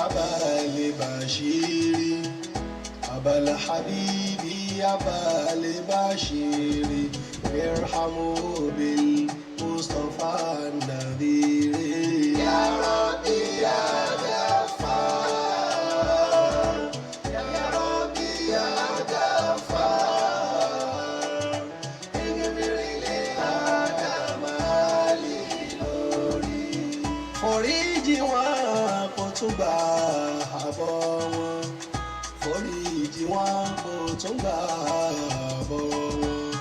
Abal Bashiri, Abal Habibi Abal Bashiri, irhamu bil Mustafa Nadiri. Ya Rabbi ya Ghaffar, Ya Rabbi ya Ghaffar, ighfir li Adam Ali lórí. Foríjì wọn kò tún gbà àbọ̀ wọn, foríjì wọn kò tún gbà àbọ̀ wọn,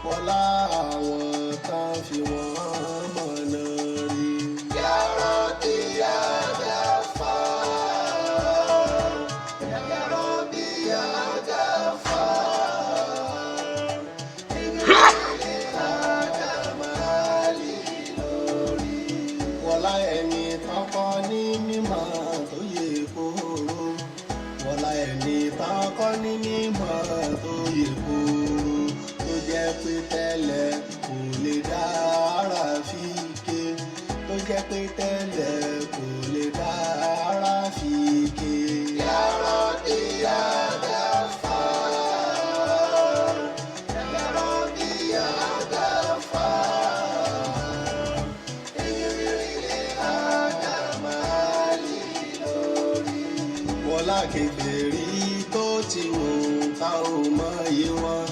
wọlá àwọn tán fi wọ́n mọ̀nà rí. Ya Rabbi ya Ghaffar, Ya Rabbi ya Ghaffar, ighfir li Adam Ali lórí. Wọlá ẹni tán kọ́ ní mímọ̀ tó yẹ kóró, wọlá ẹni tán kọ́ ní mímọ̀ tó yẹ kóró, tó jẹ́ pé tẹ́lẹ̀ kò lè dá ara fi ké, tó jẹ́ pé tẹ́lẹ̀ kò lè dá ara fi ké. Ya Rabbi ya Ghaffar, Ya Rabbi ya Ghaffar, ighfir li Adam Ali lórí. Wọlá kèfèrí tó ti wù tá ò mọyì wọn,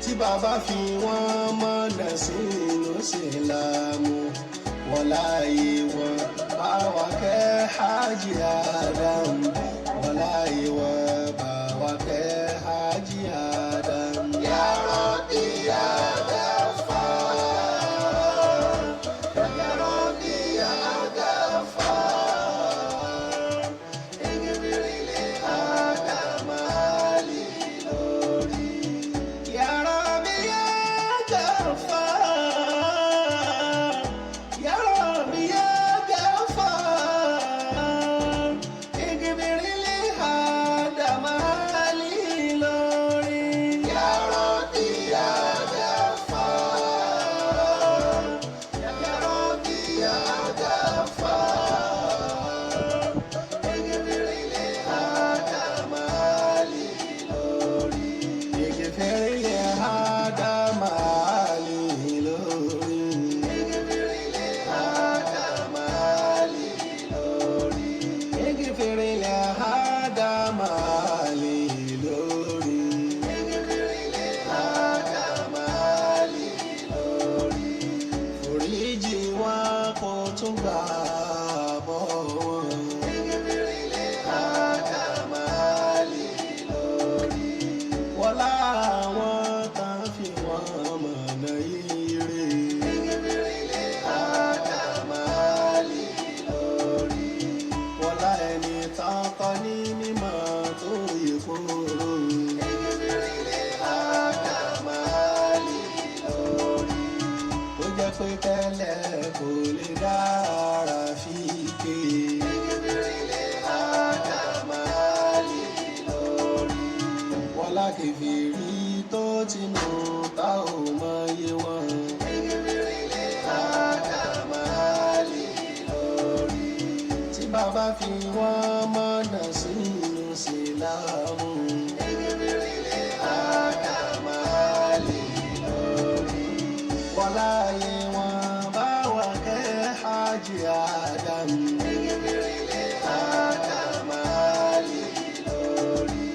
tí bàbá fi wọ́n mọ̀nà sínú sílámù, wọlá yìí wọn bá wa kẹ́ Hajj Adam, wọlá yìí wọn bá wa kẹ́ Hajj Adam. Ya Rabbi ya Ghaffar, Ya Rabbi ya Ghaffar, ighfir li Adam Ali lórí. Ya Rabbi ya Ghaffar, Ya Rabbi ya Ghaffar, ighfir li Adam Ali lórí. Ya Rabbi ya Ghaffar, Ya Rabbi ya Ghaffar, ighfir li Adam Ali lórí. Ighfir li Adam Ali lórí. Ighfir li Adam Ali lórí. Ighfir li Adam Ali lórí. Ighfir li Adam Ali lórí. Foríjì wọn kò tún gbà bọ̀ wọn. Ighfir li Adam Ali lórí. Wọlá àwọn tán fi wọ́n mọ̀nà ire. Ighfir li Adam Ali lórí. Wọlá ẹni tán kọ́ ní mímọ̀ tó yẹ kóró. Ighfir li Adam Ali lórí. Tó jẹ́ pé tẹ́lẹ̀ kò lè dára fi ké. Ighfir li Adam Ali lórí. Wọlá kèfèrí tó ti nù tá ò mọyé wọn. Ighfir li Adam Ali lórí. Tí bàbá fi wọ́n mọ̀nà sínú sílámù. Ighfir li Adam Ali lórí. Wọlá ayé wọn bá wa kẹ́ Hajj Adam. Ighfir li Adam Ali lórí.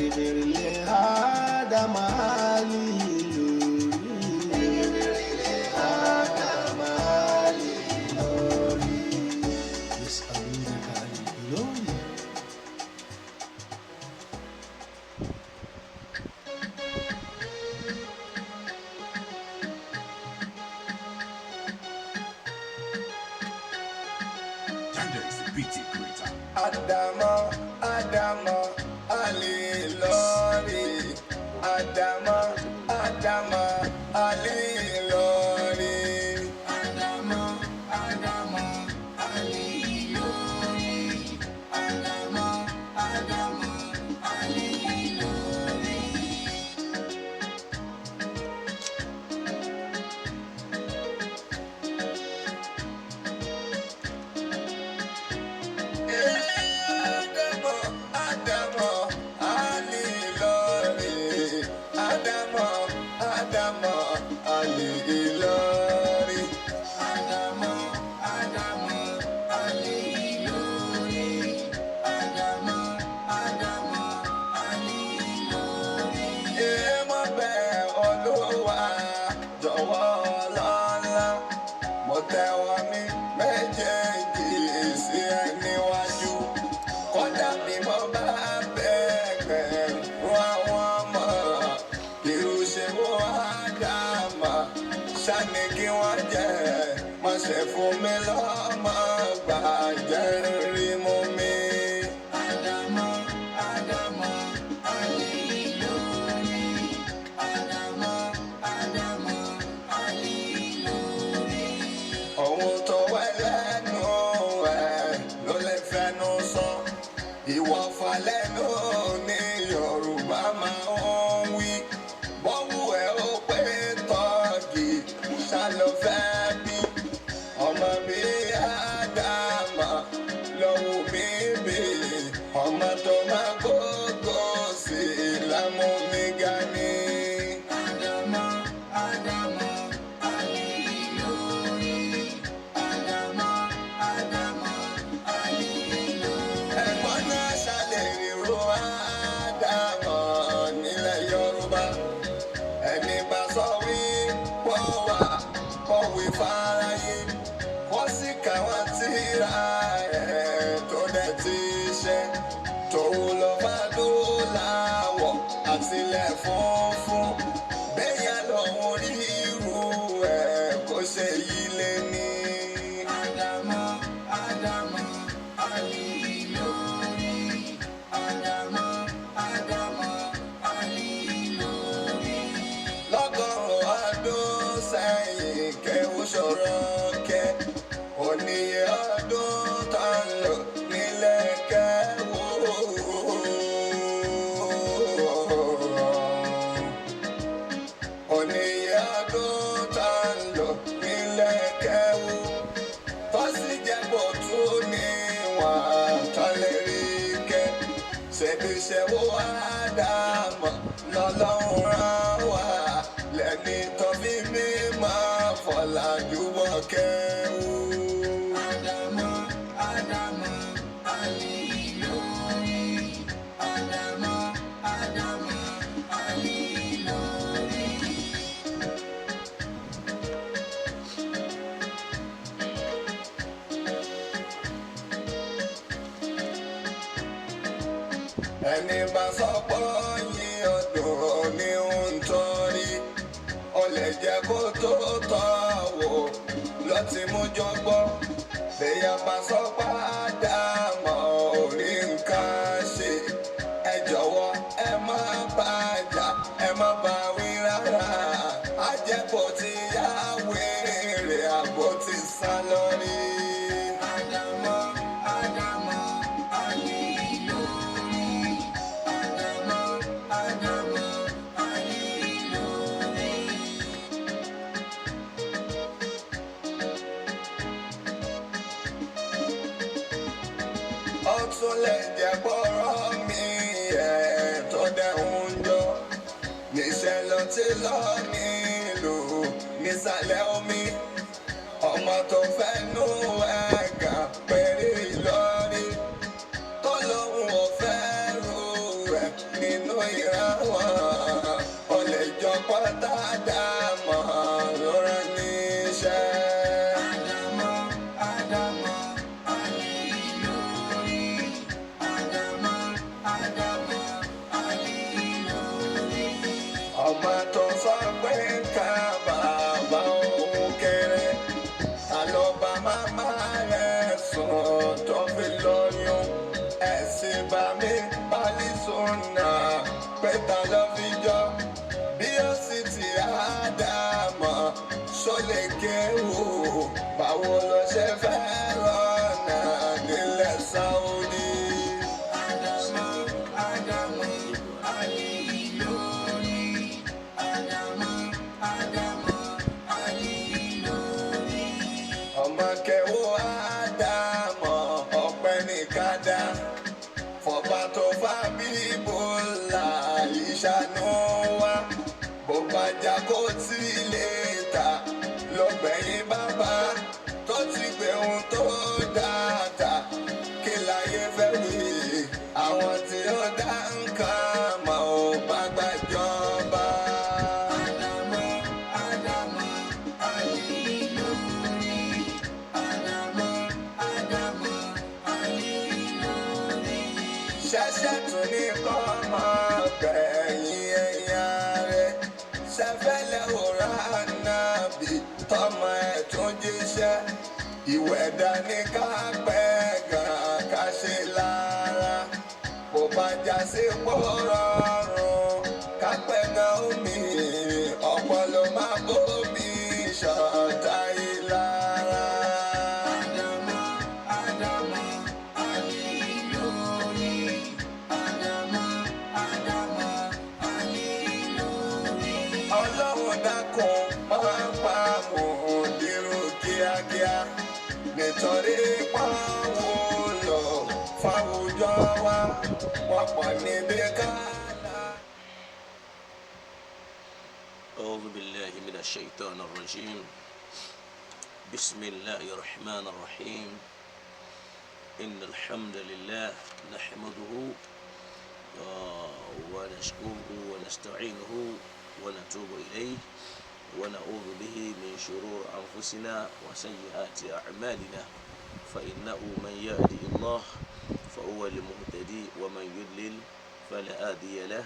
Ighfir li Adam Ali lórí. Ighfir li Adam Ali lórí. Yas'alunaka 'anil glory. Gender is the beauty creator. Adama, Adama, Ali lórí. Adama, Adama, Ali lórí. Adama, Adama, Ali lórí. Adama, Adama, Ali lórí. Ìwọ̀fà lẹ́nu ní Yorùbá máa ń wí. Bọ́wú ẹ̀ ó pé tọ́ọ̀gì ṣá ló fẹ́ bí. Ọmọ bí Ádámà lọ́wọ́ mi bí. Ọmọ tó máa gbógo sí lámú mi ga ni. Ádámà, Ádámà, Ali lórí. Ádámà, Ádámà, Ali lórí. Ẹ̀gbọ́n náà ṣàlẹ̀ ríro Ádámà nílẹ̀ Yorùbá. Ẹni bá sọ wí pọ̀ wá kọ̀wé fáráyé. Kó sì káwọn tíra ẹ̀ tó dẹ̀ ti ṣe. Tòun lọ bá dúláwọ̀ àtìlẹ̀ funfun. Bẹ́yà lòun rí irú ẹ̀ kó ṣe yí lé ní. Ádámà, Ádámà, Ali lórí. Ádámà, Ádámà, Ali lórí. Lọ́gọ́rùn-ún ọdún sẹ́yìn kẹ́wù ṣòro kẹ́ oníye ọdún tó ń lò nílẹ̀ kẹ́wù. Oníye ọdún tó ń lò nílẹ̀ kẹ́wù tó sì jẹ́ bó tún níwọ̀n tó lè rí kẹ́. Ṣebí ṣẹ́wó Ádámọ̀ lọ́lọ́run rán wá lẹ́ni tó fi mí máa fọ̀làjú wọ̀ kẹ́wù. Ádámà, Ádámà, Ali lórí. Ádámà, Ádámà, Ali lórí. Ẹni bá sọ pé yín ọdún ní ń torí ó lè jẹ́ kó tó tọ́ wò ló ti mú jọgbọ́. Bẹ́yà bá sọ pé Ádámọ̀ ò rí nǹkan ṣe, ẹ jọ̀wọ́ ẹ má bàjá, ẹ má bá wí rárá. Ajẹ́pọ̀ ti yá wèrè àbò ti sá lórí. Ádámà, Ádámà, Ali lórí. Ádámà, Ádámà, Ali lórí. Ó tún lè jẹ́ bọ́rọ̀ mi ẹ̀ tó dẹ̀hún jọ. Níṣẹ́ ló ti lọ nílùú nísàlẹ̀ omi. Ọmọ tó fẹ́ nú ẹ̀gàn péré lórí. Tó lóun ò fẹ́ rú ẹ̀ nínú ìran wọn. Ó lè jọ pátá dàmọ́ lóra níṣẹ́. Ádámà, Ádámà, Ali lórí. Ádámà, Ádámà, Ali lórí. Ọmọ tó sọ pé ká bàbá òun kéré, ta ló bá màmá rẹ̀ sùn tó fi lóyún? Ẹ̀sìn bá mi pálí sùnà pé ta ló fi jọ? Bí ó sì ti Ádámọ̀ ṣó lè kéwù, báwo ló ṣe fẹ́ rọ̀nà nílẹ̀ Sáúdí? Ádámà, Ádámà, Ali lórí. Ádámà, Ádámà, Ali lórí. Ọmọ kẹwò Ádámọ̀ ọpẹ́ ní kádà fọba tó fà bíbó là ìṣàánú wa. Bó bá jà kó tí lè ta lọ́gbẹ̀yìn bàbá tó ti gbé ohun tó dáadáa kí láyé fẹ́ wí. Àwọn tí ó dá nǹkan mọ̀ ò bá gbàjọba. Ádámà, Ádámà, Ali lórí. Ádámà, Ádámà, Ali lórí. Ṣẹ̀ṣẹ̀ tún ní kọ́ máa gbẹ̀yìn ẹ̀yà rẹ̀. Ṣẹ̀fẹ̀lẹ̀ òrà nábì tọmọ ẹ̀ tún jíṣẹ́. Ìwẹ̀ dání ká pẹ́ gan ká ṣe lára. Kò bá já sí pòrọ̀rùn ká pẹ́ gan omi. Ọ̀pọ̀ ló máa bómi ṣọ̀tá ìlara. Ádámà, Ádámà, Ali lórí. Nítorí pàwọn lọ fáwùjọ wa wọ́n pọ̀ níbi ká. أعوذ بالله من الشيطان الرجيم. بسم الله الرحمن الرحيم. إن الحمد لله نحمده ونشكره ونستعينه ونتوب إليه ونعوذ به من شرور أنفسنا وسيئات أعمالنا، فإنه من يهدي الله فهو المهتدي ومن يضلل فلا هادي له،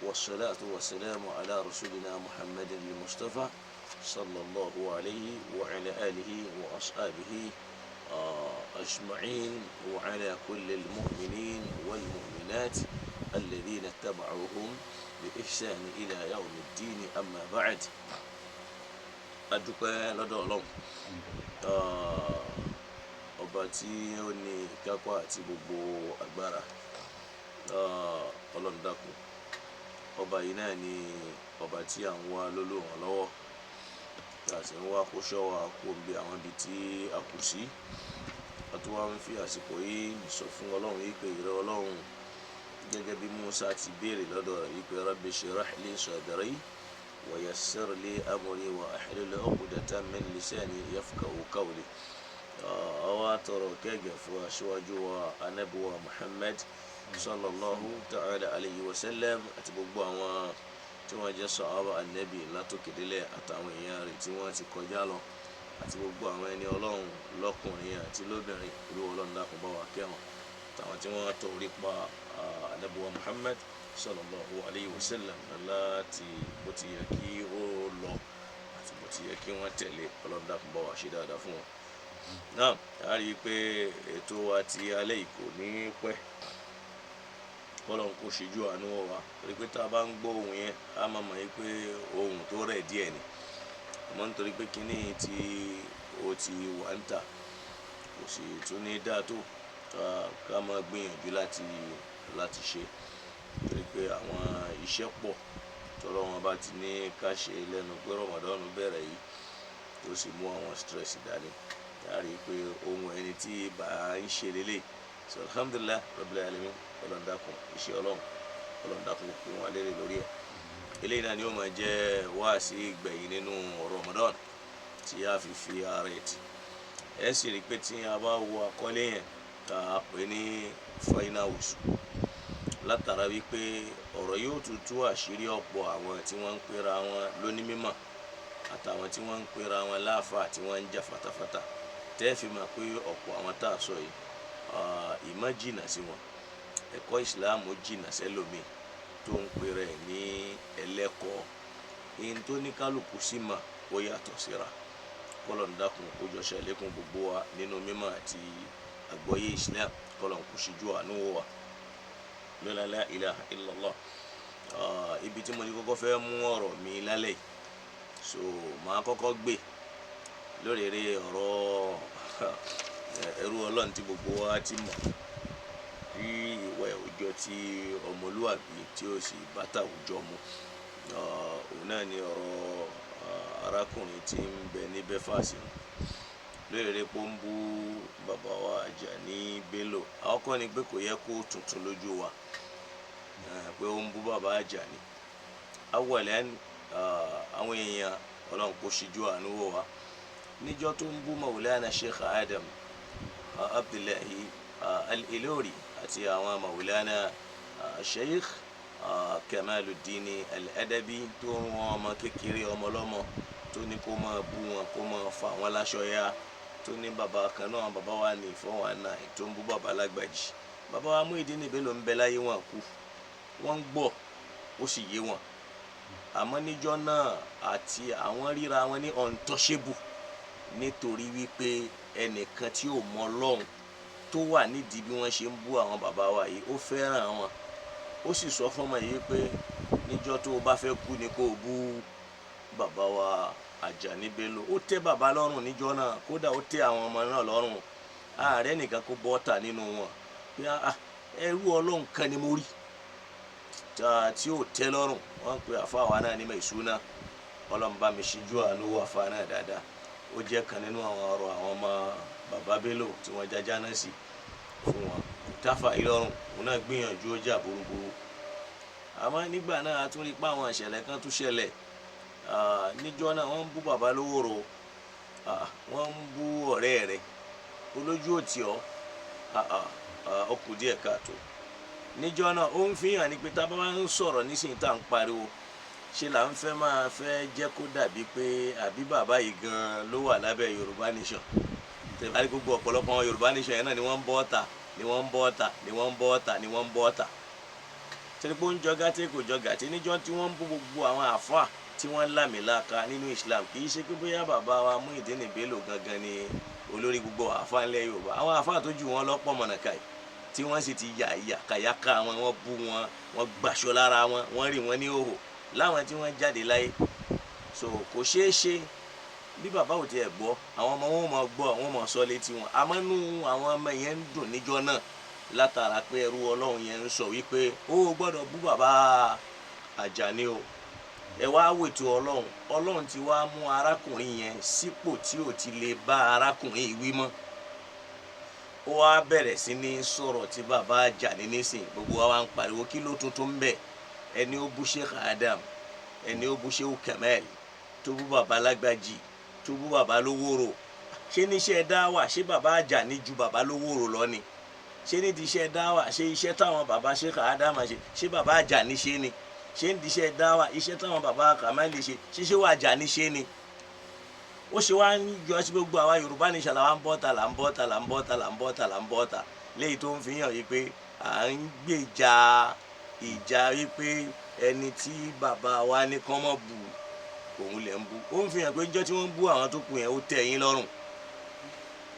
والصلاة والسلام على رسولنا محمد المصطفى صلى الله عليه وعلى آله وأصحابه أجمعين وعلى كل المؤمنين والمؤمنات الذين اتبعوهم بإحسان إلى يوم الدين. أما بعد، adúpẹ́ lọ́dọ̀ Ọlọ́run, ọba tí ó ní ìkápá àti gbogbo agbára. Ọlọ́run dákun, ọba yìí náà ni ọba tí à ń wá lólùrànlọ́wọ́ lọ́wọ́, tí a sì ń wá kó ṣọ́ wa kó bí àwọn ibi tí a kù sí. A tún wá ń fi àsìkò yìí sọ fún Ọlọ́run yìí pé ìrẹ́ Ọlọ́run, gẹ́gẹ́ bí Musa ti béèrè lọ́dọ̀ rẹ̀ yìí pé rabbi shrah li sadri wa yassir li amri wa ahlul uqdatan min lisani yafqahu qawli. Àwa tọrọ kẹ́gẹ́ fún aṣíwájú wa Ànábì wa Muhammad sallallahu ta'ala alayhi wa sallam àti gbogbo àwọn tí wọ́n jẹ́ sọ̀hábà Ànábì látòkèdélẹ̀ àtàwọn èèyàn rẹ̀ tí wọ́n ti kọjá lọ àti gbogbo àwọn ẹni Ọlọ́run lọ́kùnrin àti lóbìnrin. Olúwa Ọlọ́run dákun bá wa kẹ́ wọn àtàwọn tí wọ́n tọ orí pa Ànábì wa Muhammad sallallahu alayhi wa sallam láti bó ti yẹ kí ó lọ àti bó ti yẹ kí wọ́n tẹ̀lé. Ọlọ́run dákun bá wa ṣe dáadáa fún wọn. Náà a rí i pé ètò wa ti alẹ́ yìí kò ní pẹ́, kọ́lọ́n kò ṣíjú àánú wa, torí pé tá a bá ń gbọ́ ohùn yẹn a máa mọ̀ pé ohùn tó rẹ̀ díẹ̀ ni, àmọ́ nítorí pé kínní tí ó ti wà ń tà kò sì tún ní dáa tó ká máa gbìyànjú láti ṣe, torí pé àwọn iṣẹ́ pọ̀ tọ́lọ́ wọn bá ti ní ká ṣe lẹ́nu pé Ramadan bẹ̀rẹ̀ yìí tó sì mú àwọn stress dání. A rí i pé ohun ẹni tí bá ń ṣe lélẹ̀. So alhamdulillah rabbil alamin. Ọlọ́run dákun, iṣẹ́ Ọlọ́run, Ọlọ́run dákun kó wọn lérè lórí ẹ̀. Eléyìí náà ni ó máa jẹ́ wáàsí ìgbẹ̀yìn nínú Ramadan tí a fi fi ara ẹ̀ tì. Ẹ sì rí i pé tí a bá wo àkọlé yẹn tá a pè ní final whistle, látara wípé ọ̀rọ̀ yóò tún tú àṣírí ọ̀pọ̀ àwọn tí wọ́n ń pera wọn lónímímọ̀ àtàwọn tí wọ́n ń pera wọn láàfáà tí wọ́n ń jà fatafata, tẹ́ fi mọ̀ pé ọ̀pọ̀ àwọn tá a sọ yìí ìmọ̀ jìnnà sí wọn, ẹ̀kọ́ ìsìláàmù jìnnà sẹ́lòmíì tó ń pera ẹ̀ ní ẹlẹ́kọ̀ọ́. Ihun tó ní kálukú sí mà ó yàtọ̀ síra. Kọ́lọ̀ ń dákun kó jọ ṣàlékún gbogbo wa nínú mímọ̀ àti àgbọ́yé islam, kọ́lọ̀ ń kó ṣíjú àánú wa lọ́la la ilaha illallah. Ibi tí mo ti kọ́kọ́ fẹ́ mú ọ̀rọ̀ mi lálẹ́ yìí, so màá kọ́kọ́ gbé lórí eré ọ̀rọ̀ ẹrú Ọlọ́run tí gbogbo wa ti mọ̀ tí ìwà òjò ti ọmọlúwàbí tí ó sì bá tàwùjọ mu. Òun náà ni ọ̀rọ̀ arákùnrin tí ń bẹ ní Bẹ́fàsì lórí eré pé ó ń bú bàbá wa Àjàní Bello. Àkọ́kọ́ ni pé kò yẹ kó tuntun lójú wa pé ó ń bú bàbá Àjàní. Awọ̀lẹ́ àwọn èèyàn, Ọlọ́run kò ṣíjú àánú wò wá. Níjọ́ tó ń bú Maulana Sheikh Adam Abdullahi Al-Ilori àti àwọn Maulana Sheikh Kamaluddin Al-Adabi tó ń wọn ọmọ kékeré ọmọ ọlọ́mọ tó ní kó máa bú wọn, kó máa fa wọn láṣọ ya, tó ní bàbá kan náà bàbá wa ní 419 tó ń bú bàbá Lágbàjì. Bàbá wa Muyideen Bello ń bẹ láyé, wọn kú, wọ́n ń gbọ́, ó sì yé wọn. Àmọ́ níjọ́ náà àti àwọn ríra wọn ní untouchable, nítorí wípé ẹnìkan tí ò mọ Ọlọ́run tó wà nídìí bí wọ́n ṣe ń bú àwọn bàbá wa yìí, ó fẹ́ràn wọn, ó sì sọ fún ọmọ yìí pé níjọ́ tó o bá fẹ́ kú ni kó o bú bàbá wa Àjàní Bello. Ó tẹ́ bàbá lọ́rùn níjọ́ náà, kódà ó tẹ́ àwọn ọmọ náà lọ́rùn. Ààrẹ nìkan kó bọ́ta nínú wọn pé ẹrú Ọlọ́run kan ni mo rí tí ó tẹ́ lọ́rùn. Wọ́n pe àfa wa náà ní Maisuna, Ọlọ́run bá mi ṣíjú àánú wà fa náà dáadáa. Ó jẹ́ kan nínú àwọn ọ̀rọ̀ àwọn ọmọ Bàbá Bello tí wọ́n jájá náà sí fún wọn kò táfà ìlọrun, òun náà gbìyànjú ó jà burúburú. Àmọ́ nígbà náà a tún rí pé àwọn ìṣẹ̀lẹ̀ kan tún ṣẹlẹ̀. Níjọ́ náà wọ́n ń bú bàbá Lówòrò, wọ́n ń bú ọ̀rẹ́ rẹ̀ olójú òtí ọ́, ó kù díẹ̀ káàtó. Níjọ́ náà ó ń fi hàn ní pé tá a bá ń sọ̀rọ̀ nísìnyí tá à ń pariwo, ṣe là ń fẹ́ máa fẹ́ jẹ́ kó dàbí pé àbí bàbá yìí gan-an ló wà lábẹ́ Yorùbá Nation. Tẹ̀lé gbogbo ọ̀pọ̀lọpọ̀ àwọn Yorùbá Nation yẹn náà ni wọ́n ń bọ́ ọ̀tà, ni wọ́n ń bọ́ ọ̀tà, ni wọ́n ń bọ́ ọ̀tà, ni wọ́n ń bọ́ ọ̀tà. Torí pé ó ń jọ gàtẹ́ kò jọ gàtẹ́ níjọ́ tí wọ́n ń bú gbogbo àwọn àfáà tí wọ́n lámìlaka nínú Islam. Kì í ṣe pé bóyá bàbá wa Muyideen Bello gangan ni olórí gbogbo àfáà ńlẹ̀ Yorùbá. Àwọn àfáà tó jù wọ́n lọ́pọ̀ mọ̀nàkà yìí tí wọ́n sì ti yà yàkàyàkà wọn, wọ́n bú wọn, wọ́n gbaṣọ lára wọn, wọ́n rí wọn ní òhò láwọn tí wọ́n jáde láyé. So kò ṣeé ṣe bí bàbá ò tiẹ̀ gbọ́, àwọn ọmọ wọn ò mọ̀ gbọ́, wọn mọ̀ sọ létí wọn. Àmọ́ inú àwọn ọmọ yẹn ń dùn níjọ́ náà látara pé ẹrú Ọlọ́run yẹn ń sọ wípé ó gbọ́dọ̀ bú bàbá Àjàní o. Ẹ wá wètò Ọlọ́run, Ọlọ́run ti wá mú arákùnrin yẹn sípò tí ò ti lè bá arákùnrin yìí wí mọ́. Ó wá bẹ̀rẹ̀ sí ní sọ̀rọ̀ tí bàbá Àjàní nísìn, gbogbo wa wá ń pariwo kí ló tuntun ń bẹ̀. Ẹni ó bú Sheikh Adam, ẹni ó bú Sheikh Kamal, tó bú bàbá Lágbàjì, tó bú bàbá Lówòrò, ṣé níṣẹ́ dáwà ṣé bàbá Àjàní ju bàbá Lówòrò lọ ni? Ṣé nídìí iṣẹ́ dáwà ṣé iṣẹ́ táwọn bàbá Sheikh Adam ṣe ṣé bàbá Àjàní ṣe ni? Ṣé nídìí iṣẹ́ dáwà iṣẹ́ táwọn bàbá Kamal ṣe ṣé ṣé wà Àjàní ṣe ni? Ó ṣe wá ń yọ sí gbogbo àwa Yorùbá Nation là ń bọ́ ta, là ń bọ́ ta, là ń bọ́ ta, là ń bọ́ ta, là ń bọ́ ta, léyìí tó ń fi hàn yìí pé à ń gbèjà ìjà wípé ẹni tí bàbá wa ní kán mọ́ bu òun lẹ̀ ń bu. Ó ń fi hàn pé níjọ́ tí wọ́n ń bú àwọn tó kù yẹn ó tẹ́ yín lọ́rùn,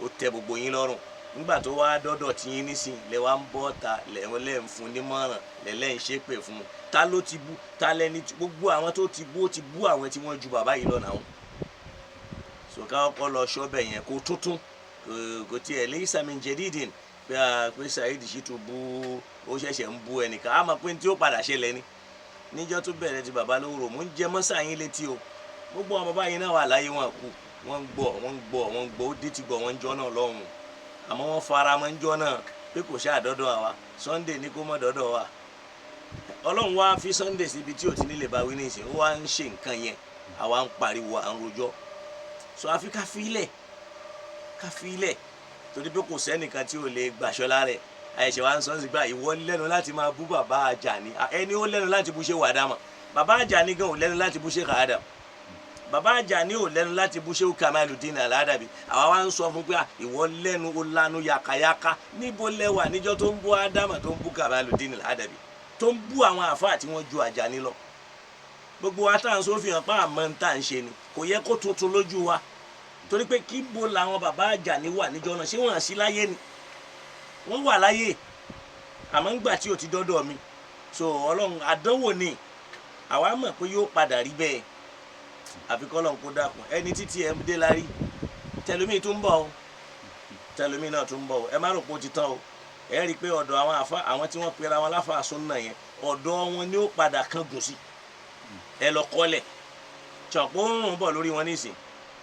ó tẹ́ gbogbo yín lọ́rùn. Nígbà tó wá dọ́dọ̀ tí yín nísìn lẹ wá ń bọ́ ta, lẹ̀ ń fún nímọ̀ràn, lẹ̀ ń ṣépè fún un. Ta ló ti bú? Ta lẹni gbogbo àwọn tó ti bú, ó ti bú àwọn tí wọ́n ju bàbá yìí lọ náà. Sọ̀ká ọkọ lọ ṣọ́bẹ̀ yẹn kó tuntun kò tiẹ̀ lè sàmì jẹ́dídìn pé pé Saheed Shittu bú, ó ṣẹ̀ṣẹ̀ ń bú ẹnìkan. Á mọ̀ pé tí ó padà ṣẹlẹ̀ ni. Níjọ́ tó bẹ̀rẹ̀ ti bàbá Lówòrò, mò ń jẹ mọ́sà yín létí o. Gbogbo àwọn bàbá yín náà wà láyé, wọn kú, wọ́n ń gbọ́, wọ́n ń gbọ́, wọ́n ń gbọ́, ó dé ti gbọ́ wọ́n ń jọ́ náà lọ́hùn. Àmọ́ wọ́n fara mọ́ ń jọ́ náà pé kò ṣáà dọ́dọ̀ wa. Sunday ní kó mọ́ dọ́dọ̀ wa. Ọlọ́run wá fi Sunday síbi tí ò ti nílè bá wí nísìnyí, ó wá ń ṣe nǹkan yẹn, àwa ń pariwo, à ń rojọ́. So àfi ká filẹ̀, ká filẹ̀, torí pé kò sẹ́nìkan tí ò lè gbàṣọ lára ẹ̀. Àìṣe wa ń sọ sí gbà ìwọ lẹ́nu láti máa bú bàbá Àjàní, ẹni ó lẹ́nu láti bú Sheikh Adam. Bàbá Àjàní gan ò lẹ́nu láti bú Sheikh Adam, bàbá Àjàní ò lẹ́nu láti bú Sheikh Kamaludin Al-Adabi. Àwa wa ń sọ fún pé ìwọ lẹ́nu ó lanu yakayaka, níbo lẹ́wà níjọ́ tó ń bú Ádámà, tó ń bú Kamaludin Al-Adabi, tó ń bú àwọn àfáà tí wọ́n ju Àjàní lọ. Gbogbo wa tá à ń sọ fi hàn pa àmọ́ ń tà ń ṣe ni kò yẹ kó tuntun lójú wa, torí pé kí bo làwọn bàbá Àjàní wà níjọ́ náà, ṣé wọ́n sí láyé ni? Wọ́n wà láyé, àmọ́ ńgbà tí ò ti dọ́dọ̀ mi. So Ọlọ́run àdánwò ni, àwa mọ̀ pé yóò padà rí bẹ́ẹ̀. Àfi k'Ọlọ́run kó dákun ẹni títí ẹ dé lárí, tẹlómi tún ń bọ̀ o, tẹlómi náà tún ń bọ̀ o. Ẹ má rò pé ó ti tán o. Ẹ rí i pé ọ̀dọ̀ àwọn àfa, àwọn tí wọ́n pera wọn láfa súnà yẹn, ọ̀dọ̀ wọn ni ó padà kángun sí. Ẹ lọ kọ́lẹ̀ ṣàpọ̀ ń rùn bọ̀ lórí wọn nísìn.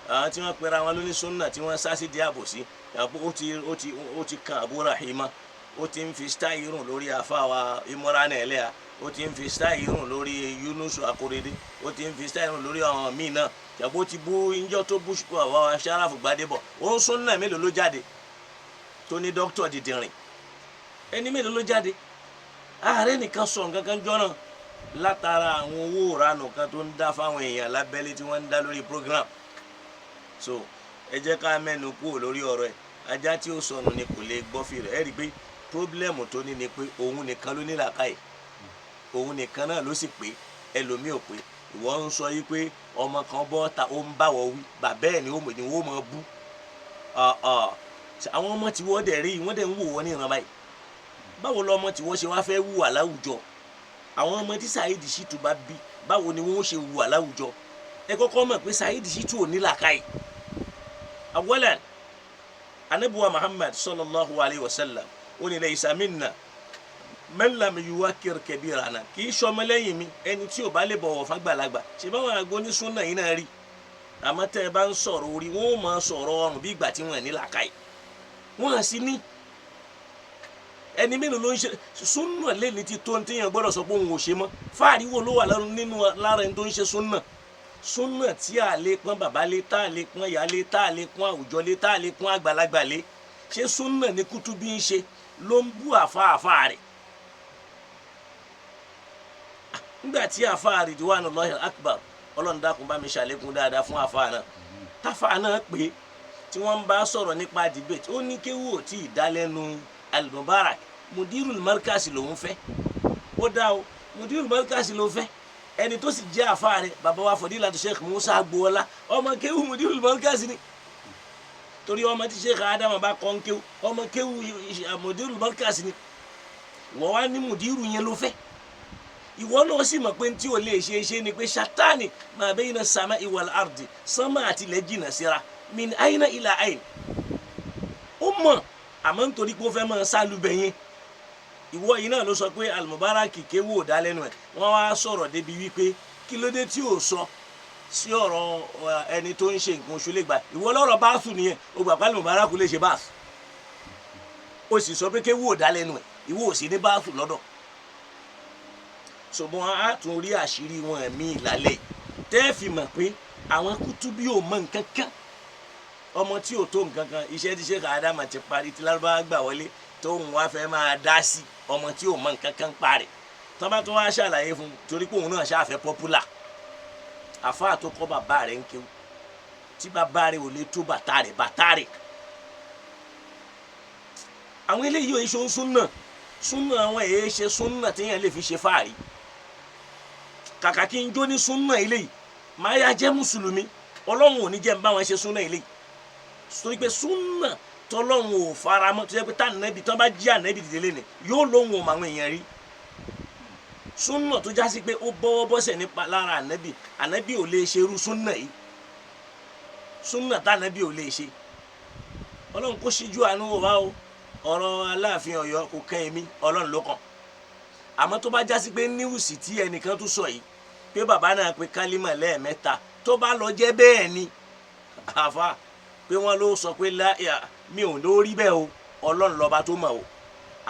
Àwọn tí wọ́n pera wọn lóní súnà tí wọ́n sá sí di àbòsí, ṣàpọ̀ ó ti kan Abu Rahima, ó ti ń fi stáì rùn lórí àfáwà Imran Ẹlẹ́à, ó ti ń fi stáì rùn lórí Yunusu Akorede, ó ti ń fi stáì rùn lórí àwọn míì náà. Ṣàpọ̀ ó ti bú ńjọ́ tó bú àwa Sharafu Gbadebo, ó ń súnà mélòó ló jáde tó ní dókítà dìdìrìn, ẹni mélòó ló jáde? Ààrẹ nìkan sọ nǹkan kan jọ náà látara àwọn owó ìranù kan tó ń dá fáwọn èèyàn lábẹ́lé tí wọ́n ń dá lórí program. So ẹ jẹ́ ká mẹ́nu kúrò lórí ọ̀rọ̀ ẹ̀. Ajá tí ó sọnù ni kò lè gbọ́ fi rẹ̀. Ẹ rí i pé pírọ́blẹ́mù tó ní ni pé òun nìkan ló ní làákàyè, òun nìkan náà ló sì pé, ẹlòmíì ò pé. Ìwọ ń sọ yìí pé ọmọ kan bọ́ ta ó ń bá wọ wí, bàbá ẹ̀ ni ó mọ̀ bú. Àwọn ọmọ tí wọ́n dẹ̀ rí, wọ́n dẹ̀ ń wò wọ́n ní ìran báyìí. Báwo lọmọ tí wọ́n ṣe wá fẹ́ wùwà láwùjọ? Àwọn ọmọ tí Saheed Shittu bá bí, báwo ni wọ́n ṣe wùwà láwùjọ? Ẹ kọ́kọ́ mọ̀ pé Saheed Shittu ò ní làákàyè. Awalan, anabuwa Muhammad sallallahu alayhi wa sallam ó ní laysa minna man lam yuwakkir kabirana, kì í ṣọmọlẹ́yìn mi ẹni tí ò bá lè bọ̀wọ̀ fágbàlagbà. Ṣe báwọn àgbo ní súnà yìí náà rí? Àmọ́ tẹ́ ẹ bá ń sọ̀rọ̀ orí, wọ́n ó máa sọ̀rọ̀ ọrùn bí ìgbà tí wọ́n ní làákàyè. Wọ́n á sì ní ẹni mélòó ló ń ṣe súnà lẹ́ni tí tó ń téèyàn gbọ́dọ̀ sọ pé òun ò ṣe mọ́. Fáàrí wo ló wà nínú lára ẹni tó ń ṣe súnà? Súnà tí a lè pọ́n bàbá lé, tá a lè pọ́n ìyá lé, tá a lè pọ́n àwùjọ lé, tá a lè pọ́n àgbàlagbà lé. Ṣé súnà ní Kútúbí ń ṣe ló ń bú àfáàfáà rẹ̀? Nígbà tí àfáà Ridwanullahi Akbar, Ọlọ́run dákun bá mi ṣàlékún dáadáa fún àfáà náà, táfáà náà pé tí wọ́n ń bá sọ̀rọ̀ nípa debate, ó ní kéwú ò tí ì dá lẹ́nu Al-Mubarak, Mudirul Markaz lòún fẹ́. Ó dá o, Mudirul Markaz ló fẹ́. Ẹni tó sì jẹ́ àfáà rẹ̀, bàbá wa Fadilatu Sheikh Musa Agboola, ọmọ kéwú Mudirul Markaz ni. Torí ọmọ tí Sheikh Adama bá kọ́ ń kéwú, ọmọ kéwú Mudirul Markaz ni. Ìwọ wá ní mudiru yẹn ló fẹ́. Ìwọ náà sì mọ̀ pé tí o lè ṣe é ṣe ni pé sátani ma bayna samai wal ardi, sánmà àti ilẹ̀ jìnnà síra, min aina ila ain. Ó mọ̀, àmọ́ nítorí pé ó fẹ́ máa sálúbẹ̀ yẹn. Ìwọ yìí náà ló sọ pé Al-Mubarak kéwú ò dá lẹ́nu ẹ̀. Wọ́n wá sọ̀rọ̀ débi wípé kí ló dé tí ò sọ sí ọ̀rọ̀ ẹni tó ń ṣe nǹkan oṣù lè gbà. Ìwọ lọ́rọ̀ báàsù nìyẹn, ó gbà pé Al-Mubarak lè ṣe báàsù, ó sì sọ pé kéwú ò dá lẹ́nu ẹ̀, ìwọ ò sí ní báàsù lọ́dọ̀. Ṣùgbọ́n a tún rí àṣírí wọn ẹ̀mí ìlàlẹ̀ tẹ́ fi mọ̀ pé àwọn Kútúbí ò mọ nǹkan kan. Ọmọ tí ò tó nǹkan kan, iṣẹ́ tí Sheikh Adama ti parí tí Lárúbáwá gbà wọlé tóun wá fẹ́ máa dá sí, ọmọ tí ò mọ nǹkan kan parí tọ́ bá tún wá ṣàlàyé fún un torí pé òun náà ṣàfẹ́ pọ́pùlà. Àfáà tó kọ́ bàbá rẹ̀ ń kéwú, tí bàbá rẹ̀ ò lè tó bàtà rẹ̀ bàtà rẹ̀. Àwọn eléyìí ò ṣe ń súnà, súnà àwọn èyí ṣe súnà téèyàn lè fi ṣe fáàrí. Kàkà kí n jó ní súnà eléyìí, máa yá jẹ́ mùsùlùmí, Ọlọ́run ò ní jẹ́ n bá wọn ṣe súnà eléyìí. Torí pé súnà tọ́lọ́run ò faramọ́, tó yẹ pé tànàbí tán bá jí ànábì dìde lẹ́nu yóò lóhùn ọmọ àwọn èèyàn rí. Súnà tó já sí pé ó bọ́wọ́ bọ́sẹ̀ nípa lára ànábì, ànábì ò lè ṣe irú súnà yìí, súnà tànábì ò lè ṣe. Ọlọ́run kó ṣíjú àánú wò wá o. Ọ̀rọ̀ Aláàfin Ọ̀yọ́ kò kàn èmi, Ọlọ́run ló kàn. Àmọ́ tó bá já sí pé níwùsì tí ẹnìkan tún sọ yìí pé bàbá náà pé kálímà lẹ́ẹ̀mẹ́ta, tó bá lọ jẹ́ bẹ́ẹ̀ ni àfa pé wọ́n ló sọ pé mi ò lórí bẹ́ẹ̀ o, Ọlọ́run lọ́ba tó mọ̀ o.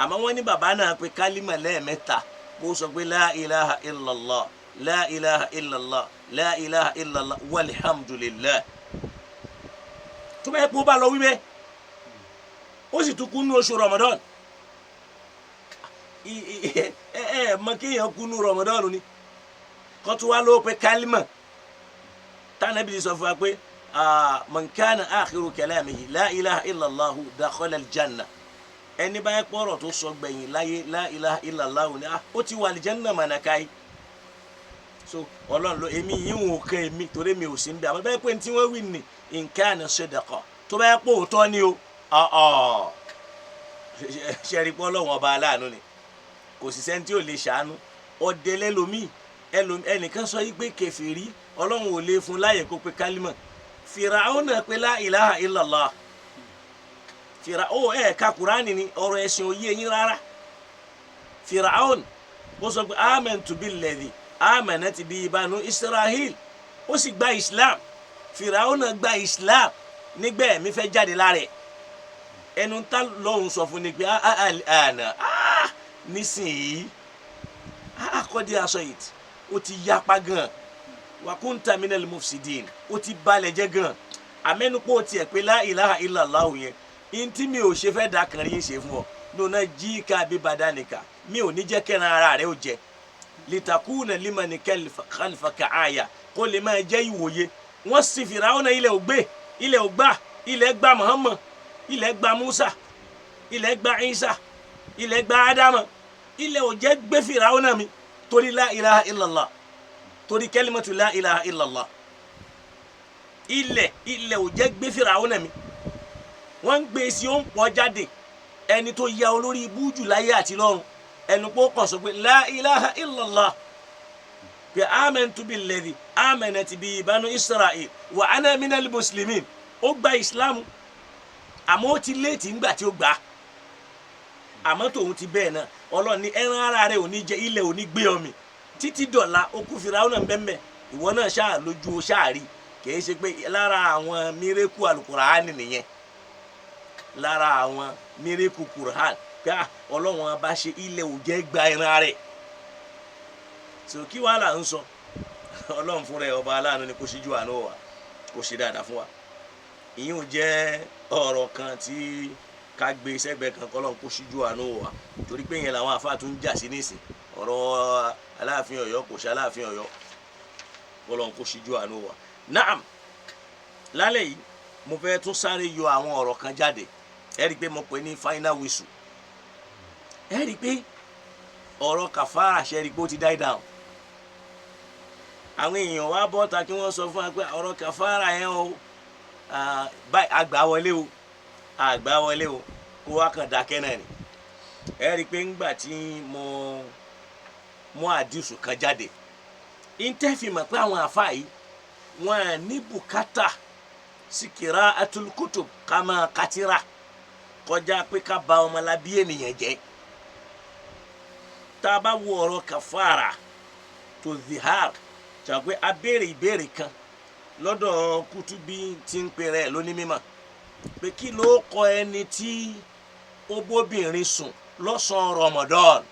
Àmọ́ wọ́n ní bàbá náà pé kálímà lẹ́ẹ̀mẹ́ta, kó sọ pé la ilaha illallah, la ilaha illallah, la ilaha illallah walhamdulillah. Tó bá yẹ kó bá lọ wí bẹ́ẹ̀, ó sì tún kú nú oṣù Ramadan. Ẹ mọ kéèyàn kú nú Ramadan ni kó tún wá ló pé kálímà tánàbí sọ fún wa pé man kana akhiru kalamihi la ilaha illallah dakhala aljanna. Ẹni bá yẹ kpọ́rọ̀ tó sọ gbẹ̀yìn láyé la ilaha illallah ni ó ti wà aljanna mànàkáyé. So Ọlọ́run ló èmi yìí ń wò kàn èmi torí mi ò sí ń bẹ. Àmọ́ bẹ́ẹ̀ pé tí wọ́n wí ní in kana sadaqa, tó bá yẹ pé òótọ́ ni o, ṣẹ́rí pé Ọlọ́run ọba aláàánú ni, kò sì sẹ́ni tí ò lè ṣàánú. Ọdẹ lẹ́lòmíì, ẹnìkan sọ yìí pé kèfèrí Ọlọ́run ò lè fún láàyè kó pe kálímà. Fìràwọ́n pé la ilaha illallah. Fìràwọ́n ẹ̀ ka Kùránì ni, ọ̀rọ̀ ẹ̀sìn ò yé yín rárá. Fìràwọ́n ó sọ pé amantu billadhi amanat bihi banu Israhil, ó sì gba Islam. Fìràwọ́n gba Islam nígbà ẹ̀mí fẹ́ jáde lára ẹ̀. Ẹnu tá lọ́hùn sọ fún ni pé àná nísìnyí akọ́dé aṣọ yìí ó ti yapa gan, wàkúntà minal mufsidin, ó ti balẹ̀ jẹ́ gan. Àmẹ́nupọ̀ tiẹ̀ pé la ilaha illallah yẹn, ntí mi ò ṣe fẹ́ da kàn rí ṣe fún ọ lónà jí ká bí badanika, mi ò ní jẹ́ kẹ́ran ara rẹ ó jẹ, litakuna limani khalfaka aya, kó lè máa jẹ́ ìwòye. Wọ́n sì Fìràwọ́nà ilẹ̀ ògbé, ilẹ̀ ògbà, ilẹ̀ gba Muhammad, ilẹ̀ gba Musa, ilẹ̀ gba Isa, ilẹ̀ gba Adama, ilẹ̀ ò jẹ́ gbé Fìràwọ́nà mi torí la ilaha illallah, torí kalimatu la ilaha illallah. Ilẹ̀ ò jẹ́ gbé Fìràwọ́nà mi. Wọ́n ń gbé sí ó ń pọ̀ jáde, ẹni tó ya olórí ibú jù láyé àti lọ́run, ẹnu pé ó kàn sọ pé la ilaha illallah, pé amantu billadhi amanat bihi banu Isra'il wa ana minal muslimin. Ó gba ìsìlámù, àmọ́ ó ti léètì ńgbà tí ó gbà á. Àmọ́ tòun ti bẹ́ẹ̀ náà, Ọlọ́run ní ẹran ara rẹ̀ ò ní jẹ, ilẹ̀ ò ní gbé ọmì títí dọ̀la. Ó kú Fìràwọ́nà bẹ́ẹ̀, ìwọ náà ṣáà lójú o ṣáà rí. Kì í ṣe pé lára àwọn mírèkù Al-Kùránì nìyẹn. Lára àwọn mírèkù Qur'an pé Ọlọ́run bá ṣe ilẹ̀ òjẹ́ gba ẹran rẹ̀. So kí wàhálà ń sọ? Ọlọ́run fúnra ẹ̀ ọba aláàánú ni, kó ṣíjú àánú wa, kó ṣe dáadáa fún wa. Ìyẹn jẹ́ ọ̀rọ̀ kan tí ká gbé sẹ́gbẹ̀ẹ́ kan, kọ́lọ́n kó ṣíjú àánú wa, torí pé yẹn làwọn àfáà tún ń jà sí nísìn. Ọ̀rọ̀ Aláàfin Ọ̀yọ́ kò ṣe Aláàfin Ọ̀yọ́, kọ́lọ́n kó ṣíjú àánú wa. Naam, lálẹ́ yìí mo fẹ́ tún sáré yọ àwọn ọ̀rọ̀ kan jáde. Ẹ rí i pé mo pè ní final whistle. Ẹ rí i pé ọ̀rọ̀ kàfàrà ṣe rí i pé ó ti die down. Àwọn èèyàn wá bọ́ta kí wọ́n sọ fún wa pé ọ̀rọ̀ kàfàrà yẹn o, báyìí àgbà wọlé o, àgbà wọlé o, kó wá kàn dákẹ́ náà ni. Ẹ rí i pé ńgbà tí mo mú àdìsù kan jáde, ìtẹ́fì mọ̀ pé àwọn àfa yìí wọ́n á ní bùkátà sí qira'atul kutub, ká máa katira kọjá pé ká ba ọmọlábí ènìyàn jẹ́. Tá a bá wo ọ̀rọ̀ kàfàrà tó zihar, ṣàpé a béèrè ìbéèrè kan lọ́dọ̀ Kutubi tí ń pè rẹ̀ lóní mímọ̀ pé kí ló kọ ẹni tí ó bóbìnrin sùn lọ́sàn-án Ramadan.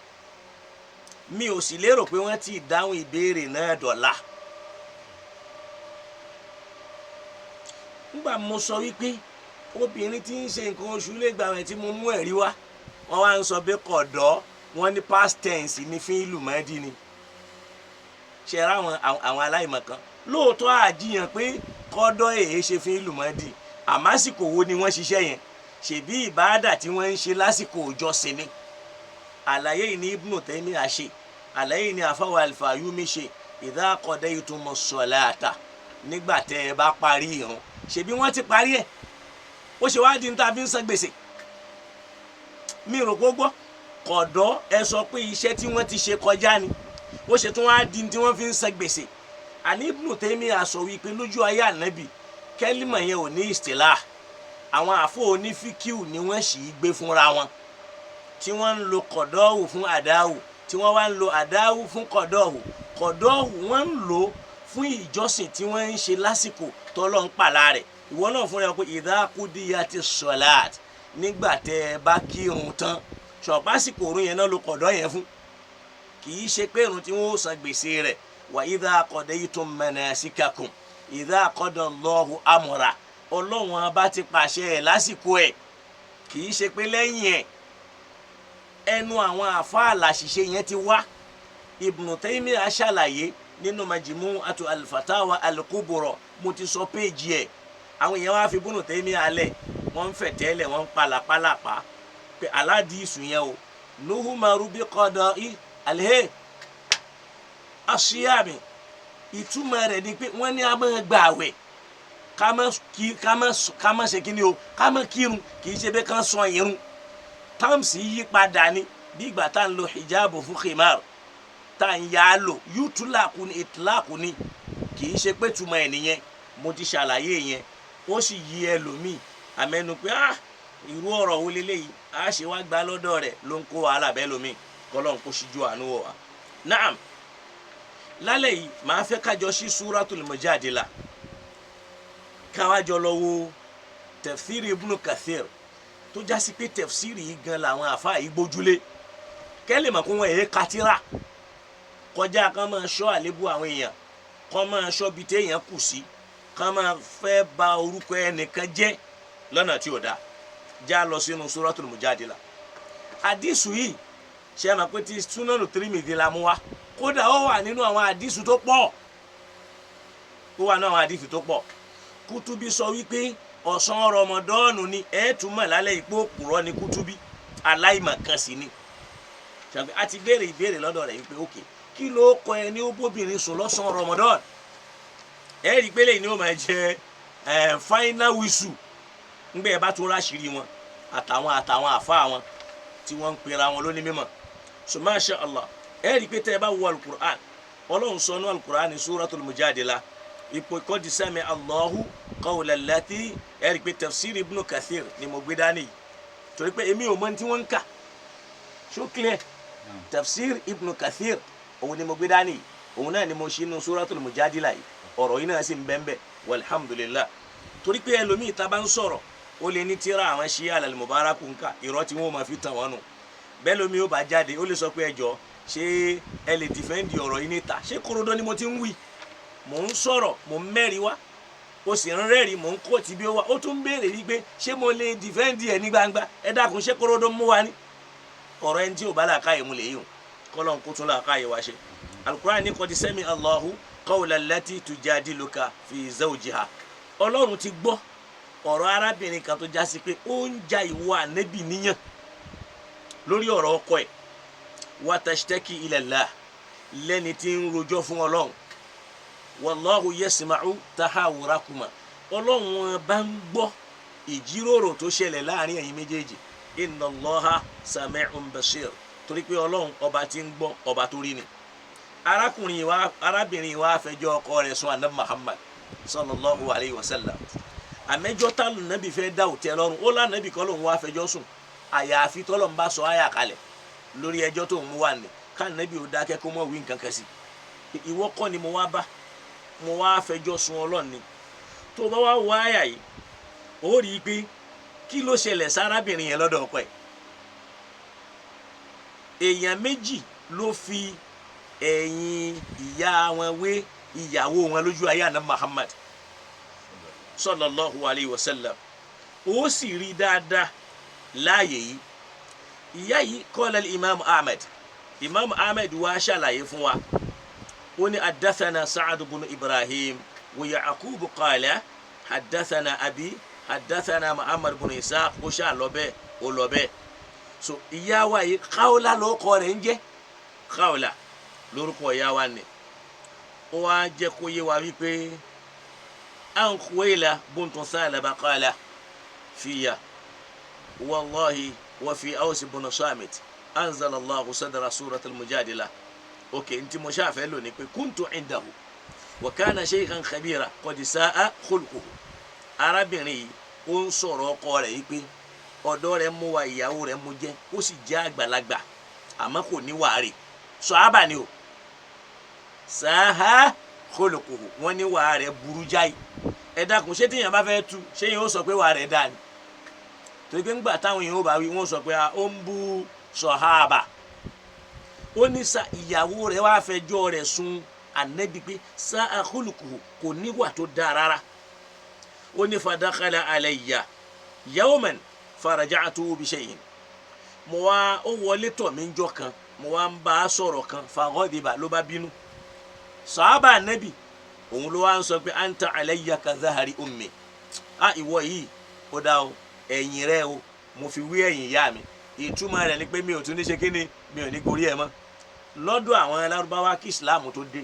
Mi ò sì lérò pé wọ́n ti dáhùn ìbéèrè náà dọ̀la. Nígbà mo sọ wípé obìnrin tí ń ṣe nǹkan oṣù lè gbà wẹ̀ tí mo mú ẹ̀rí wá, wọ́n wá ń sọ pé kọ̀dọ̀ wọ́n ní past tense ní fún ìlú mọ́ẹ́dì ni. Ṣe ra àwọn aláìmọ̀ kan lóòótọ́ àjíyàn pé kọ́dọ̀ èyí ṣe fún ìlú mọ́ẹ́dì, àmọ́ àsìkò wo ni wọ́n ṣiṣẹ́ yẹn? Ṣèbí ìbáàdà tí wọ́n ń ṣe lásìkò ìjọsìn ni. Àlàyé yìí ní Ibnu Taymiyyah ṣe, àlàyé yìí ní àfáwọ̀ Al-Fayyumi ṣe. Idha qadaytumus salata, nígbà tẹ́ ẹ bá parí ìrun. Ṣèbí wọ́n ti parí ẹ̀, ó ṣe wá di ní ta fi ń san gbèsè. Mi rò pé ó gbọ́ kọ̀dọ̀ ẹ sọ pé iṣẹ́ tí wọ́n ti ṣe kọjá ni, ó ṣe tún wá di tí wọ́n fi ń san gbèsè. Àní Ibnu Taymiyyah sọ wípé lójú ayé ànábì kẹ́límọ̀ yẹn ò ní ìstìlá, àwọn àfọ onífíkìú ni wọ́n sì gbé fúnra wọn, tí wọ́n ń lo kọ̀dọ̀ọ̀hù fún àdáhù, tí wọ́n wá ń lo àdáhù fún kọ̀dọ̀ọ̀hù. Kọ̀dọ̀ọ̀hù wọ́n ń lò fún ìjọsìn tí wọ́n ń ṣe lásìkò tọ́lọ́ ń pàlà rẹ̀. Ìwọ náà fúnra ẹ pé idha qudiyati salat, nígbà tẹ́ ẹ bá kírun tán, ṣọ̀pásìkò òrùn yẹn náà lo kọ̀dọ̀ yẹn fún, kì í ṣe pé irun tí wọ́n ó san gbèsè rẹ̀. Wa idha qadaytum manasikakum, idha qada Allahu amra, Ọlọ́run bá ti pàṣẹ ẹ̀ lásìkò ẹ̀, kì í ṣe pé lẹ́yìn ẹ̀. Ẹnu àwọn àfáà làṣìṣe yẹn ti wá. Ibn Taymiyyah aṣàlàyé nínú Majmu'atu al-Fatawa al-Kubra, mo ti sọ péèjì ẹ̀. Àwọn èèyàn wá fi Ibn Taymiyyah alẹ̀, wọ́n ń fẹ̀tẹ́lẹ̀, wọ́n ń palàpalàpá pé aládìísù yẹn o, nuhumaru bi qada'i alhe asiyami. Ìtumọ̀ rẹ̀ ni pé wọ́n ní a máa gba àwẹ̀, ká má ṣe kíni o, ká má kírun, kì í ṣe pé ká sọ irun. Táǹsì yí padà ni bí ìgbà tá à ń lo hijabu fún khimar tá à ń yá a lò, yútúlàkù ni, ìtìláàkù ni, kì í ṣe pé túmọ̀ ẹ̀ nìyẹn. Mo ti ṣàlàyé yẹn, ó sì yí ẹlòmíì àmẹ́nu pé ah irú ọ̀rọ̀ wo leléyìí, a ṣe wá gbá lọ́dọ̀ rẹ̀ ló ń kó wàhálà bẹ́ẹ̀ lómi, kọ́lọ́n kó ṣíjú àánú wọ̀ wá. Naam, lálẹ́ yìí màá fẹ́ kájọ sí Suratul Mujadila, káwájọ lọ wo tafsiri Ibn Kathir, tó jásí pé tafsiri yìí gan làwọn àfa yìí gbójúlé, kẹ́lẹ́ mọ̀ kó wọ́n èé katira kọjá kán máa ṣọ́ àlébù àwọn èèyàn, kán máa ṣọ́ bí téèyàn kù sí, kán máa fẹ́ ba orúkọ ẹnìkan jẹ́ lọ́nà tí ò dáa. Já lọ sínú Suratul Mujadila. Àdìsù yìí ṣe é mọ̀ pé ti Sunanu Tirmidhi la mú wa, kódà ó wà nínú àwọn àdìsù tó pọ̀, ó wà nínú àwọn àdìsù tó pọ̀. Kutubi sọ wípé ọ̀sán Rọmọdọ́ọ̀nù ni ẹ̀ túmọ̀ lálẹ́ ìpó òpùrọ́ ni Kutubi, aláìmọ̀kan sí ni. Ṣàpè a ti béèrè ìbéèrè lọ́dọ̀ rẹ̀ wípé ókè kí ló kọ ẹ ní ó bóbìnrin sùn lọ́sàn Rọmọdọ́ọ̀nù? Ẹ rí i pé lẹ́yìn ni ó máa jẹ ẹ final whistle ńgbẹ́ ẹ bá tún ráṣìírí wọn àtàwọn àfa wọn tí wọ́n ń pera wọn lóní mímọ̀. So masha Allah, ẹ rí i pé tẹ́ ẹ bá wo alukur'an, Ọlọ́run sọ ní alukur'an ní Suratul Mujadila ipò qad sami'a Allahu qawla allati. Ẹ rí i pé tafsir Ibn Kathir ni mo gbé dání yìí, torí pé èmi ò mọ tí wọ́n ń kà. Ṣó clear? Tafsir Ibn Kathir òun ni mo gbé dání yìí, òun náà ni mo ṣí inú Suratul Mujadila yìí, ọ̀rọ̀ yìí náà sì ń bẹ́ẹ̀ bẹ́ẹ̀, walhamdulillah. Torí pé ẹlòmíì tá a bá ń sọ̀rọ̀ Ó lè ní tíra àwọn ṣíà al-Mubaraku ń kà, irọ́ tí wọ́n máa fi tàn wọ́n nù. Bẹ́ẹ̀ lómi ó bá jáde, ó lè sọ pé ẹjọ́, ṣé ẹ lè defend ọ̀rọ̀ yìí níta? Ṣé korodo ni mo ti ń wí? Mò ń sọ̀rọ̀, mò ń mẹ́rin wá, ó sì ń rẹ́rìí, mò ń kó tìbí ó wá, ó tún ń béèrè wípé ṣé mo lè defend ẹ̀ ní gbangba? Ẹ dákun, ṣé korodo mú wa ní ọ̀rọ̀ ẹni tí ò bá làákàyè mu lè yìí o? Kọ́lọ́n kó tún làákàyè wá ṣe. Al-Qur'an ní qad sami Allahu qawla allati tujadiluka fi zawjiha. Ọlọ́run ti gbọ́ ọ̀rọ̀ arábìnrin kan tó já sí pé ó ń ja ìwọ ànẹ́bì níyàn lórí ọ̀rọ̀ ọkọ ẹ̀, wa tashtaki ila Allah, lẹ́ni tí ń rojọ́ fún Ọlọ́run. Wallahu yasma'u tahawurakuma, Ọlọ́run bá ń gbọ́ ìjíròrò tó ṣẹlẹ̀ láàrin ẹ̀yin méjèèjì. Inna Allaha sami'un basir, torí pé Ọlọ́run ọba tí ń gbọ́, ọba tó rí ni. Arákùnrin wa, arábìnrin wa fẹjọ́ ọkọ rẹ̀ sùn Ànábì Muhammad sallallahu alayhi wa sallam. Àmẹ́jọ́ tá nàbì fẹ́ dá òtẹ́ lọ́rùn, ó lànàbì kọ́ lòun wá fẹjọ́ sùn, àyàfi tọ́lọ̀ ń bá sọ àyà kalẹ̀ lórí ẹjọ́ tó ń mú wà ní ká nàbì ó dákẹ́ kó mọ̀ wí nǹkan kan sí. Ìwọ kọ́ ni mo wá bá, mo wá fẹjọ́ sùn Ọlọ́run ni. Tó bá wá wọ àyà yìí, ó rí i pé kí ló ṣẹlẹ̀ sárábìnrin yẹn lọ́dọ̀ ọkọ ẹ̀? Èèyàn méjì ló fi ẹ̀yìn ìyá wọn wé ìyàwó wọn lójú ayé àná Muhammad sallallahu alayhi wa sallam. Ó sì rí dáadáa láàyè yìí. Ìyá yìí, qala imam Ahmed, Imam Ahmed wá ṣàlàyé fún wa, ó ní haddathana Sa'ad bin Ibrahim wa Ya'qub qala haddathana abi haddathana Muhammad bin Ishaq. Ó ṣáà lọ bẹ́ẹ̀, ó lọ bẹ́ẹ̀. So ìyá wa yìí, Khawla lórúkọ rẹ̀ ń jẹ́, Khawla lórúkọ ìyá wa ni. Ó wá jẹ́ kó yé wa wípé an Khuwayla buntu Thalaba qala fiya wallahi wa fi Aws bin Samit anzala Allahu sadra surat al-Mujadila. Ok, ntí mo ṣáà fẹ́ lò ní pé kuntu indahu wa kana shaykhan khabira qad sa'a khulquhu. Arábìnrin yìí, ó ń sọ̀rọ̀ ọkọ rẹ̀ yìí pé ọ̀dọ́ rẹ̀ mú wa, ìyàwó rẹ̀ mú jẹ́, ó sì jẹ́ àgbàlagbà, àmọ́ kò ní wàárì. Sọ̀hábà ni o. Sa'a khulquhu, wọ́n ní wàá rẹ̀ burú jáì. Ẹ dákun, ṣé tíyẹn bá fẹ́ tu, ṣé yẹn ó sọ pé wàá rẹ̀ dáa ni? Torí pé ńgbà táwọn èèyàn ó bá wí, wọ́n sọ pé ó ń bú sọ̀hábà. Ó ní sa ìyàwó rẹ̀ wá fẹjọ́ rẹ̀ sùn Ànábì pé sa'a khulquhu, kò níwà tó dáa rárá. Ó ní fadakhala alayya yawman faraja'tu bi shay'in. Mo wá, ó wọlé tọ̀ mí njọ́ kan, mo wá ń bá a sọ̀rọ̀ kan, faghadiba, ló bá bínú. Sàábà Ànábì òun ló wá ń sọ pé anta alayya ka zahari ummi. A ìwọ yìí, ó dá o, ẹ̀yìn rẹ o, mo fi wí ẹ̀yìn ìyá mi. Ìtumọ̀ rẹ̀ ni pé mi ò tún ní ṣe kíni, mi ò ní gorí ẹ̀ mọ́. Lọ́dọ̀ àwọn Lárúbáwá kí Islam tó dé,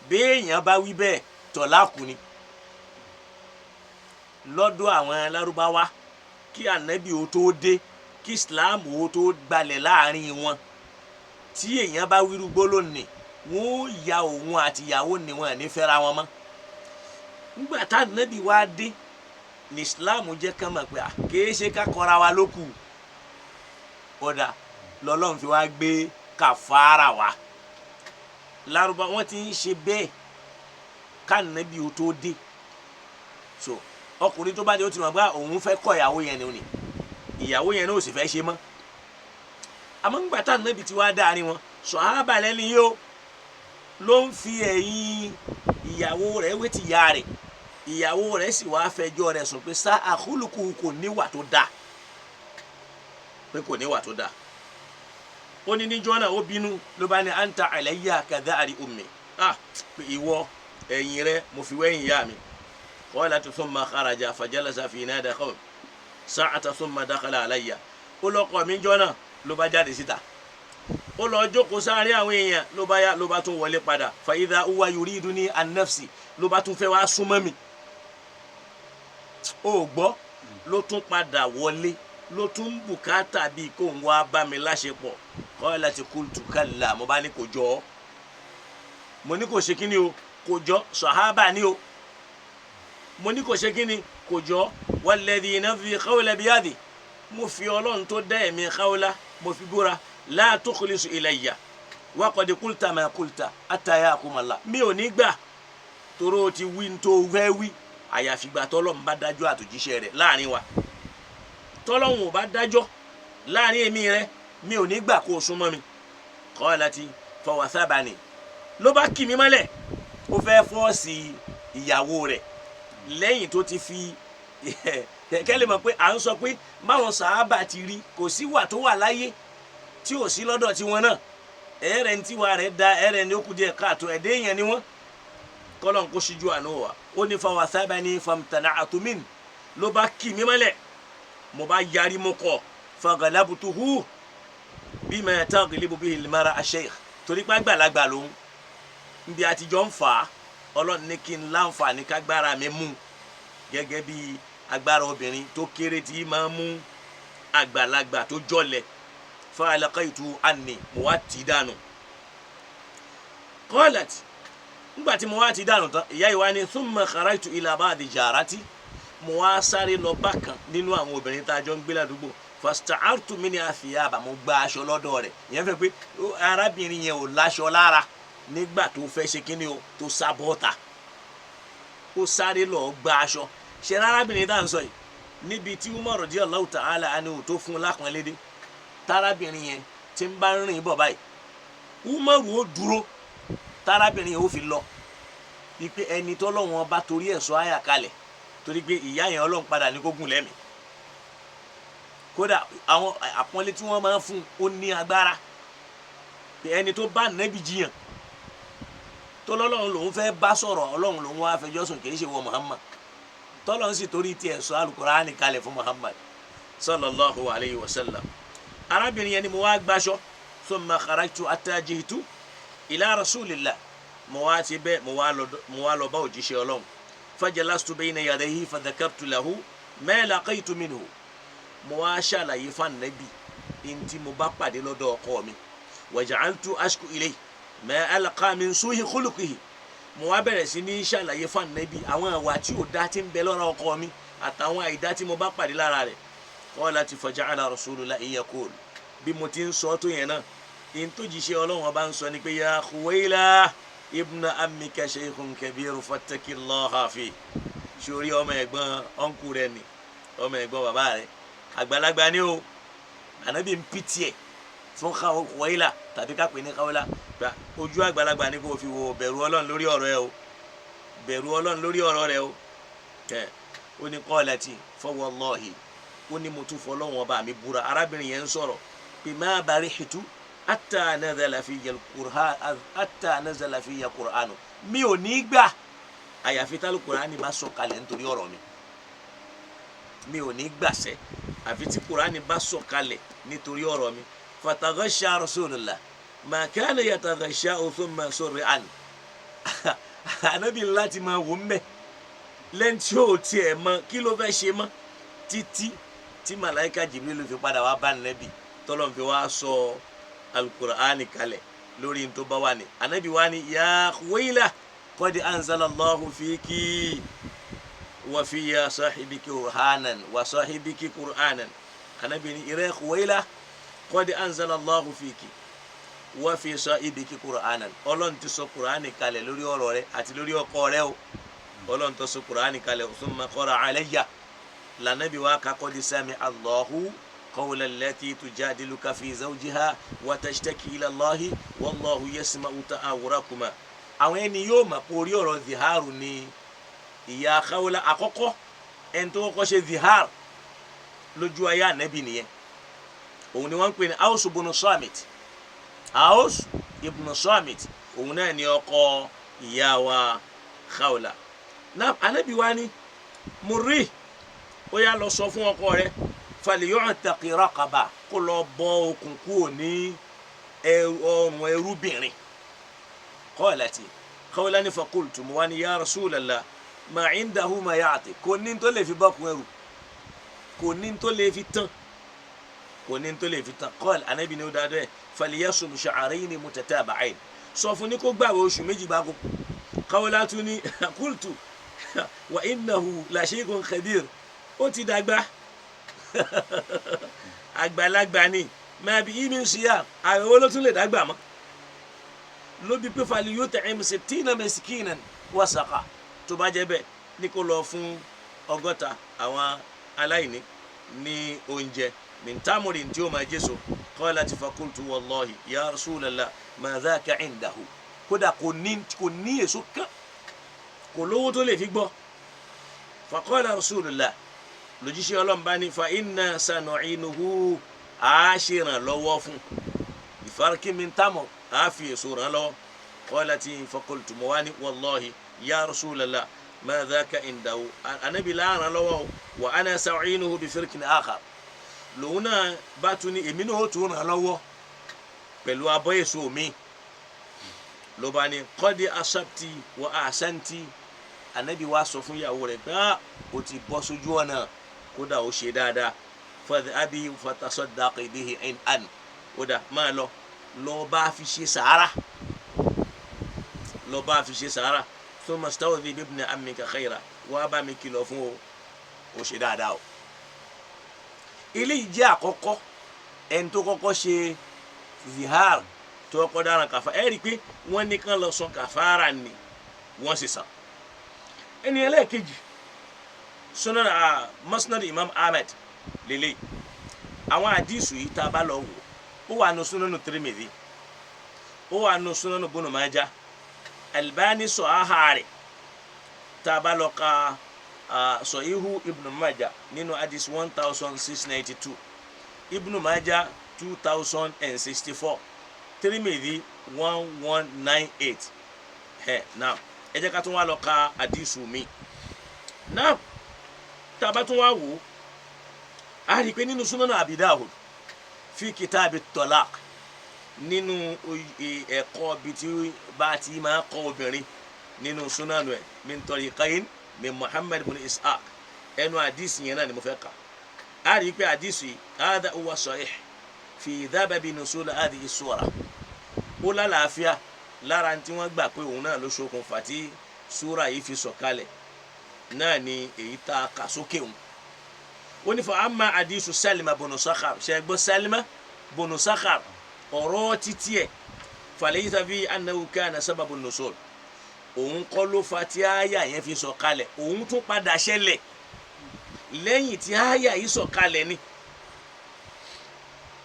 béèyàn bá wí bẹ́ẹ̀, tọ̀láàkù ni. Lọ́dọ̀ àwọn Lárúbáwá kí Ànábì ó tó dé, kí Islam ó tó gbalẹ̀ láàrin wọn, tí èèyàn bá wíru gbólóhùn, wọn ó ya òun àti ìyàwó ni, wọn ní fẹ́ra wọn mọ́. Nígbà tá Ànábì wá dé ní Islam jẹ́ kán mọ̀ pé à kìí ṣe ká kọra wa ló kù. Ọ̀dà lọ́lọ́run fi wá gbé kàfàrà wá. Lárúbá wọn ti ń ṣe bẹ́ẹ̀ kánábì ó tó dé. So ọkùnrin tó bá dé, ó ti mọ̀ pé òun fẹ́ kọ ìyàwó yẹn ni, ìyàwó yẹn ní ó sì fẹ́ ṣe mọ́. Àmọ́ ńgbà tá Ànábì ti wá dáàrin wọn, sọ̀hábà lẹ́ni yìí ó ló ń fi ẹ̀yìn ìyàwó rẹ̀ wé ti ìyá rẹ̀, ìyàwó rẹ̀ sì wá fẹjọ́ rẹ̀ sùn pé sá àkúlùkù, kò níwà tó dáa, pé kò níwà tó dáa. Ó ní níjọ́ náà, ó bínú, ló bá ní anta alayya kadhari ummi. Ah, pé ìwọ, ẹ̀yìn rẹ̀ mo fi wẹ́yìn ìyá mi. Qalat thumma kharaja fajalasa fi nada qawm sa'ata thumma dakhala alayya. Ó lọ́kọ̀ mi jọ́ náà ló bá jáde síta, ó lọ jókòó sáré àwọn èèyàn, ló bá yá, ló bá tún wọlé padà. Fa idha huwa yuriduni an nafsi, ló bá tún fẹ́ wá súnmọ́ mi. Ó gbọ́, ló tún padà wọlé, ló tún bùkátà bíi kó ń wá bá mi láṣepọ̀. Qalat qultu kalla, mo bá ní kò jọ ọ́. Mo ní kò ṣe kí ni o, kò jọ. Sàhábà ni o. Mo ní kò ṣe kí ni, kò jọ. Walladhi nafsi Khawla biyadi, mo fi Ọlọ́run tó dá ẹ̀mí Khawla, mo fi búra, la tukhlisu ilayya wa qad qulta ma qulta hatta yahkuma Allah. Mi ò ní gbà, toró ti wí tó fẹ́ wí, àyàfi gbà tọ́lọ́run bá dájọ́ àtòjíṣẹ́ rẹ̀ láàrin wa. Tọ́lọ́hún ò bá dájọ́ láàrin èmi rẹ, mi ò ní gbà kó o súnmọ́ mi. Qalati fawathabani, ló bá kì mí mọ́lẹ̀. Ó fẹ́ fọ́ọ̀sì ìyàwó rẹ̀ lẹ́yìn tó ti fi kẹ́kẹ́ lè mọ̀ pé à ń sọ pé báwọn sàábà ti rí, kò sí wà tó wà láyé tí ò sí lọ́dọ̀ tiwọn náà. Ẹ̀rẹ̀ ń tiwa rẹ̀ da, ẹ̀rẹ̀ ní ó kù díẹ̀ káàtó, ẹ̀dẹ́ èèyàn ni wọ́n. Kọ́lọ́n kó ṣíjú àánú wa. Ó ní fawathabani famtana'tu min, ló bá kì mí mọ́lẹ̀, mo bá yarí, mo kọ̀. Fagalabutuhu bima taglibu bihi al-mar'a ash-shaykh, torí pé àgbàlagbà lòun nbí àtijọ́ ń fà á. Ọlọ́run ní kí n láǹfààní kágbára mi mú gẹ́gẹ́ bí agbára obìnrin tó kéré tí máa mú àgbàlagbà tó jọlẹ̀. Fa alaqaytu anni, mo wá tì í dànù. Qalat, ńgbà tí mo wá ti dànù tán, ìyá ìwá ni thumma kharajtu ila ba'di jarati, mo wá sáré lọ bákan nínú àwọn obìnrin tá a jọ ń gbé ládùúgbò. Fasta'artu minha thiyaba, mo gba aṣọ lọ́dọ̀ rẹ̀. Ìyẹn fẹ́ pé arábìnrin yẹn ò láṣọ lára nígbà tó fẹ́ ṣe kíni o, tó sá bọ́ta, ó sáré lọ gba aṣọ. Ṣe arábìnrin tá à ń sọ yìí, níbi tí Umar radiyallahu ta'ala anhu tó fún un lápọ̀nlédè, tárábìnrin yẹn ti ń bá ń rìn bọ̀ báyìí, Umar ó dúró tárábìnrin yẹn ó fi lọ, wípé ẹni tọ́lọ́wọ́n bá torí ẹ̀ sọ àyà kalẹ̀, torí pé ìyá yẹn Ọlọ́run padà ní kó gùn lẹ́mìí. Kódà àwọn àpọ́nlé tí wọ́n máa ń fún ó ní agbára, pé ẹni tó bá nẹ́bí jiyàn tó lọ́lọ́run lòun fẹ́ bá sọ̀rọ̀, Ọlọ́run lòun wá fẹjọ́ sùn, kì í ṣe wọ Muhammad, tọ́lọ́run sì torí tiẹ̀ sọ Al-Qur'ani kalẹ̀ fún Muhammad sallallahu alayhi wa sallam. Arábìnrin yẹn ni mo wá gbaṣọ. Thumma kharajtu hatta ji'tu ila rasulillah, mo wá ti bẹ́ẹ̀, mo wá lọ bá òjíṣẹ́ Ọlọ́run. Fajalastu bayna yadayhi fadhakartu lahu ma laqaytu minhu, mo wá ṣàlàyé fún Ànábì ntí mo bá pàdé lọ́dọ̀ ọkọ mi. Waja'altu ashku ilayhi ma alqa min suhi khuluqihi, mo wá bẹ̀rẹ̀ sí ní ṣàlàyé fún Ànábì àwọn àwà tí ò dá tí ń bẹ lọ́rọ̀ ọkọ mi àtàwọn àìdá tí mo bá pàdé lára rẹ̀. Qalat faja'ala rasulullahi yaqul, bí mo ti ń sọ tó yẹn náà, in tó jíṣẹ́ Ọlọ́run ọba ń sọ ni pé ya Khuwaila ibna ammika shaykhun kabir fattaqillaha fi. Sórí ọmọ ẹ̀gbọ́n ọ̀nkù rẹ̀ ni, ọmọ ẹ̀gbọ́n bàbá rẹ̀ àgbàlagbà ni o. Ànábì ń pìtì ẹ̀ fún Khuwaila tàbí ká pè ní Khawla, gba ojú àgbàlagbà ni kò fi wo, bẹ̀rù Ọlọ́run lórí ọ̀rọ̀ ẹ o, bẹ̀rù Ọlọ́run lórí ọ̀rọ̀ rẹ o. Ẹ ó ní qalati fa wallahi, ó ní mo tún fọlọ́run ọba mi búra. Arábìnrin yẹn ń sọ̀rọ̀ pé ma barihtu hatta nazala fiyya al-Qur'an, hatta nazala fiyya Qur'anu, mi ò ní gbà àyàfi tá Al-Qur'ani bá sọ kalẹ̀ nítorí ọ̀rọ̀ mi. Mi ò ní gbàṣẹ àfi tí Qur'ani bá sọ kalẹ̀ nítorí ọ̀rọ̀ mi. Fataghasha rasulullah ma kana yataghasha thumma surri'an. Ànábì láti máa wò ń bẹ̀ lẹ́yìn tí ó tiẹ̀ mọ kí ló fẹ́ ṣe mọ́, títí tí màláíkà Jibril fi padà wá bá Ànábì, tọ́lọ́n fi wá sọ Al-Qur'ani kalẹ̀ lórí tó bá wà ní. Ànábì wá ní ya Khuwaila qad anzala Allahu fiki wa fiya sahibiki qur'anan wa sahibiki qur'anan. Ànábì ní ìrẹ́ Khuwaila qad anzala Allahu fiki wa fi sahibiki qur'anan. Ọlọ́run ti sọ Qur'ani kalẹ̀ lórí ọ̀rọ̀ rẹ àti lórí ọkọ rẹ o. Ọlọ́run tó sọ Qur'ani kalẹ̀. Thumma qara alayya, lànàbí wa ka qad sami'a Allahu qawla allati tujadiluka fi zawjiha wa tashtaki ila Allahi wallahu yasma'u ta'awurakuma. Àwọn ẹni yóò mọ̀ pé orí ọ̀rọ̀ ziharu ni ìyá Khawla àkọ́kọ́, ẹni tó kọ́kọ́ ṣe zihar lójú ayé ànábì nìyẹn. Òun ni wọ́n ń pè ní Aws ibn Samit. Aws ibn Samit, òun náà ni ọkọ ìyá wa Khawla. Náà ànábì wa ni muri, ó yá lọ sọ fún ọkọ rẹ̀ falyu'taqi raqaba, kó lọ bọ́ okùn kúrò ní ọrùn ẹrúbìnrin. Qalati Khawla ní faqultu, mo wá ní ya Rasulallah ma indahu ma ya'ti, kò ní tó lè fi bọ́kùn ẹrù, kò ní tó lè fi tán, kò ní tó lè fi tán. Qala, Ànábì ní ó dáadọ́ ẹ̀ falyasum sha'rayni mutataba'ayn, sọ fún ní kó gbààwẹ̀ oṣù méjì gbáko. Khawla tún ní qultu wa innahu la shaykhun khabir, ó ti dàgbà, àgbàlagbà ni, ma bihi min siyam, àwẹ̀ wo ló tún lè dàgbà mọ́? Lóbi pé fali yut'im sittina miskinan wasaqa, tó bá jẹ́ bẹ́ẹ̀ ní kó lọ fún 60 àwọn aláìní Ní oúnjẹ min tamurin tí ó máa jésò. Qalat faqultu wallahi ya rasulallah ma dhaka indahu. Kódà kò ní, kò ní èso kan, kò lówó tó lè fi gbọ́. Faqala rasulullah, lójíṣẹ́ Ọlọ́run bá ní fa inna sanu'inuhu, a ṣe ìrànlọ́wọ́ fún bifarkin min tamur, a fi èso ràn lọ́wọ́. Qalat faqultu, mo wá ní wallahi ya rasulallah ma dhaka indahu, anabi láàrán lọ́wọ́ wa ana sa'inuhu bifirkin akhar. Lòun náà bá tún ní èmi náà ó tún ràn lọ́wọ́ pẹ̀lú abọ́ èso mi. Ló bá ní qad asabti wa ahsanti. Anabi wa sọ fún ìyàwó rẹ̀ pé ó ti bọ́ sójú ọ̀nà, kódà ó ṣe dáadáa. Fadhabi fatasaddaqi bihi in an, ó dà máa lọ, lọ bá fi ṣe sàárà, lọ bá fi ṣe sàárà. Thumma stawdhi bibni ammika khayra, wàá bá mi kìlọ̀ fún o, ó ṣe dáadáa o. Eléyìí jẹ́ àkọ́kọ́ ẹni tó kọ́kọ́ ṣe zihar, tó kọ́kọ́ dáràn kàfà. Ẹ rí i pé wọ́n ní kán lọ san kàfàrà ni wọ́n sì san. Ẹni ẹlẹ́ẹ̀kejì, sunan musnad imam Ahmed lélẹ̀. Àwọn àdìsù yìí tá a bá lọ wò, ó wà nù sunanu Tirmidhi, ó wà nù sunanu Ibn Majah, Albani sọ ahari. Tá a bá lọ ka Sahihu Ibn Majah nínú hadith 1692, Ibn Majah 2064, Tirmidhi 1198. Ẹ náà, ẹ jẹ́ ká tún wá lọ ka àdìsù mi náà. Tá a bá tún wá wò ó, a rí i pé nínú Sunan Abi Dawud fi kitabi talaq, nínú ẹ̀kọ́ bíi tí bá a ti máa kọ́ obìnrin nínú sunanu ẹ̀, min tariqayn min Muhammad bin Ishaq, ẹnu àdìsí yẹn náà ni mo fẹ́ kà. A rí i pé àdìsí yìí hadha huwa sahih fi sababi nuzul hadhihi sura, ó lálàáfíà. Lára tí wọ́n gbà pé òun náà ló ṣokùnfà tí súra yìí fi sọ̀kalẹ̀ náà ni èyí tá a kà sókè òun. Ó ní fa amma àdìsù Salima bunu Sakhar, ṣe gbọ́ Salima bunu Sakhar, ọ̀rọ̀ títí ẹ̀ falaysa fi annahu kana sababu nuzul, òun kọ́ ló fa tí àyà yẹn fi sọ̀kalẹ̀. Òun tún padà ṣẹlẹ̀ lẹ́yìn tí àyà yìí sọ̀kalẹ̀ ni.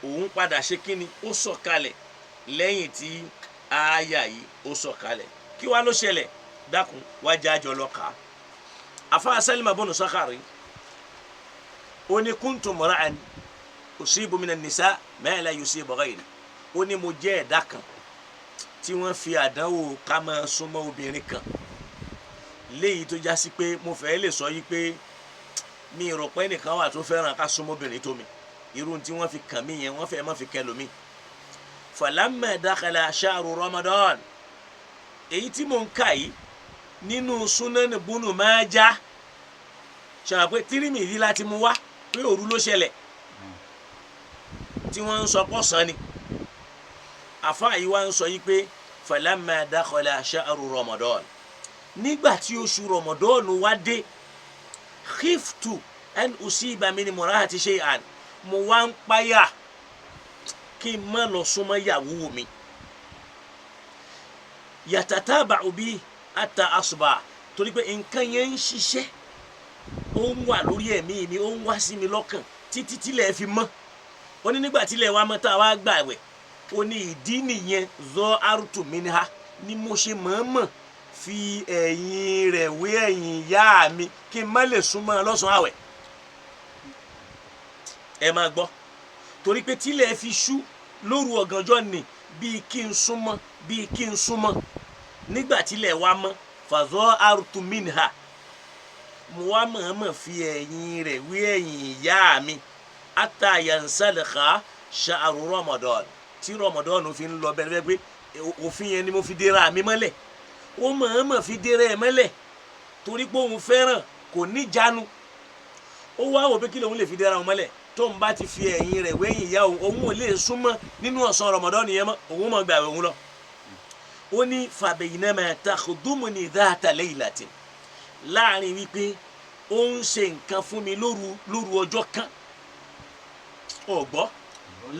Òun padà ṣe kíni? Ó sọ̀kalẹ̀ lẹ́yìn tí àyà yìí ó sọ̀kalẹ̀. Kí wàá ló ṣẹlẹ̀? Dákun wájà jọ lọ kà á. Afa Salima bunu Sakhari, ó ní kuntu mra'an usibu minan nisa ma la yusibu ghayri. Ó ní mo jẹ́ ẹ̀dá kan tí wọ́n fi àdánwò ká máa súnmọ́ obìnrin kan, léyìí tó já sí pé mo fẹ́ lè sọ yìí pé mi rò pé nìkan wà tó fẹ́ràn ká súnmọ́ obìnrin tó mi. Irú tí wọ́n fi kàn mí yẹn, wọ́n fẹ́ má fi kẹ́ lómi. Falamma dakhala shahru Ramadan, èyí tí mò ń kà yìí nínú Sunan Ibn Majah, ṣàwọn pé Tirmidhi láti mú wá pé òru ló ṣẹlẹ̀ tí wọ́n ń sọ pọ̀sán ni. Àfa yìí wá ń sọ yìí pé falamma dakhala shahru Ramadan, nígbà tí oṣù Ramadan wá dé, khiftu an usiba min imra'ati shay'an, mo wá ń páyà kí n má lọ súnmọ́ ìyàwó mi, yatataba'u bi hatta asba, torí pé nǹkan yẹn ń ṣiṣẹ́, ó ń wà lórí ẹ̀mí mi, ó ń wá sí mi lọ́kàn títí tílẹ̀ fi mọ́. Ó ní nígbà tílẹ̀ wa mọ́ tá a wá gbààwẹ̀, ó ní ìdí nìyẹn zọ arútù minha ni mo ṣe mọ̀ọ́mọ̀ fi ẹ̀yìn rẹ̀ wé ẹ̀yìn ìyá mi kí n má lè súnmọ́ lọ́sàn-án àwẹ̀. Ẹ máa gbọ́, torí pé tílẹ̀ fi ṣú lóru ọ̀gànjọ́ ni bíi kí n súnmọ́, bíi kí n súnmọ́. Nígbà tílẹ̀ wa mọ́, fàzọ́ arútù minha, mo wá mọ̀ọ́mọ̀ fi ẹ̀yìn rẹ̀ wé ẹ̀yìn ìyá mi ata yansalakha sha'ru Ramadan, tí Ramadan fi ń lọ bẹ́ẹ̀ bẹ́ẹ̀ pé òfin yẹn ni mo fi dera mi mọ́lẹ̀. Ó mọ̀ọ́mọ̀ fi dera ẹ̀ mọ́lẹ̀ torí pé òun fẹ́ràn, kò níjànú. Ó wá wò pé kí lòun lè fi dera òun mọ́lẹ̀. Tó ń bá ti fi ẹ̀yìn rẹ̀ wẹ́yìn ìyá òun, òun ò lè súnmọ́ nínú ọ̀sán Ramadan yẹn mọ́, òun mọ̀ gbààwẹ̀ òun lọ. Ó ní fabaynama takhdumuni dhata laylatin, láàrin wípé ó ń ṣe nǹkan fún mi lóru lóru ọjọ́ kan, ọ̀gbọ́,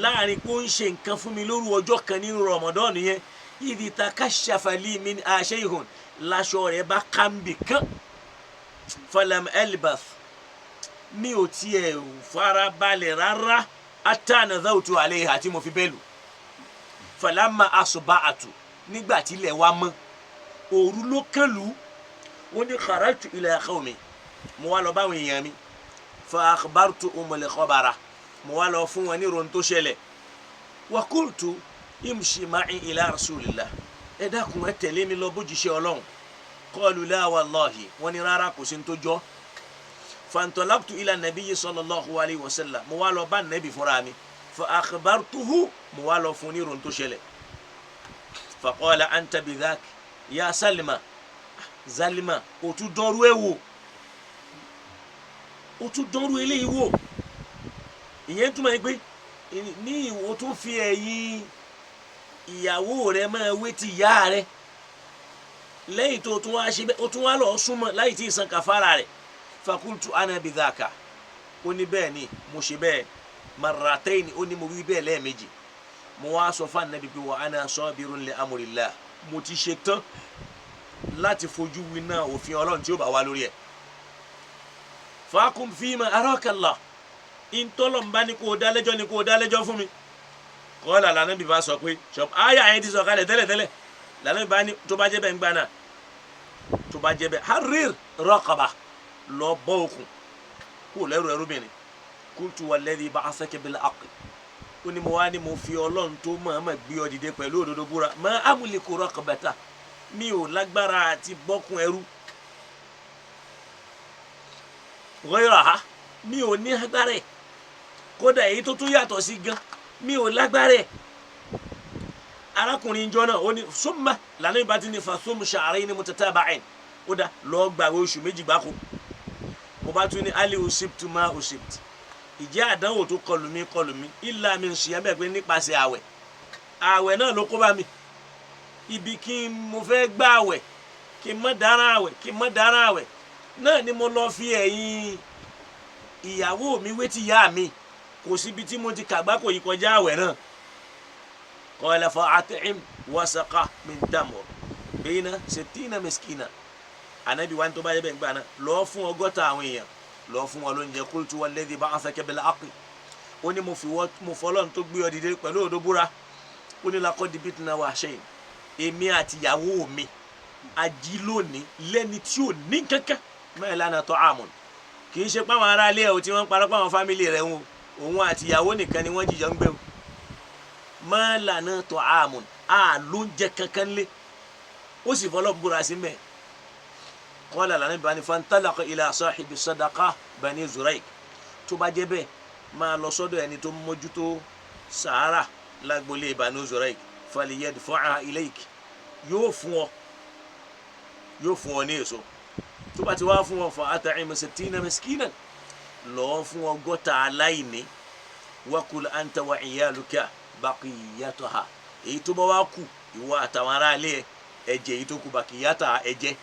láàrin pé ó ń ṣe nǹkan fún mi lóru ọjọ́ kan nínú Ramadan yẹn, idh takashafa li min shay'un, láṣọ rẹ̀ bá kàmbì kan, falam albath Mi ò tiẹ̀ farabalẹ̀ rárá hatta nadhawtu alayha, tí mo fi bẹ́ẹ̀ lù. Falamma asba'atu, nígbà tí ilẹ̀ wa mọ́, òru ló kàn lù. Ó ní kharajtu ila qawmi, mo wá lọ báwọn èèyàn mi. Fa akhbartu umul khabara, mo wá lọ fún wọn ní ìròyìn tó ṣẹlẹ̀. Wa qultu imshi ma'i ila rasulillah, ẹ dákun, ẹ tẹ̀lé mi lọ bójúṣe Ọlọ́run. Qalu la wallahi, wọ́n ní rárá, kò sí ní tó jọ́. Fantalaqtu ila nabiyyi sallallahu alayhi wa sallam, mo wá lọ bá nàbì fúnra mi. Fa akhbartuhu, mo wá lọ fún ní ìròyìn tó ṣẹlẹ̀. Fa qala anta bidhak ya Salima. Zalima, o tún dánrú ẹ wò, o tún dánrú eléyìí wò. Ìyẹn túmọ̀ yìí pé ní ìwò tún fi ẹ̀yìn ìyàwó rẹ máa wé ti ìyá rẹ lẹ́yìn tó tún wá ṣe bẹ́ẹ̀, o tún wá lọ súnmọ́ láì tí ì san kàfàrà rẹ̀. Fakultu ana bidhaka, ó ní bẹ́ẹ̀ ni mo ṣe bẹ́ẹ̀. Marrataini, ó ní mo wí bẹ́ẹ̀ lẹ́ẹ̀mejì. Mo wá sọ fún Ànábì pé wa ana sabirun li amrillah, mo ti ṣe tán láti fojú winá òfin Ọlọ́run tí ó bá wá lórí ẹ̀. Fàákùn fíìmà arakallah, ìtọ́lọ̀mbá ni kò dá lẹ́jọ́, ni kò dá lẹ́jọ́ fún mi. Kọ́lá lànà bí bá sọ pé àyà yẹn ti sọ kalẹ̀ tẹ́lẹ̀tẹ́lẹ̀. Lànà bí bá ní tó bá jẹ́ bẹ́ẹ̀ ń gbà náà, tó bá jẹ́ bẹ́ẹ̀, harir raqaba, lọ bọ́ okùn kó lẹ́rù ẹrúbìnrin. Qultu walladhi ba'athaka bil haqq, ó ní mo wá ní mo fi Ọlọ́run tó mọ̀ọ́mọ̀ gbé ọ dìde pẹ̀lú òdodo búra, ma amliku raqabata, mi ò lágbára àti bọ́kùn ẹrú. Ghayraha, mi ò ní agbára ẹ̀, kódà èyí tó tún yàtọ̀ sí gan, mi ò lágbára ẹ̀. Arákùnrin jọ náà, ó ní summa lànà ìbá ti ní fasum sha'rayni mutataba'ain, ó dá lọ́ọ́ gbàwé oṣù 2 gbáko. Mo bá tún ní ali usibtu ma usibt, ìjẹ́ àdánwò tó kọlù mí kọlù mí, illa min siyam, bẹ́ẹ̀ pé nípasẹ̀ àwẹ̀, àwẹ̀ náà ló kó bá mi. Ibi kí n mo fẹ́ gbà àwẹ̀, kí n má dára àwẹ̀, kí n má dára àwẹ̀ náà ni mo lọ fi ẹ̀yìn ìyàwó mi wé ti ìyá mi. Kò síbi tí mo ti kàgbákò yìí kọjá àwẹ̀ náà. Qala fa at'im wasaqa min tamr bayna sittina miskina. Anabi wa ní tó bá yẹ bẹ́ẹ̀ gbà náà, lọ́ọ́ fún 60 àwọn èèyàn, lọ́ọ́ fún wọn lóúnjẹ. Qultu walladhi ba'athaka bil haqqi, ó ní mo fọlọ́n tó gbé ọ dìde pẹ̀lú òdo búra. Ó ní laqad bitna wahshayn, èmi àti ìyàwó mi ají lónìí lẹ́ni tí ò ní kankan ma lana ta'amun. Kì í ṣe pé àwọn aráalé ẹ̀ o tí wọ́n ń parọ́ pé àwọn fámìlì rẹ̀ ń o, òun àti ìyàwó nìkan ni wọ́n jíjọ ń gbé o. Ma lana ta'amun, a ló ń jẹ kankan lé, ó sì fọlọ́ búra sí mẹ́. Qala lànà bani fantalaqa ila sahibi sadaqa bani Zuraik, tó bá jẹ́ bẹ́ẹ̀, máa lọ sọ́dọ̀ ẹni tó mójútó sàárà lágbolé bani Zuraik, falyadfa'a ilayk, yóò fún ọ, yóò fún ọ ní èso. Tó bá ti wá fún ọ, fa at'im sittina miskinan, lọ́ọ́ fún 60 aláìní. Wakul anta wa iyaluka baqiyataha, èyí tó bá wá kù, ìwọ àtàwọn aráalé ẹ ẹjẹ èyí tó kù, baqiyataha ẹjẹ.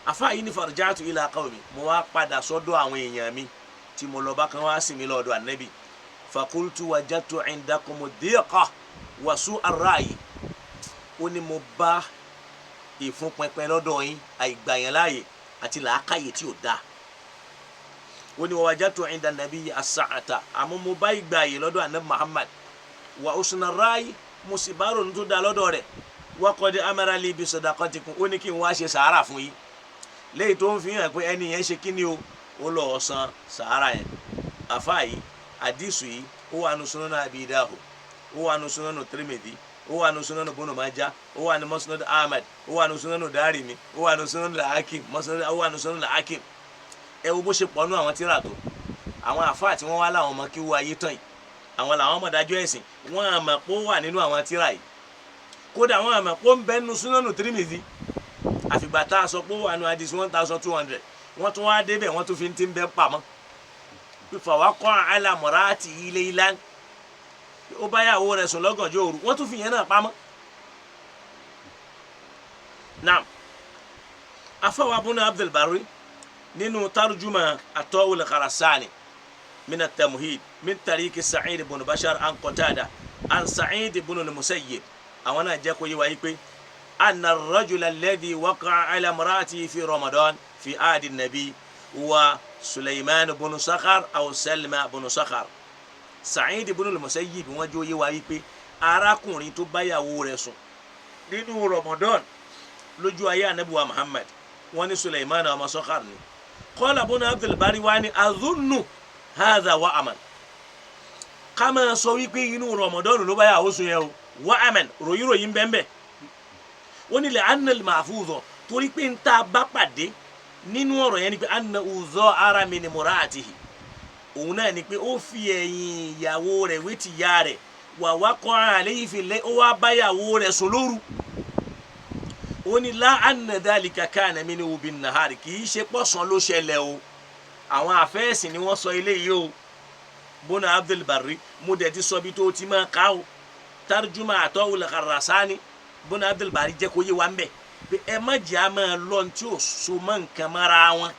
Afa yìí ní farja'tu ila qawmi, mo wá padà sọ́dọ̀ àwọn èèyàn mi tí mo lọ bá kan wá sí mi lọ́dọ̀ ànábì. Fakultu wajadtu indakum diqa wa su'a ar-ra'yi, ó ní mo bá ìfúnpẹpẹ lọ́dọ̀ yín, àìgbàyàn láàyè àti làákàyè tí ò dáa. Ó ní wajadtu inda nabiyyi as-sa'ata, àmọ́ mo bá ìgbàyè lọ́dọ̀ ànábì Muhammad, wa husna ar-ra'yi, mo sì bá rònú tó dáa lọ́dọ̀ rẹ̀. Wa qad amara li bi sadaqatikum, ó ní kí n wá ṣe sàárà fún yín. Léyìí tó ń fi hàn pé ẹni yẹn ṣe kíni o, ó lọ san sàárà yẹn. Àfa yìí, àdìsù yìí, ó wà nù Sunan Abi Dawud, ó wà nù Sunan Tirmidhi, ó wà nù Sunan Ibn Majah, ó wà nù Musnad Ahmad, ó wà nù Sunan Darimi, ó wà nù Sunan Hakim, Musnad, ó wà nù Sunan Hakim. Ẹ wo bó ṣe pọ̀ nù àwọn tíra tó àwọn àfa tí wọ́n wá láwọn ọmọ kí wọ́n ayé tán yìí, àwọn làwọn ọmọ dájọ́ ẹ̀sìn, wọ́n àmọ̀ pé ó wà nínú àwọn tíra yìí. Kódà wọ́n àmọ̀ pé ó ń bẹ nínú Sunan Tirmidhi. Àfìgbà tá a sọ pé ó wà nù hadith 1200, wọ́n tún wá débẹ̀, wọ́n tún fi ti ń bẹ́ pamọ́. Fàwa kọ́ alamọ̀rá ti ilé ilá, ó bá yàwó rẹ̀ sùn lọ́gànjọ́ òru, wọ́n tún fi yẹn náà pamọ́. Naam, afọwọ́ abúlé Abdul Bari nínú tarjuma Atawul Kharasani min at-Tamhid min tariki Sa'id ibn Bashar an Qatada an Sa'id ibn al-Musayyib, àwọn náà jẹ́ kó yé wa yí pé anna ar-rajula alladhi waqa'a ala imra'atihi fi Ramadan fi ahdi an-nabi wa Suleiman bunu Sakhar aw Salma bunu Sakhar. Sa'id ibn al-Musayyib wọ́n jó yé wa wípé arákùnrin tó báyàwó rẹ̀ sùn nínú Ramadan lójú ayé anabiwa Muhammad, wọ́n ní Suleiman ọmọ Sakhar ni. Qala ibn Abdul Bari wa ni azunnu hadha wa aman, ká máa sọ wípé inú Ramadan ló báyàwó sùn yẹn o, wa aman ròyìnròyìn bẹ́ẹ̀ bẹ́ẹ̀. Wọ́n ní la'anna al-mahfuz, torí pé n ta bá pàdé nínú ọ̀rọ̀ yẹn ni pé anna uzọ ara mi ni mura'atihi, òun náà ni pé ó fi ẹ̀yìn ìyàwó rẹ̀ wé ti ya rẹ̀ wà wá kọ́ alayhi fil layl, ó wá bá ìyàwó rẹ̀ sùn lóru. Ó ní la anna dhalika kana minhu bin nahari, kì í ṣe pọ̀sán ló ṣẹlẹ̀ o. Àwọn àfẹ́ẹ̀sìn ni wọ́n sọ eléyìí o. Bọ́nà Abdul Barri, mo dẹ̀ ti sọ bí tó ti máa ká o, tarjuma Ata'ul Kharasani, bọ́nà Abdul Barri jẹ́ kó yé wa ń bẹ̀ pé ẹ má jẹ́ a máa lọ ní tí ò so mọ́ nǹkan mọ́ra wọn.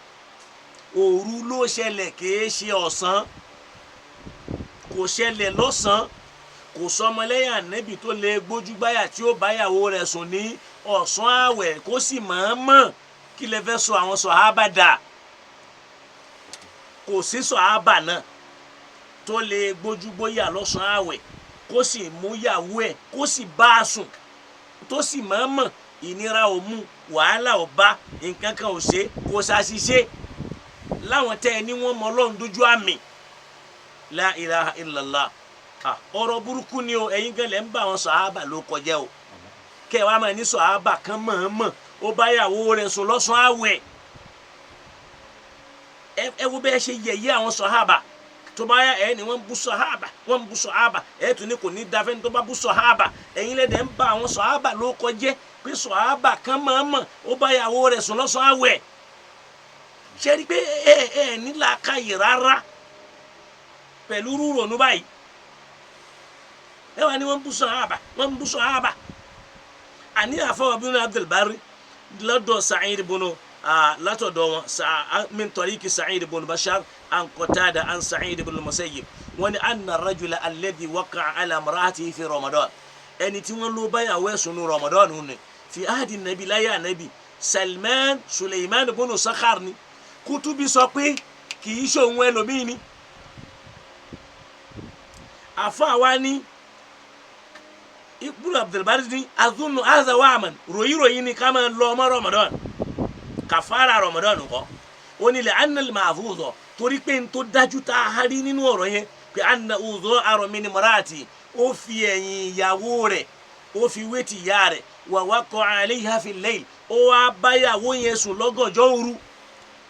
Òru ló ṣẹlẹ̀, kìí ṣe ọ̀sán, kò ṣẹlẹ̀ lọ́sàn-án. Kò sọmọlẹ́yìn ànẹ́bì tó lè gbójúgbáyà tí ó báyàwó rẹ̀ sùn ní ọ̀sán àwẹ̀ kó sì mọ̀ọ́mọ̀. Kí lè fẹ́ sọ àwọn sọ̀hábà dà? Kò sí sọ̀hábà náà tó lè gbójúgbóyà lọ́sàn-án àwẹ̀ kó sì mú yàwó ẹ̀ kó sì bá a sùn tó sì mọ̀ọ́mọ̀. Ìnira ò mú, wàhálà ò bá, nǹkan kan ò ṣe, kò ṣàṣìṣe. Láwọn tẹ́ ẹ ní wọ́n mọ Ọlọ́run dójú àmì, la ilaha illallah. Ọ̀rọ̀ burúkú ni o. Ẹ̀yin gan lẹ́ ń bá àwọn sọ̀hábà ló kọjá o. Kẹ́ ẹ wá máa ní sọ̀hábà kan mọ̀ọ́mọ̀ ó bá yàwó rẹ̀ sùn lọ́sàn-án àwẹ̀. Ẹ wo bẹ́ẹ̀ ṣe yẹ̀yẹ́ àwọn sọ̀hábà. Tó bá yà ẹ ni wọ́n ń bú sọ̀hábà, wọ́n ń bú sọ̀hábà, ẹ tún ní kò ní dáfẹ́ ní tó bá bú sọ̀hábà. Ẹ̀yin lẹ́dẹ̀ ń bá àwọn sọ̀hábà ló kọjẹ́ pé sọ̀hábà kan mọ̀ọ́mọ̀ ó bá yàwó rẹ̀ sùn lọ́sàn-án àwẹ̀. Ṣe rí pé ẹ ẹ ní làákàyè rárá pẹ̀lú rúrònú báyìí? Ẹ wà ní wọ́n ń bú sọ̀hábà, wọ́n ń bú sọ̀hábà. Àní àfọwọ́ bínú Abdul Bari lọ́dọ̀ Sa'id bunu látọ̀dọ̀ wọn min tariki Sa'id ibn Bashar an Qatada an Sa'id ibn Musayyib, wọ́n ní anna rajula alladhi waqa'a ala imra'atihi fi Ramadan, ẹni tí wọ́n ló báyàwó ẹ̀sùn ní Ramadan ní fi ahdi nabi, láyé ànábì, Salman Suleiman ibn Sakhar ni. Kutubi sọ pé kì í ṣe òun, ẹlòmíì ni. Àfa wa ní Ibn Abdul Bari ní azunnu hadha wa'man, ròyìnròyìn ni ká máa lọ ọmọ Ramadan kàfàrà Ramadan kọ. Ó ní la'anna al-mahfuz, torí pé n tó dájú tá a rí nínú ọ̀rọ̀ yẹn pé anna udhu arọ min imra'ati, ó fi ẹ̀yìn ìyàwó rẹ̀ ó fi wé ti ìyá rẹ̀, wa waqa'a alayha fi al-layl, ó wá báyàwó yẹn sùn lọ́gànjọ́ òru.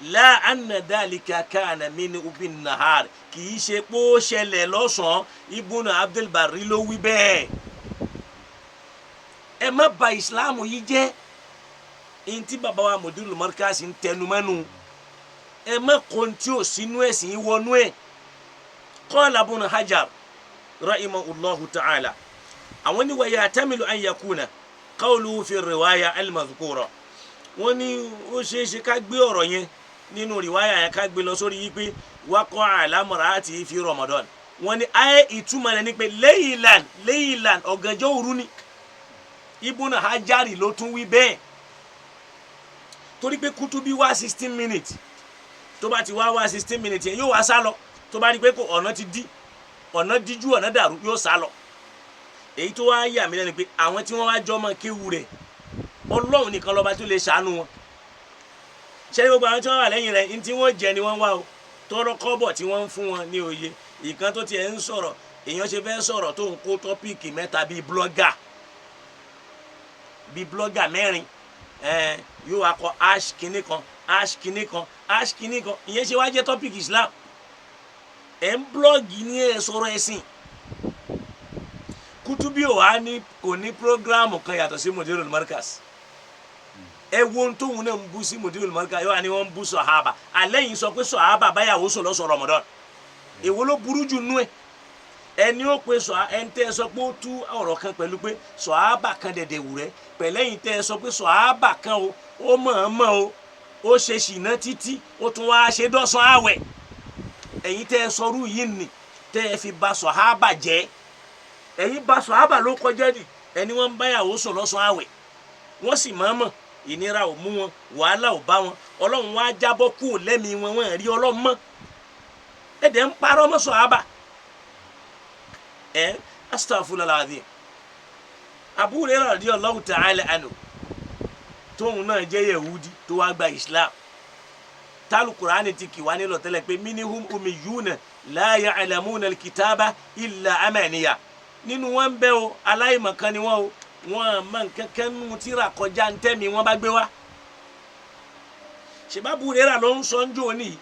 La anna dhalika kana minhu bin-nahar, kì í ṣe pé ó ṣẹlẹ̀ lọ́sàn-án. Ibn Abdul Barri ló wí bẹ́ẹ̀. Ẹ má bà ìsìláàmù yìí jẹ́. Ntí bàbá wa Mudirul Markaz ń tẹnumẹ́nu, ẹ má kó ntí ò sínú ẹ̀sìn yìí wọnú ẹ̀. Qala Ibn Hajar rahimahullahu ta'ala, àwọn ní wa yahtamilu an yakuna qawluhu fi riwaya al-madhkura, wọ́n ní ó ṣeé ṣe ká gbé ọ̀rọ̀ yẹn nínú riwaya yẹn ká gbé lọ sórí yìí pé waqa'a ala imra'atihi fi Ramadan. Wọ́n ní ayé ìtumọ̀ rẹ̀ ni pé laylan laylan, ọ̀gànjọ́ òru ni. Ibn Hajari ló tún wí bẹ́ẹ̀, torí pé Kutubi wá 16 minutes, tó bá ti wá wá 16 minutes yẹn, yóò wá sá lọ. Tó bá rí pé ọ̀nà ti dí, ọ̀nà díjú, ọ̀nà dàrú, yóò sá lọ. Èyí tó wá yà mí lẹ́nu pé àwọn tí wọ́n wá jọmọ kéwu rẹ̀, Ọlọ́run nìkan lọ́ba tó lè ṣàánú wọn. Ṣé gbogbo àwọn tí wọ́n wà lẹ́yìn rẹ̀ ní tí wọ́n jẹ ni wọ́n wá o, tọrọ kọ́bọ̀ tí wọ́n ń fún wọn ní òye. Ìkan tó tiẹ̀ ń sọ̀rọ̀, èèyàn ṣe fẹ́ sọ̀rọ̀ tó ń kó topic mẹ́ta bíi blogger mẹ́rin, yóò wá kọ ash kinní kan, ash kinní kan, ash kinní kan. Ìyẹn ṣe wá jẹ́ topic Islam? Ẹ̀ ń blog ní ẹ̀ sọ̀rọ̀ ẹ̀sìn. Kutubi ò wá ní kò ní program kan yàtọ̀ sí Mudirul Markaz. Ẹ wo ohun tóun náà ń bú sí Mudirul Markaz, yóò wá ní wọ́n ń bú sọ̀hábà. Alẹ́ yìí sọ pé sọ̀hábà báyàwó sọ̀ lọ́sọ̀ Ramadan, èwo ló burú jù nú ẹ̀? Ẹni ó pe sọ ẹni tẹ́ ẹ sọ pé ó tú ọ̀rọ̀ kan pẹ̀lú pé sọ̀hábà kan dẹ̀dẹ̀ wù rẹ, pẹ̀lẹ́yìn tẹ́ ẹ sọ pé sọ̀hábà kan o, ó mọ̀ọ́mọ̀ o, ó ṣe ṣìnà títí, ó tún wá ṣe dọ́sán àwẹ̀. Ẹ̀yin tẹ́ ẹ sọrú yìí nì tẹ́ ẹ fi ba sọ̀hábà jẹ́, ẹ̀yin ba sọ̀hábà ló kọjá nì. Ẹni wọ́n ń báyàwó sùn lọ́sàn àwẹ̀, wọ́n sì mọ̀ọ́mọ̀ Ìnira ò mú wọn, wàhálà ò bá wọn. Ọlọ́run wá jábọ́ kúrò lẹ́mìí wọn, wọn rí Ọlọ́run mọ́. Ẹ̀dẹ̀ ń parọ́ mọ́ sọ̀hábà. Ẹ̀ astaghfirullah alazim. Abu Hurairah radiyallahu ta'ala anhu, tóun náà jẹ́ Yehudi tó wá gba Islam, talu Qur'ani ti kì wá nílò tẹ́lẹ̀ pé minihum umiyuna la ya'lamuna al-kitaba illa amaniya. Nínú wọn bẹ́ o, aláìmọ̀kan ni wọ́n o, wọn mọ nkankan nù tíra kọjá ntẹ́mi wọn bá gbé wá. Ṣèbá Abu Hurairah ló ń sọ ń jò ní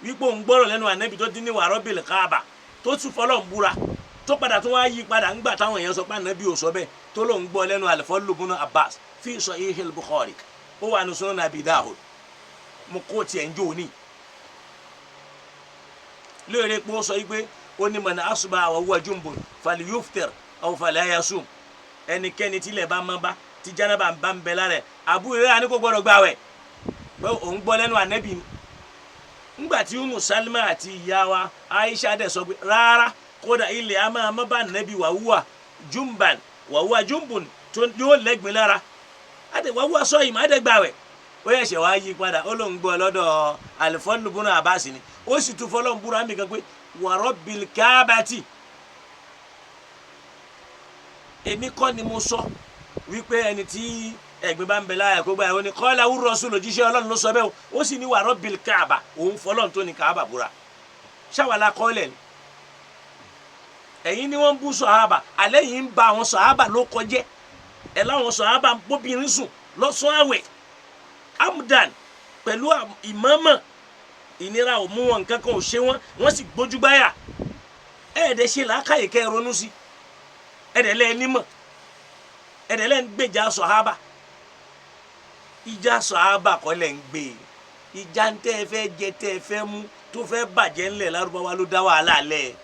wípé òun gbọ́rọ̀ lẹ́nu ànábì tó dín ní wa rabbil Kaaba, tó tún fọlọ́ ń búra, tó padà tó wá yí padà ńgbà táwọn èèyàn sọ pé ànábì ò sọ bẹ́ẹ̀, tó lóun gbọ́ lẹ́nu Al-Fadl ibn Abbas fi Sahih al-Bukhari, ó wà ní Sunan Abi Dawud. Mo kó tiẹ̀ ń jò ní. Lóore pé ó sọ yí pé ó ní man asbaha wa huwa junubun falyuftir aw falyasum, ẹnikẹ́ni tílẹ̀ bá mọ́ bá tí jánábà ń bá ń bẹ lára ẹ̀, Abu Hurairah ní kò gbọ́dọ̀ gbààwẹ̀, pé òun gbọ́ lẹ́nu ànábì ni. Ńgbà tí Umu Salima àti ìyá wa Aisha dẹ̀ sọ pé rárá, kódà ilẹ̀ a máa má bá ànábì wàhùwà jumban, wàhùwà jumbun, tó yóò lẹ́gbẹ̀ẹ́ lára, àdè wàhùwà sọ ìmọ̀ àdè gbààwẹ̀. Ó yẹ ṣẹ̀ wá yí padà, ó lóun gbọ́ lọ́dọ̀ Al-Fadl ibn Abbas ni, ó sì tún fọlọ́n búra mi kan pé wa rabbil Kaabati, èmi kọ́ ni mo sọ wípé ẹni tí ẹ̀gbin bá ń bẹ láàyè kó gbà ẹ̀. Ó ní kọ́lá wúrọ̀ sùn lòjíṣẹ́ Ọlọ́run ló sọ bẹ́ẹ̀ o, ó sì ní wa rabbil Kaaba, òun fọlọ́n tó ní Kaaba búra. Ṣáwàlá kọ́lẹ̀ ni ẹ̀yin ni wọ́n ń bú sọ̀hábà, alẹ́ yìí ń ba àwọn sọ̀hábà ló kọjẹ́ ẹ̀, láwọn sọ̀hábà ń bóbìnrin sùn lọ́sàn-án àwẹ̀ amdan pẹ̀lú ìmọ̀ọ́mọ̀, ìnira ò mú wọn, nǹkan kan ò ṣe wọn, wọ́n sì gbójú gbáyà. Ẹ̀ẹ́dẹ̀ ṣe làákàyè kẹ́ ẹ ronú sí, ẹ̀ẹ́dẹ̀ lẹ́ẹ̀ nímọ̀, ẹ̀ẹ́dẹ̀ lẹ́ẹ̀ ń gbèjà sọ̀hábà. Ìjà sọ̀hábà kọ́ lẹ̀ ń gbé e, ìjà ń tẹ́ ẹ fẹ́ jẹ, tẹ́ ẹ fẹ́ mú, tó fẹ́ bàjẹ́ ńlẹ̀ lárúbáwá ló dá wàhálà lẹ̀,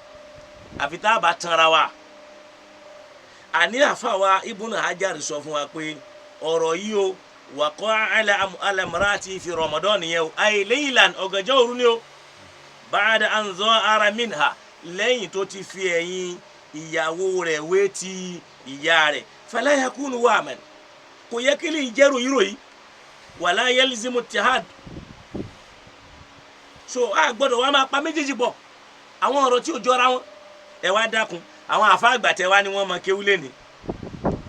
àfi tá a bá tanra wa. Àní àfàwà Ibn Hajar sọ fún wa pé ọ̀rọ̀ yìí o, wàkọ́ alamrati fi Ramadan yẹn o, ayé leylan, ọ̀gànjọ́ òru ni o, ba'da an zahara minha, lẹ́yìn tó ti fi ẹ̀yìn ìyàwó rẹ̀ wé ti ìyá rẹ̀, fala yakunu wahman, kò yẹ kí lè jẹ́ ròyìnròyìn, wala yalzimu ittihad. So a gbọ́dọ̀ wá máa pa méjèèjì pọ̀, àwọn ọ̀rọ̀ tí ò jọra wọn. Ẹ wá dákun, àwọn àfa àgbàtẹ wa ni wọ́n mọ kéwú lẹ́ni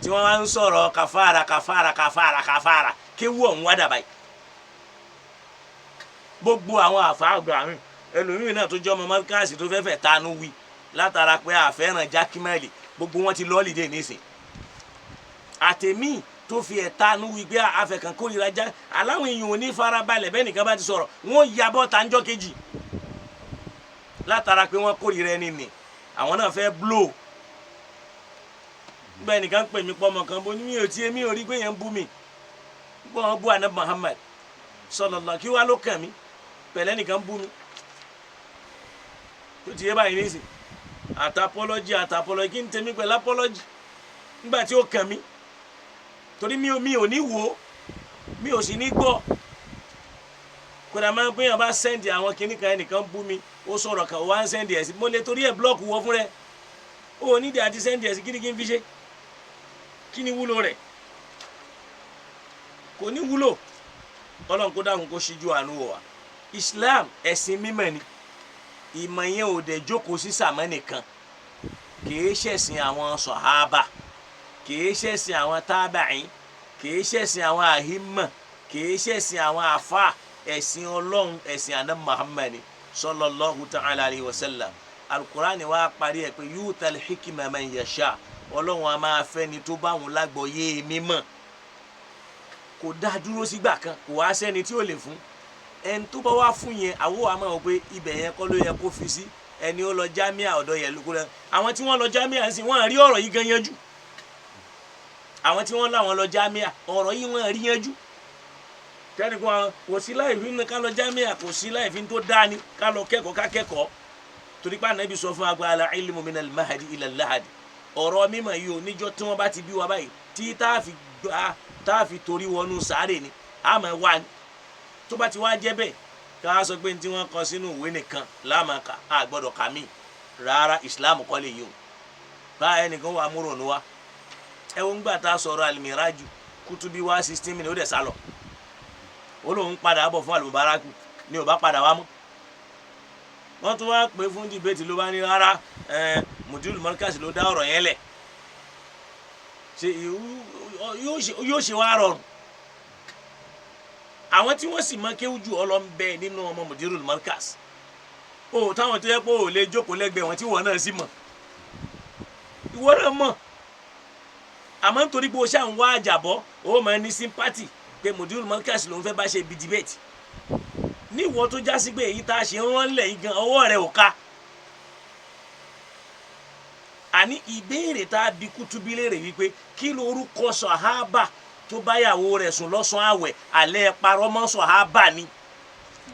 tí wọ́n wá ń sọ̀rọ̀ kàfàrà kàfàrà kàfàrà kàfàrà, kéwú ọ̀hún wá dàbáyì. Gbogbo àwọn àfa àgbà mi, ẹlòmíì náà tó jẹ́ ọmọ mọ́kàsí tó fẹ́fẹ́ tánú wí látara pé àfẹ́ràn jákímẹ́lì, gbogbo wọn ti lọ́ọ̀lì dé nísìn. Àtẹ̀mí tó fi ẹ̀tanú wí pé àfẹ̀kàn kórìíra já aláwọn èèyàn ò ní farabalẹ̀, bẹ́ẹ̀ nìkan bá ti sọ̀rọ̀ wọ́n ya bọ́ tanjọ́ kejì látara pé wọ́n kórìíra ẹni nì, àwọn náà fẹ́ blow. Nígbà ẹnìkan pè mí pọ́ ọmọ kan bó ní mi ò tí èmi ò rí pé yẹn ń bú mi, gbọ́ wọn bú àná Muhammad sallallahu, kí wàá ló kàn mí pẹ̀lẹ́ nìkan bú mi tó ti yé báyìí nísìn. Àtàpọ́lọ́jì àtàpọ́lọ́jì kí n tẹ̀mí pẹ̀lú apọ́lọ́jì nígbà tí ó kàn mí, torí mi ò ní wò ó, mi ò sì ní gbọ́. Kódà máa ń pín yàn bá sẹ́ndì àwọn kinní kan, ẹnìkan bú mi, ó sọ̀rọ̀ kan, ó wá ń sẹ́ndì ẹ̀ sí, mo lè torí ẹ̀ blọ́ọ̀kù wọ fún rẹ. Ó nídìí àti sẹ́ndì ẹ̀ sí, kí ni kí n fi ṣe, kí ni wúlò rẹ̀? Kò ní wúlò. Ọlọ́run kó dáhùn kó ṣíjú àánú wò wá. Islam ẹ̀sìn mímọ̀ ni, ìmọ̀ yẹn ò dẹ̀ jókòó sí sàmọ́ nìkan, kìí ṣẹ̀sìn àwọn sọ̀hábà, kìí ṣẹ̀sìn àwọn tábàáyín, kìí ṣẹ̀sìn àwọn àhímọ̀, kìí ṣẹ̀sìn àwọn àfà, ẹ̀sìn Ọlọ́run, ẹ̀sìn àná Muhammad sallallahu ta'ala alayhi wa sallam. Alukurani wa parí ẹ̀ pé yu'tal hikma man yasha, Ọlọ́run a máa fẹ́ ni tó bá wọn lágbọ̀ọ́yé mímọ̀. Kò dá dúró sígbà kan, kò wá sẹ́ni tí ó lè fún ẹni tó bá wá fún yẹn. Àwọ̀ wa máa wọ pé ibẹ̀ yẹn kọ́ ló yẹ kó fi sí, ẹni ó lọ jámíà ọ̀dọ̀ yẹn lóko rẹ. Àwọn tí wọ́n lọ jámíà ń sìn, wọ́n rí ọ̀rọ̀ yìí gan yanjú. Àwọn tí wọ́n láwọn lọ jámíà, ọ̀rọ̀ yìí wọ́n rí yanjú. Tẹ́lẹ̀ kó kò sí láì fi ká lọ jámíà, kò sí láì fi tó dání ká lọ kẹ́kọ̀ọ́, ká kẹ́kọ̀ọ́, torí pé Ànábì sọ fún agbára ilmu minal mahadi ilal lahadi. Ọ̀rọ̀ mímọ̀ yìí ò níjọ́ tí wọ́n bá ti bí wa báyìí tí tá a fi gbà, tá a fi torí wọnú sáré ni a máa wá ni. Tó bá ti wá jẹ́ bẹ́ẹ̀, ká sọ pé tí wọ́n kọ sínú ìwé nìkan láàmà ká, a gbọ́dọ̀ kà mí rárá. Islam kọ́ lè yí o. Bá ẹnìkan wà múrònú wa, ẹ wọ́n gbà tá a sọ̀rọ̀ alimiraju Kutubi wá 16 minutes, ó dẹ̀ sá lọ. Ó lóun padà bọ̀ fún Al-Mubaraku ni ò bá padà wá mọ́. Wọ́n tún wá pè fún debate, ló bá ní rárá, Mudirul Markaz ló dá ọ̀rọ̀ yẹn lẹ̀. Ṣe yóò ṣe wá rọrùn? Àwọn tí wọ́n sì mọ kéwú jù ọ lọ ń bẹ nínú ọmọ Mudirul Markaz o, táwọn tó yẹ pé o lè jókòó lẹ́gbẹ̀ẹ́ wọn tí wọ́n náà sì mọ̀, ìwọ náà mọ̀. Àmọ́ nítorí pé o ṣáà ń wá àjàbọ́, o máa ní sympathy pé Mudirul Markaz ló ń fẹ́ bá ṣe ibi debate ní. Ìwọ tó já sí pé èyí tá a ṣe ń rán lẹ̀ yìí gan, ọwọ́ rẹ̀ ò ká. Àní ìbéèrè tá a bi Kutubi léèrè wípé kí lorúkọ sàhábà tó báyàwó rẹ̀ sùn lọ́sàn-án àwẹ̀, alẹ́ parọ́ mọ́ sàhábà ni.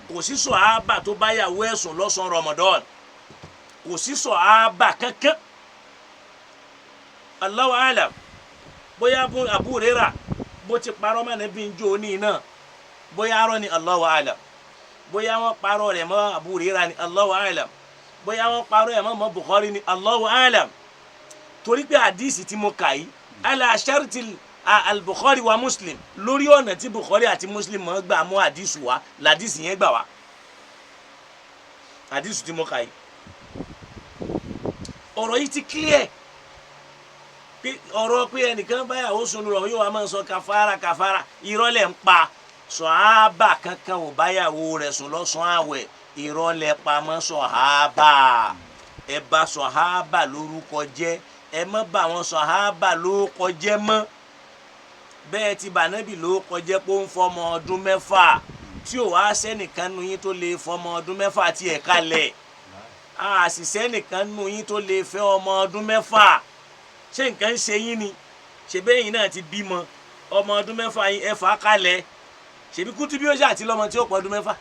Kò sí sàhábà tó báyàwó ẹ̀ sùn lọ́sàn-án Ramadan, kò sí sàhábà kankan. Allahu alam, bóyá Abu Hurairah bó ti parọ́ mọ́ níbi njó ní iná, bóyá arọ́ ni, Allahu alam. Bóyá wọ́n parọ́ rẹ̀ mọ́ Abu Hurairah ni, Allahu alam. Bóyá wọ́n parọ́ ẹ̀ mọ́ Bukhari ni, Allahu alam. Torí pé àdìsí tí mo kà yìí, ala sharti al-Bukhari wa Muslim, lórí ọ̀nà tí Bukhari àti Muslim mọ̀ gbà mú àdìsí wa làdìsí yẹn gbà wá. Àdìsí tí mo kà yìí, ọ̀rọ̀ yìí ti clear pé ọ̀rọ̀ pé ẹnìkan báyàwó sunu rọ̀ yóò wá máa sọ kàfàrà kàfàrà, irọ́ lẹ̀ ń pa. Sọ̀hábà kankan ò báyàwó rẹ̀ sùn lọ́sàn-án àwẹ̀, irọ́ lẹ̀ pamọ́. Sọ̀hábà, ẹ bà sọ̀hábà lórúkọ jẹ́, ẹ má bà wọn sọ̀hábà lórúkọ jẹ́ mọ́. Bẹ́ẹ̀ ti bànábì lórúkọ jẹ́ pé ó ń fọmọ ọdún 6, tí ò wá sẹ́nìkan nu yín tó lè fọmọ ọdún 6 tiẹ̀ kalẹ̀, àṣìṣẹ́ nìkan nu yín tó lè fẹ́ ọmọ ọdún 6. Ṣé nǹkan ń ṣe yín ni? Ṣe bẹ́ẹ̀ yín náà ti bímọ ọmọ ọdún 6 yín, ẹ fà á kalẹ̀. Ṣèbí Kutubi ó ṣàti lọ́mọ tí ó pọ̀ ọdún 6?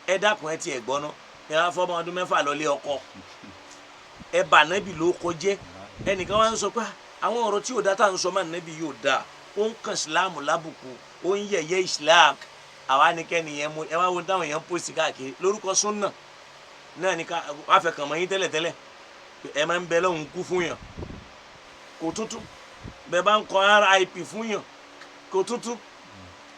Ẹ dákun, ẹ tiẹ̀ gbọ́ná, ẹ wá fọmọ ọdún 6 lọlé ọkọ, ẹ bà nábì ló kọjẹ́. Ẹnìkan wá ń sọ pé àwọn ọ̀rọ̀ tí ò dá tá à ń sọ máa nábì yóò dáa, ó ń kàn ìsìláàmù lábùkù, ó ń yẹ̀yẹ́ ìsìláàmù. Àwa ni kẹ́niyẹn mú ẹ wá wo táwọn èèyàn ń pòsì káàkiri lórúkọ súnà náà ni ká wàá fẹ́ kàn mọ́ yín tẹ́lẹ̀tẹ́lẹ̀. Ẹ máa ń bẹ lọ́hùn kú fún yàn kò tútù, bẹ́ẹ̀ bá ń kọ RIP fún yàn kò tútù.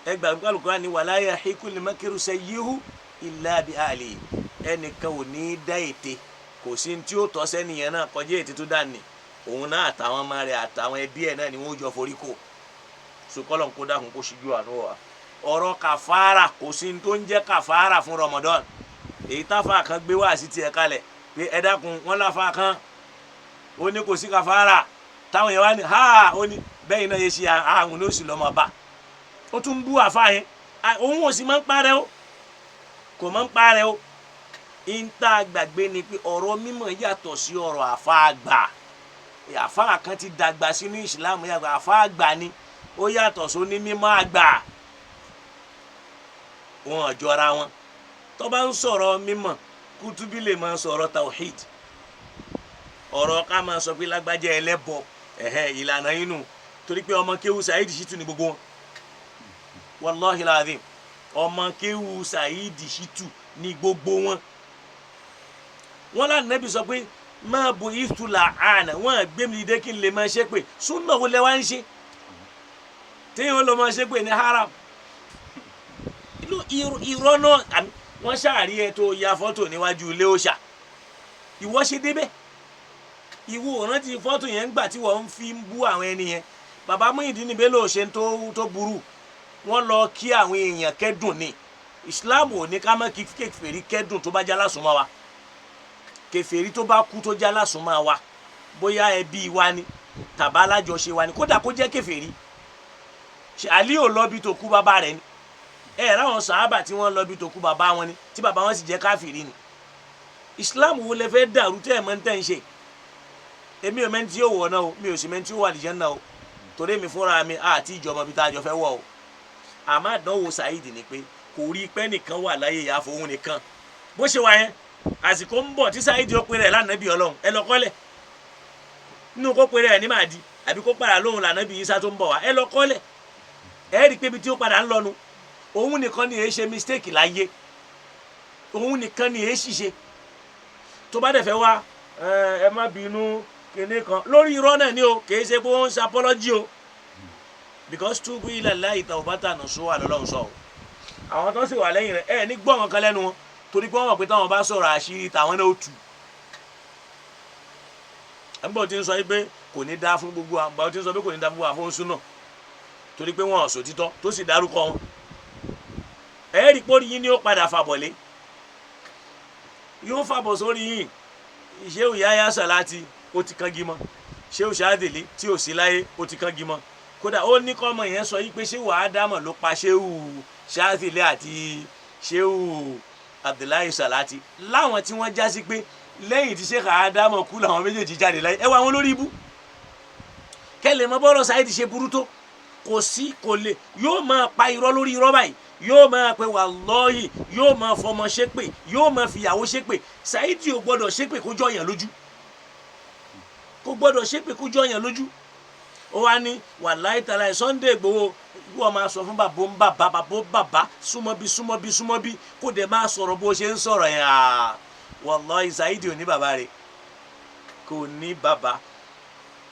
Ẹ gbàgbé kálukú ní wala yahiqul makru sayyi'u illa bi ahlihi. Ẹnìkan ò ní í dá ète, kò sí ní tí ó tọ́ sẹ́niyẹn náà kọjá ète tó dà ní òun náà, àtàwọn ọmọ rẹ̀ àtàwọn ẹbí ẹ̀ náà ni wọ́n jọ forí kò. Sokọ́lọ̀ ń kó dákun kó ṣíjú àánú wa. Ọ̀rọ̀ kàfàrà, kò sí ní tó ń jẹ́ kàfàrà fún Ramadan. Èyí táfà kan gbé wá sí tiẹ̀ kalẹ̀ pé ẹ dákun, wọn láfa kan ó ní kò sí kàfàrà, táwọn yẹn wá ní ha, ó ní bẹ́ẹ̀ náà yẹ ṣe àwọn ló sì lọ́mọ bá ó tún bú àfa yẹn. Òun ò sì máa ń parẹ́ o, kò máa ń parẹ́ o. Ìta gbàgbé ni pé ọ̀rọ̀ mímọ̀ yàtọ̀ sí ọ̀rọ̀ àfa àgbà. Àfa kan ti dàgbà sínú ìsìlámù, yàtọ̀ àfa àgbà ni ó yàtọ̀ sóní mímọ̀ àgbà, wọn ò jọra wọn. Tó bá ń sọ̀rọ̀ mímọ̀, Kutubi lè máa sọ̀rọ̀ tawhid, ọ̀rọ̀ ká máa sọ pé lágbájá ẹlẹ́bọ, ẹ̀hẹ́ ìlànà inú, torí pé ọmọ kéwù Saheed Shittu ni gbogbo wọn. Wallahi lazim, ọmọ kéwù Saheed Shittu ni gbogbo wọn. Wọn lànà Nábì sọ pé máa bo ìtura àná, wọn gbé mi dé kí n lè máa ṣe pé súnà wo lẹ wá ń ṣe téèyàn lọ máa ṣe pé ní haram. Irọ́ náà wọ́n ṣàrí ẹ tó ya fọ́tò níwájú ilé òòṣà, ìwọ ṣe débẹ̀? Ìwọ ò rántí fọ́tò yẹn ńgbà tí wọ́n fi ń bú àwọn ẹni yẹn? Bàbá Muyideen Bello ṣe tó burú, wọ́n lọ kí àwọn èèyàn kẹ́dùn ni. Islam ò ní ká má kí kèfèrí kẹ́dùn tó bá já lásùnmọ́ wa. Kèfèrí tó bá kú tó já lásùnmọ́ wa, bóyá ẹbí wa ni tàbá alájọṣe wa ni, kódà kó jẹ́ kèfèrí. Ṣe Àlí ò lọ bí tó kú bàbá rẹ̀ ni? Ẹ ráwọn sàábà tí wọ́n lọ bí tó kú bàbá wọn ni, tí bàbá wọn sì jẹ́ káfìrí ni. Islam wo lẹ fẹ́ dàrú tẹ́ ẹ̀ mọ́ ń tẹ́ ń ṣe? Èmi ò mẹ́ni tí yóò wọ̀ náà o, mi ò sì mẹ́ni tí yóò wà lìjẹ́ náà o, torí èmi fúnra mi àti ìjọba bíi tá a jọ fẹ́ wọ̀ o. Àmọ́ àdánwò Saheed ni pé kò rí pẹ́ nìkan wà láyé ìyá fòun nìkan bó ṣe wà yẹn. Àsìkò ń bọ̀ tí Saheed ó pe rẹ̀ lánàbí Ọlọ́run, ẹ lọ kọ́lẹ̀ nínú kó pe rẹ̀ ní Màdí àbí kó padà lóhùn lànàbí Isa tó ń bọ̀ wá. Ẹ lọ kọ́lẹ̀, ẹ rí i pé ibi tí ó padà ń lọnu. Òun nìkan ni èé ṣe mistake láyé, òun nìkan ni èé ṣìṣe. Tó bá dẹ̀ fẹ́ wá, ẹ má bínú kinní kan lórí irọ́ náà ni o, kì í ṣe pé ó ń ṣe apology o. Because túbú ila Allahi tawbatan nasuha lọ́lọ́run sọ o. Àwọn tó sì wà lẹ́yìn rẹ̀ ẹ̀ ní gbọ́ wọn kan lẹ́nu wọn, torí pé wọ́n mọ̀ pé táwọn bá sọ̀rọ̀ àṣírí tàwọn náà ó tù. Ẹ̀ńbọ̀ tí ń sọ pé kò ní dá fún gbogbo àgbà, tí ń sọ pé kò ní dá fún gbogbo àfọ̀nsún náà, torí pé wọn ò sòtítọ́ tó sì dárúkọ wọn. Ẹ̀ẹ́rì pórí yín ni ó padà fàbọ̀lé, yóò fàbọ̀ sórí yín. Ṣéwù Yáyá Sàláàtì ó ti kángi mọ́, Ṣéwù Ṣáàdìlì tí ò sí láyé ó ti kángi mọ́. Kódà ó ní kọ́mọ yẹn sọ yí pé Ṣéwù Ádámọ̀ ló pa Ṣéwù Ṣáàdìlì àti Ṣéwù Abdullahi Sàláàtì, láwọn tí wọ́n já sí pé lẹ́yìn tí Ṣéwù Ádámọ̀ kú làwọn méjèèjì jáde láyé. Ẹ wá àwọn olórí ibú kẹlẹ̀ mọ́ bọ́rọ̀ Saheed ṣe burú tó, kò sí kò lè, yóò máa pa irọ́ lórí irọ́ báyìí, yóò máa pe wàlọ́ọ̀hì, yóò máa fọmọ ṣépè, yóò máa fìyàwó ṣépè. Saheed ò gbọ́dọ̀ ṣépè kó jọyàn lójú, kó gbọ́dọ̀ ṣépè kó jọyàn lójú. Ó wá ní wàláhì tàláhì Sunday Igboho, wọ́n máa sọ fún bàbá ń bàbá bàbá bàbá súnmọ́ bí súnmọ́ bí súnmọ́ bí, kó dẹ̀ máa sọ̀rọ̀ bó ṣe ń sọ̀rọ̀ yẹn. Wàláhì Saheed ò ní bàbá rẹ̀, kò ní bàbá,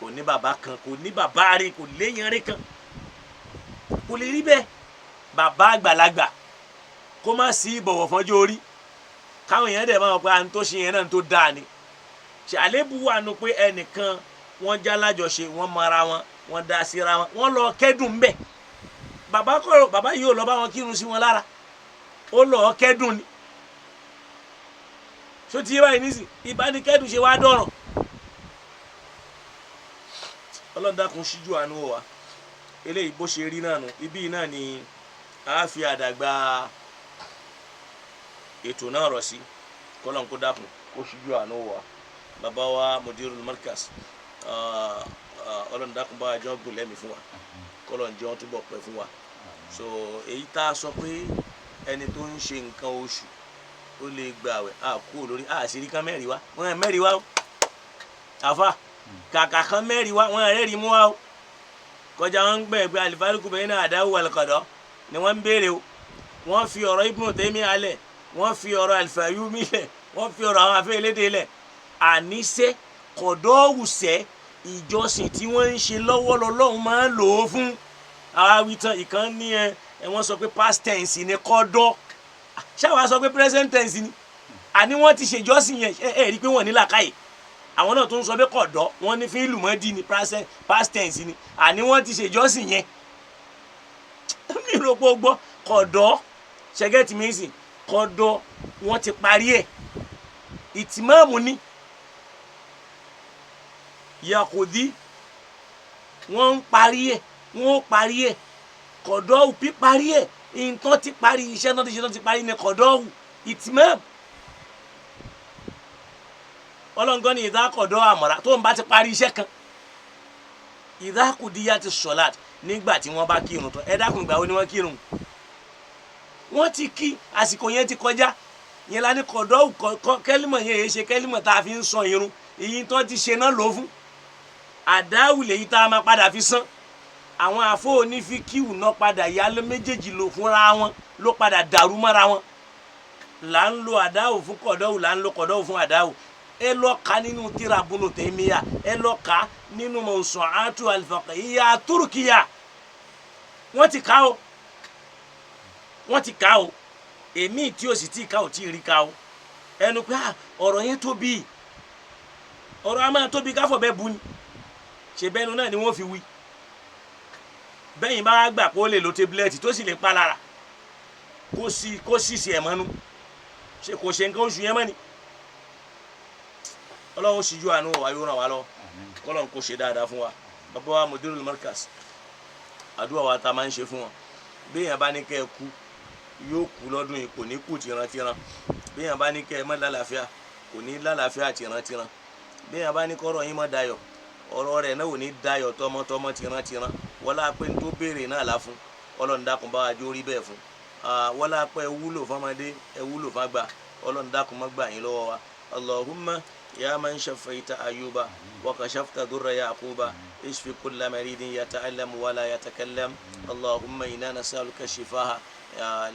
kò ní bàbá kan, kò ní bàbá rẹ̀, kò léyìn rẹ̀ kan, kò lè rí bẹ́ẹ̀. Bàbá àgbàlagbà kó má sí ìbọ̀wọ̀ fọ́jọ́ orí, káwọn èèyàn dẹ̀ máa wọ pé à ń tó ṣe yẹn náà tó dáa ni. Ṣe àlébù wà nù pé ẹnìkan wọ́n já lájọṣe, wọ́n mara wọn, wọ́n dá síra wọn, wọ́n lọ kẹ́dùn ńbẹ̀. Bàbá kọ̀rọ̀ bàbá yìí ò lọ bá wọn kírun sí wọn lára, ó lọ kẹ́dùn ni. Ṣó ti yé báyìí nísìn? Ìbánikẹ́dùn ṣe wá dọ̀ràn. Ọlọ́run dákun ṣíjú àánú wa. Eléyìí bó ṣe rí náà nù, ibí náà ni a fi àdàgbà ètò náà rọ̀ sí. Kọ́lọ́n kó dákun kó ṣíjú àánú wa. Bàbá wa Mudirul Markaz, Ọlọ́run dákun bá jọ gùn lẹ́mìí fún wa, kọ́lọ́n jọ túbọ̀ pẹ́ fún wa. So èyí tá a sọ pé ẹni tó ń ṣe nǹkan oṣù ó lè gbààwẹ̀, a kú lórí àṣírí kan mẹ́rin wá, wọ́n mẹ́rin wá o. Àfa kàkà kan mẹ́rin wá, wọ́n rẹ́rìí mú wá o. Kọjá wọn ń gbẹ pé alifariku bẹ́ẹ̀ náà àdáwò alùkọ̀dọ́ ni wọ́n ń béèrè o. Wọ́n fi ọ̀rọ̀ Ibnu Taymiyyah lẹ̀, wọ́n fi ọ̀rọ̀ Al-Fayyumi lẹ̀, wọ́n fi ọ̀rọ̀ àwọn afẹ́ elédè lẹ̀. Àníṣe kọ̀dọ́wùsẹ̀ ìjọsìn tí wọ́n ń ṣe lọ́wọ́ lọ́lọ́run máa ń lò ó fún. Àwa wí tán, ìkan ní ẹ wọ́n sọ pé past tense ni kọ́dọ́, ṣáwa sọ pé present tense ni. Àní wọ́n ti ṣèjọ́sìn yẹn, ẹ rí i pé wọ́n ní làákàyè. Àwọn náà tó ń sọ pé kọ̀dọ́, wọ́n ní fíìlù mọ́dí ni past tense ni. Àní wọ́n ti ṣèjọ́sìn yẹn. Mi rò pé o gbọ́ kọ̀dọ́ ṣẹ́gẹ́tì mi sìn, kọ̀dọ́ wọ́n ti parí ẹ̀, ìtìmọ́ọ̀mù ni yakodi, wọ́n ń parí ẹ̀, wọ́n ó parí ẹ̀. Kọ̀dọ́ píparí ẹ̀, ìtàn ti parí iṣẹ́ náà ti ṣe náà ti parí ni kọ̀dọ́ ìtìmọ́ọ̀mù. Ọlọ́ngàn ni ìdákọ̀dọ́ àmọ̀ra tó ń bá ti parí iṣẹ́ kan. Ìdákùdíyà ti sọ̀láàtì nígbà tí wọ́n bá kírun tán. Ẹ dákun, ìgbà wo ni wọ́n kírun? Wọ́n ti kí, àsìkò yẹn ti kọjá. Yẹn la ní kọ̀dọ́ kẹ́límọ̀ yẹn èyí ṣe kẹ́límọ̀ tá a fi ń san irun, èyí tó ti ṣe náà lò fún. Àdáwù lèyí tá a máa padà fi san. Àwọn àfọ onífíkìwù náà padà yálé méjèèjì lò fúnra wọn, ló padà dàrú mọ́ra wọn. Là ń lo àdáwù fún kọ̀dọ́wù, là ń lo kọ̀dọ́wù fún àdáwù. Ẹ lọ ka nínú tírà Ibnu Taymiyyah, ẹ lọ ka nínú Mawsu'atu al-Fiqhiyya Turkiya. Wọ́n ti ka o, wọ́n ti ka o. Èmi tí o sì ti ka o tí ì rí ka o. Ẹnu pé ọ̀rọ̀ yẹn tóbi, ọ̀rọ̀ a máa tóbi káfọ̀ bẹ́ẹ̀ bu ni, ṣe bẹ́ẹ̀ nu náà ni wọ́n fi wí. Bẹ́yìn bá gbà kó lè lo tébúlẹ̀tì tó sì lè pa lára, kó sì ṣe ẹ̀ mọ́nú, ṣe kò ṣe nǹkan oṣù yẹn mọ́ ni. Ọlọ́run ṣíjú àánú wa, yóò ràn wá lọ, kọ́lọ́n kó ṣe dáadáa fún wa. Bàbá wa Mudirul Markaz, àdúrà wa ta máa ń ṣe fún wọn. Bí èèyàn bá ní kẹ́ ẹ kú, yóò kú lọ́dún yìí, kò ní kú tìrantìran. Bí èèyàn bá ní kẹ́ ẹ má lálàáfíà, kò ní lálàáfíà tìrantìran. Bí èèyàn bá ní kọ́rọ̀ yín má dayọ̀, ọ̀rọ̀ rẹ̀ náà ò ní dayọ̀ tọmọtọmọ tìrantìran. Wọlá pé n tó béèrè náà la fún. Ọlọ́run dákun bá wa jó rí bẹ́ẹ̀ fún. Wọlá pé ẹ wúlò fọmọdé, ẹ wúlò fágbà. Ọlọ́run dákun má gbà yín lọ́wọ́ wa. Allahumma ya man shafaita Ayuba wa kashafta durra Yaquba, ishfi kulla maridin yata'allamu wala yatakallam. Allahumma inna nas'aluka shifaha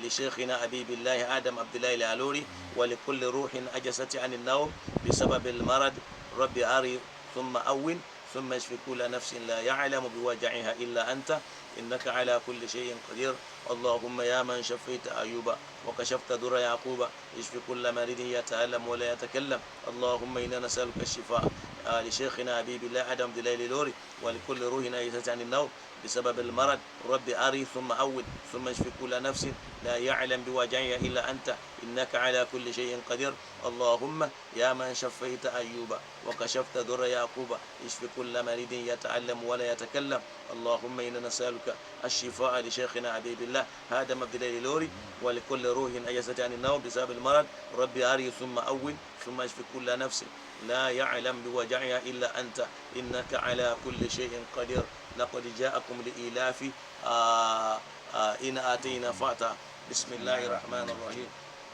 لشيخنا أبي بالله آدم عبد الله العلوري ولكل روح أجست عن النوم بسبب المرض. ربي أري ثم أون ثم اشف كل نفس لا يعلم بوجعها إلا أنت إنك على كل شيء قدير. اللهم يا من شفيت أيوب وكشفت در يعقوب اشف كل مريض يتألم ولا يتكلم. اللهم إنا نسألك الشفاء لشيخنا أبي بالله آدم دليل لوري ولكل روح أيست عن النوم بسبب المرض. رب أري ثم أود ثم اشف كل نفس لا يعلم بوجعها إلا أنت إنك على كل شيء قدير. اللهم يا من شفيت أيوب وكشفت در يعقوب اشف كل مريض يتألم ولا يتكلم. اللهم إنا نسألك الشفاء لشيخنا أبي بالله هذا عبد الله لوري ولكل روح أيست عن النوم بسبب المرض. رب أري ثم أول ثم اشف كل نفس لا يعلم بوجعها إلا أنت إنك على كل شيء قدير. لقد جاءكم لإيلاف إن آتينا فاتا. بسم الله الرحمن الرحيم.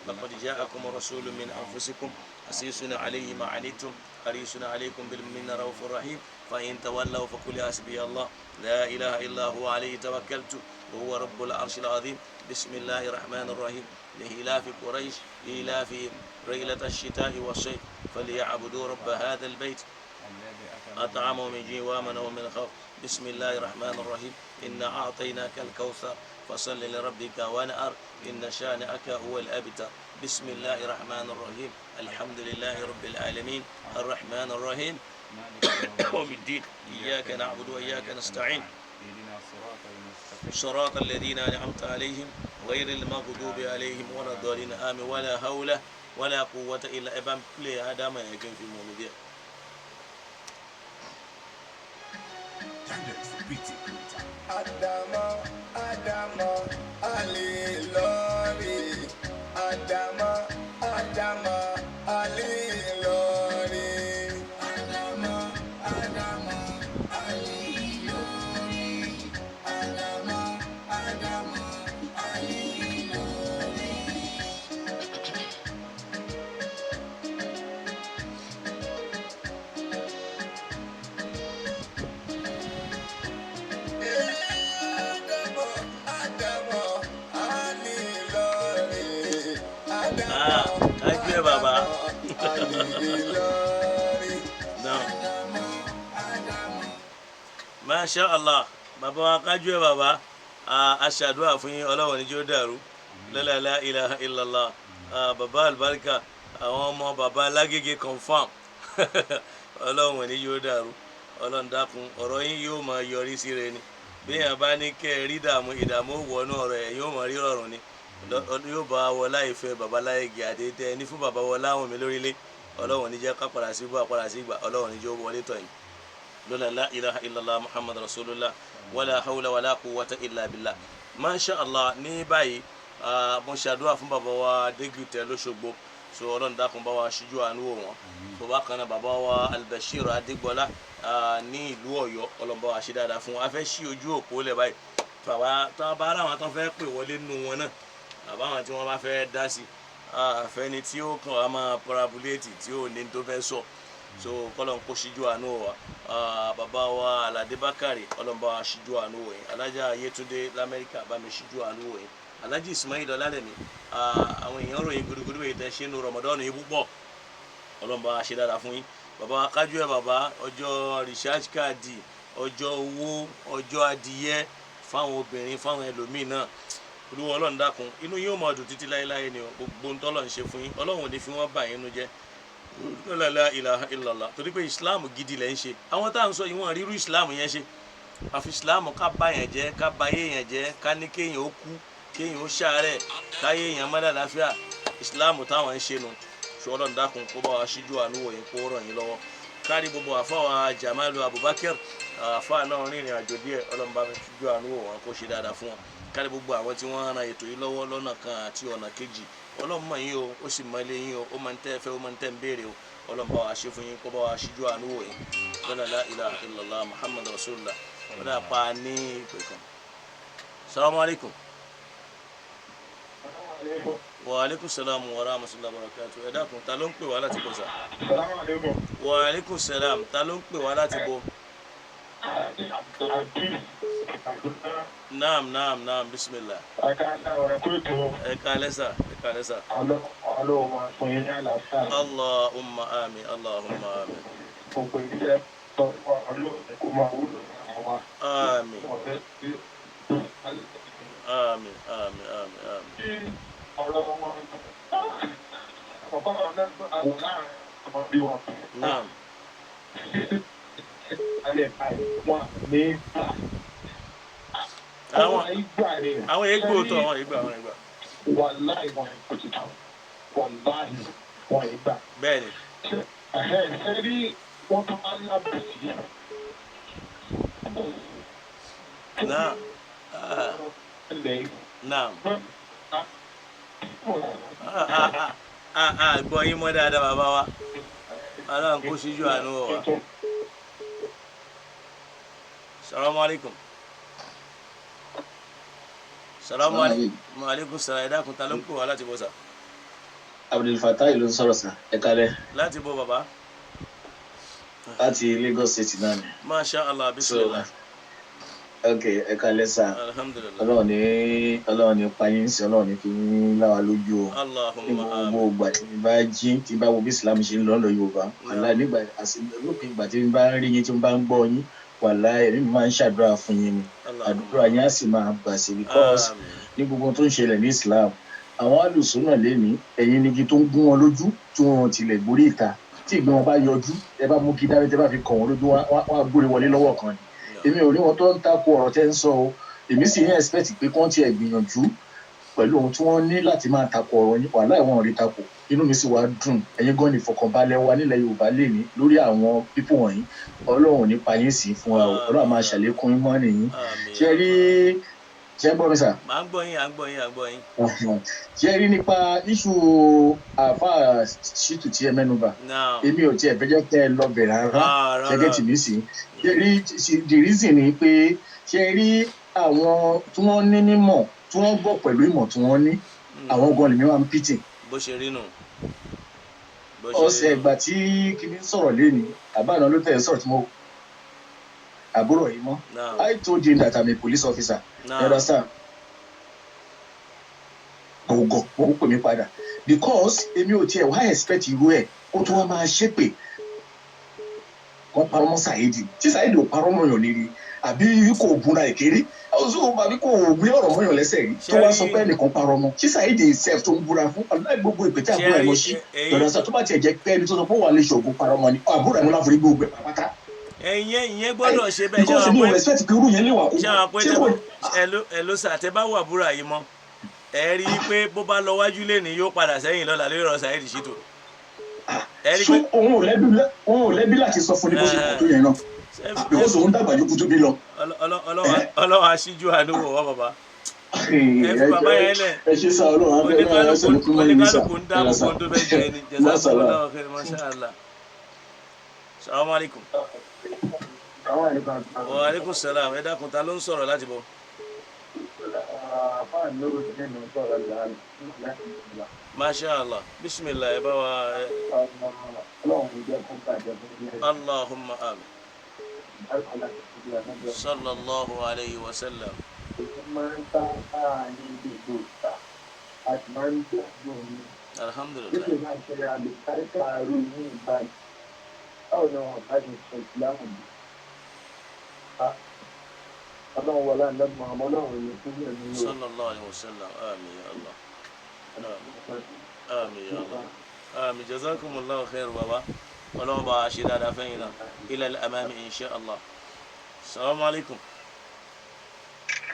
لقد جاءكم رسول من أنفسكم عزيز عليه ما عنتم حريص عليكم بالمؤمنين رؤوف رحيم. فإن تولوا فقل حسبي الله لا إله إلا هو عليه توكلت وهو رب العرش العظيم. بسم الله الرحمن الرحيم. لإيلاف قريش إيلافهم رحلة الشتاء والصيف فليعبدوا رب هذا البيت أطعمهم من جوع وآمنهم من خوف. بسم الله الرحمن الرحيم. إنا أعطيناك الكوثر فصل لربك وانحر إن شانئك هو الأبتر. بسم الله الرحمن الرحيم. الحمد لله رب العالمين الرحمن الرحيم يوم الدين إياك نعبد وإياك نستعين صراط الذين أنعمت عليهم غير المغضوب عليهم ولا الضالين آمين. ولا حول ولا قوة إلا بالله. هذا ما يكون في مولودية. Adamo, Adamo, Ali lórí. Adamo, Adamo, Ali lórí. Adamo, Adamo, Ali lórí. Adamo, Adamo, Ali lórí. Adamo, Adamo, Ali lórí. Ah, Adamo, thank you, Baba. Ali lórí. Now, Adamo, Adamo. Masha Allah, bàbá wa kájú ẹ bàbá, a ṣàdúrà fún yín, Ọlọ́run ní jẹ́ ó dàrú. Lọ́la la ilaha illallah. Bàbá àlùbáríkà, àwọn ọmọ bàbá alágége confam. Ọlọ́run ní jẹ́ ó dàrú. Ọlọ́run dákun, ọ̀rọ̀ yín yóò máa yọrí sí rẹ ni. Bí èèyàn bá ní kẹ́ ẹ rí ìdààmú, ìdààmú ó wọnú ọ̀rọ̀ ẹ̀ yóò máa rí rọrùn ni. Yóò bá wọlá ìfẹ́ bàbá láyége àti tẹ ní fún bàbá wọlá àwọn mi lórílẹ̀. Ọlọ́run ní jẹ́ ká padà sí bó àpadà sí ìgbà. Ọlọ́run ní jẹ́ ó wọlé tọ̀ yín. Lọ́la la ilaha illallah muhammad rasulullah wala hawla wala quwwata illa billah. Masha allah ní báyìí, mo ṣàdúrà fún bàbá wa Adégbìtẹ́ lọ́ṣogbo, so Ọlọ́run dákun bá wa ṣíjú àánú wò wọ́n. Tó bá kan náà bàbá wa Albashir Adégbọlá ní ìlú Ọ̀yọ́, Ọlọ́run bá wa ṣe dáadáa fún wọn. A fẹ́ ṣí ojú òpó lẹ̀ báyìí, bàbá tó bá ara àwọn tó fẹ́ pè wọlé nínú wọn náà, bàbá àwọn tí wọ́n bá fẹ́ dá sí, àfẹ́ni tí ó kàn wá máa parabuléètì tí ó ní tó fẹ́ sọ, so kọlọ́n kó ṣíjú àánú wa. Bàbá wa Aládé Bákàrè, Ọlọ́run bá wa ṣíjú àánú wò yín. Alájà Yétúndé lamẹ́ríkà, bá mi ṣíjú àánú wò yín. Alájì Ismail Ọládẹ̀mí, àwọn èèyàn ròyìn gudugudu èyí tẹ́ ṣe nu Ramadan yìí púpọ̀, Ọlọ́run bá wa ṣe dáadáa fún yín. Bàbá wa kájú ẹ̀ bàbá, ọjọ́ recharge card, ọjọ́ owó, ọjọ́ adìyẹ fáwọn obìnrin, fáwọn ẹlòmíì náà. Olúwa Ọlọ́run dákun, inú yóò máa dùn títí láéláé ni o. Gbogbo ń tọ́lọ̀ ń ṣe fún yín, Ọlọ́run ò ní fi wọ́n bà yín nu jẹ́. La ilaha illallah. Torí pé islam gidi lẹ́ ń ṣe. Àwọn tá à ń sọ yìí, wọ́n ríru islam yẹn ṣe. Àfi islam ká bá yẹn jẹ́, ká ba yé yẹn jẹ́, ká ní kéèyàn ó kú, kéèyàn ó ṣàárẹ̀, káyé yẹn má lálàáfíà. Islam táwọn ń ṣe nu. Ṣé Ọlọ́run dákun kó bá wa ṣíjú àánú wò yín, kó ràn yín lọ́wọ́. Kárí gbogbo àfáwà Jamalu Abubakar, àfáà náà rìnrìn àjò díẹ̀, Ọlọ́run bá mi ṣíjú àánú wò wọn, kó ṣe dáadáa fún wọn. Kárí gbogbo àwọn tí wọ́n ran ètò yìí lọ́wọ́ lọ́nà kan àti ọ̀nà kejì. Ọlọ́run mọ̀ yín o, ó sì mọ ilé yín o, ó mọ ń tẹ́ fẹ́, ó mọ ń tẹ́ ń béèrè o. Ọlọ́run bá wa ṣe fún yín, kó bá wa ṣíjú àánú wò yín. Lọ́la la ilaha illallah muhammad rasulullah. Wọ́n pa ní ìpè kan. Salamu alaykum. Wa aleykum salam wa rahmatulah wa barakatuh. Ẹ dákun, ta ló ń pè wá láti bọ̀ sá? Salamu alaikum. Wa aleykum salam, ta ló ń pè wá láti bọ̀? Naam, naam, naam, bismillah. Ẹ káalẹ́ sà, ẹ káalẹ́ sà. Ọlọ́run máa fún yín ní àlàáfíà. Allahumma amin, Allahumma amin. Gbogbo iṣẹ́ Ọlọ́run kó máa wúlò fún wa. Àmín, àmín, àmín, àmín, àmín. Ọ̀rọ̀ wọn àkọ́kọ́ àwọn láàrin ọmọ bí wọn. Naam. Alẹ́ báyìí wọn ní gbà. Àwọn ìgbà ni. Àwọn ègbò tó àwọn ìgbà, àwọn ìgbà. Wàláì wọn kò ti tán. Wàláì wọn ìgbà. Bẹ́ẹ̀ ni. Ṣé rí wọ́n tó máa ń lábùsí? Naam. Ah, naam. Ah, ah, ah, ah, ah, gbọ́ yín mọ́ dáadáa, bàbá wa. Ọlọ́run kó síjú àánú wọ̀ wá. Salamu alaikum. Salamu alaikum. Wa alaikum salam. Ẹ dákun, ta ló ń pè wá láti bọ́ sà? Abdulfatai ló ń sọ̀rọ̀ sà, ẹ kálẹ́. Láti bọ́, bàbá? Láti Lagos State náà ni. Masha Allah, bismillah. Ok, ẹ kálẹ́ sà. Alhamdulillah. Ọlọ́run ní pa yín sí, Ọlọ́run ní fi yín láwa lójú o. Ní Allahumma gbogbo amin. ìgbà tí mi bá jí, tí bá wo bí Islam ṣe ń lọ lọ Yorùbá, wàláì nígbà lópin ìgbà tí mi bá ń rí yín, tí mo bá ń gbọ́ yín, wàláì èmi máa ń ṣàdúrà fún yín ni. Àdúrà yín á sì máa gbà sí because Amin. ní gbogbo tó ń ṣẹlẹ̀ ní Islam, àwọn alùsùnà lẹ́ni ẹ̀yin nígi tó ń gún wọn lójú tí wọn tilẹ̀ gbórí ìta. Tí ìgbín wọn bá yọjú, ẹ bá mú kí dárí tẹ bá fi kàn wọn lójú, wọn á gbórí wọlé lọ́wọ́ kan ni. Èmi ò rí wọn tó ń takò ọ̀rọ̀ tẹ́ ń sọ o. Èmi sì ń expect pé kí wọ́n tiẹ̀ gbìyànjú pẹ̀lú ohun tí wọ́n ní láti máa takò ọ̀rọ̀ yín. Wàhálà ìwọ̀n rí takò, inú mi sì wá dùn. Ẹ̀yin gan ni ìfọ̀kànbalẹ̀ wa nílẹ̀ Yorùbá lè ní lórí àwọn pípò wọ̀nyí. Ọlọ́run ò ní pa yín sí fún wa o. Ọlọ́run máa ṣàlékún ìmọ̀ nìyí. Ṣé rí, ṣé ń gbọ́ mi sà? Mà ń gbọ́ yín, à ń gbọ́ yín, à ń gbọ́ yín. Ṣé rí nípa issue àáfàá Ṣítù tí ẹ mẹ́nuba, Naam. èmi ò tiẹ̀ fẹ́ jẹ́ kẹ́ ẹ lọ bẹ̀ rárá. Ah, rárá. Ṣẹ́gẹ́ tì mí sí? Ṣé rí, the reason ni pé, ṣé rí, àwọn tí wọ́n ní mímọ̀, tí wọ́n gbọ́ pẹ̀lú ìmọ̀ tí wọ́n ní, àwọn gan lèmi wà ń pìtì. Bó ṣe rí nù. Bó ṣe rí Ọ̀sẹ̀ nù. ìgbà tí kinní sọ̀rọ̀ léni, àbáná ló tẹ̀ sọ̀rọ̀ tí mo àbúrò yìí mọ́. Naam. I told him that I'm a police officer. Naam. You understand? Gọ̀gọ̀ wọ́n pè mí padà because èmi ò tiẹ̀ wá expect irú ẹ̀ kó tó wá máa ṣépè wọ́n parọ́ mọ́ Saheed tí Saheed ò parọ́ mọ́yàn lérí àbí kò búra ìkéré ọ̀ṣun àbí kò gbé ọ̀rọ̀ mọ́yàn lẹ́sẹ̀ rí tó wá sọ pé ẹnìkan parọ́ mọ́ tí Saheed himself tó ń búra fún aláì gbogbo ìpè tí àbúrò ẹ̀ mọ́ sí lọ́dọ̀ tó bá tiẹ̀ jẹ́ pé ẹni tó sọ pé ó wà lè ṣògùn parọ́ mọ́ ni àbúrò ẹ̀ mọ́ láforí gbogbo ẹ̀ pátá. Ẹ̀yin gbọ́dọ̀ ṣe bẹ́ẹ̀. Because mi ò respect pé irú yẹn lè wà kó ṣé àwọn pé ṣé kò ẹ ló sà, tẹ bá wà búra yìí mọ́, ẹ rí i pé bó bá lọ wájú lé ní yóò padà sẹ́yìn lọ́la lórí ọ̀rọ̀ Saheed Shittu. Ẹ rí i ṣó pé òun ò lẹ́bí láti sọ fún ní bó ṣe kò tó yẹn náà because òun dàgbà ju Kutubi lọ. Ọlọ́wọ́ aṣíjú àánú wò wá, bàbá. Ẹ fi bàbá yẹn lẹ̀. Ẹ ṣe sá, Ọlọ́run abẹ́ náà ẹ ṣe kúmọ́ yìí sá. Oníkálukú ń dá gbogbo ohun tó fẹ́ jẹ ni. Jazakumullahu khair, masha Allah. Salamu alaykum. Wa aleykum salam. Ẹ dákun, ta ló ń sọ̀rọ̀ láti bọ̀? Àfáà ló ń sọ̀rọ̀ láti ìlà. Masha Allah, bismillah, ẹ bá wa. Ọlọ́run jẹ́ kó bàjẹ́ fún ilé. Allahumma amin. Sallallahu alayhi wa sallam. Máa ń sábà ní gbogbo ìgbà, a sì máa ń gbàgbọ́ mi. Alhamdulillah. Bí kò máa ṣe àlùbáríkà arú ní ìbáyìí, báwo ni wọn bá ṣe sọ ìsìlámù bí? Ọlọ́run wọlé àlọ́gbọ̀n àmọ́ Ọlọ́run yìí fún ẹ̀mí o. Sallallahu alayhi wa sallam. Amin ya Allah, amin ya Allah, amin. Jazakumullahu khair, baba. Ọlọ́run bá a ṣe dáadáa fẹ́yìn náà. Ila al-amami insha Allah. Salamu alaykum.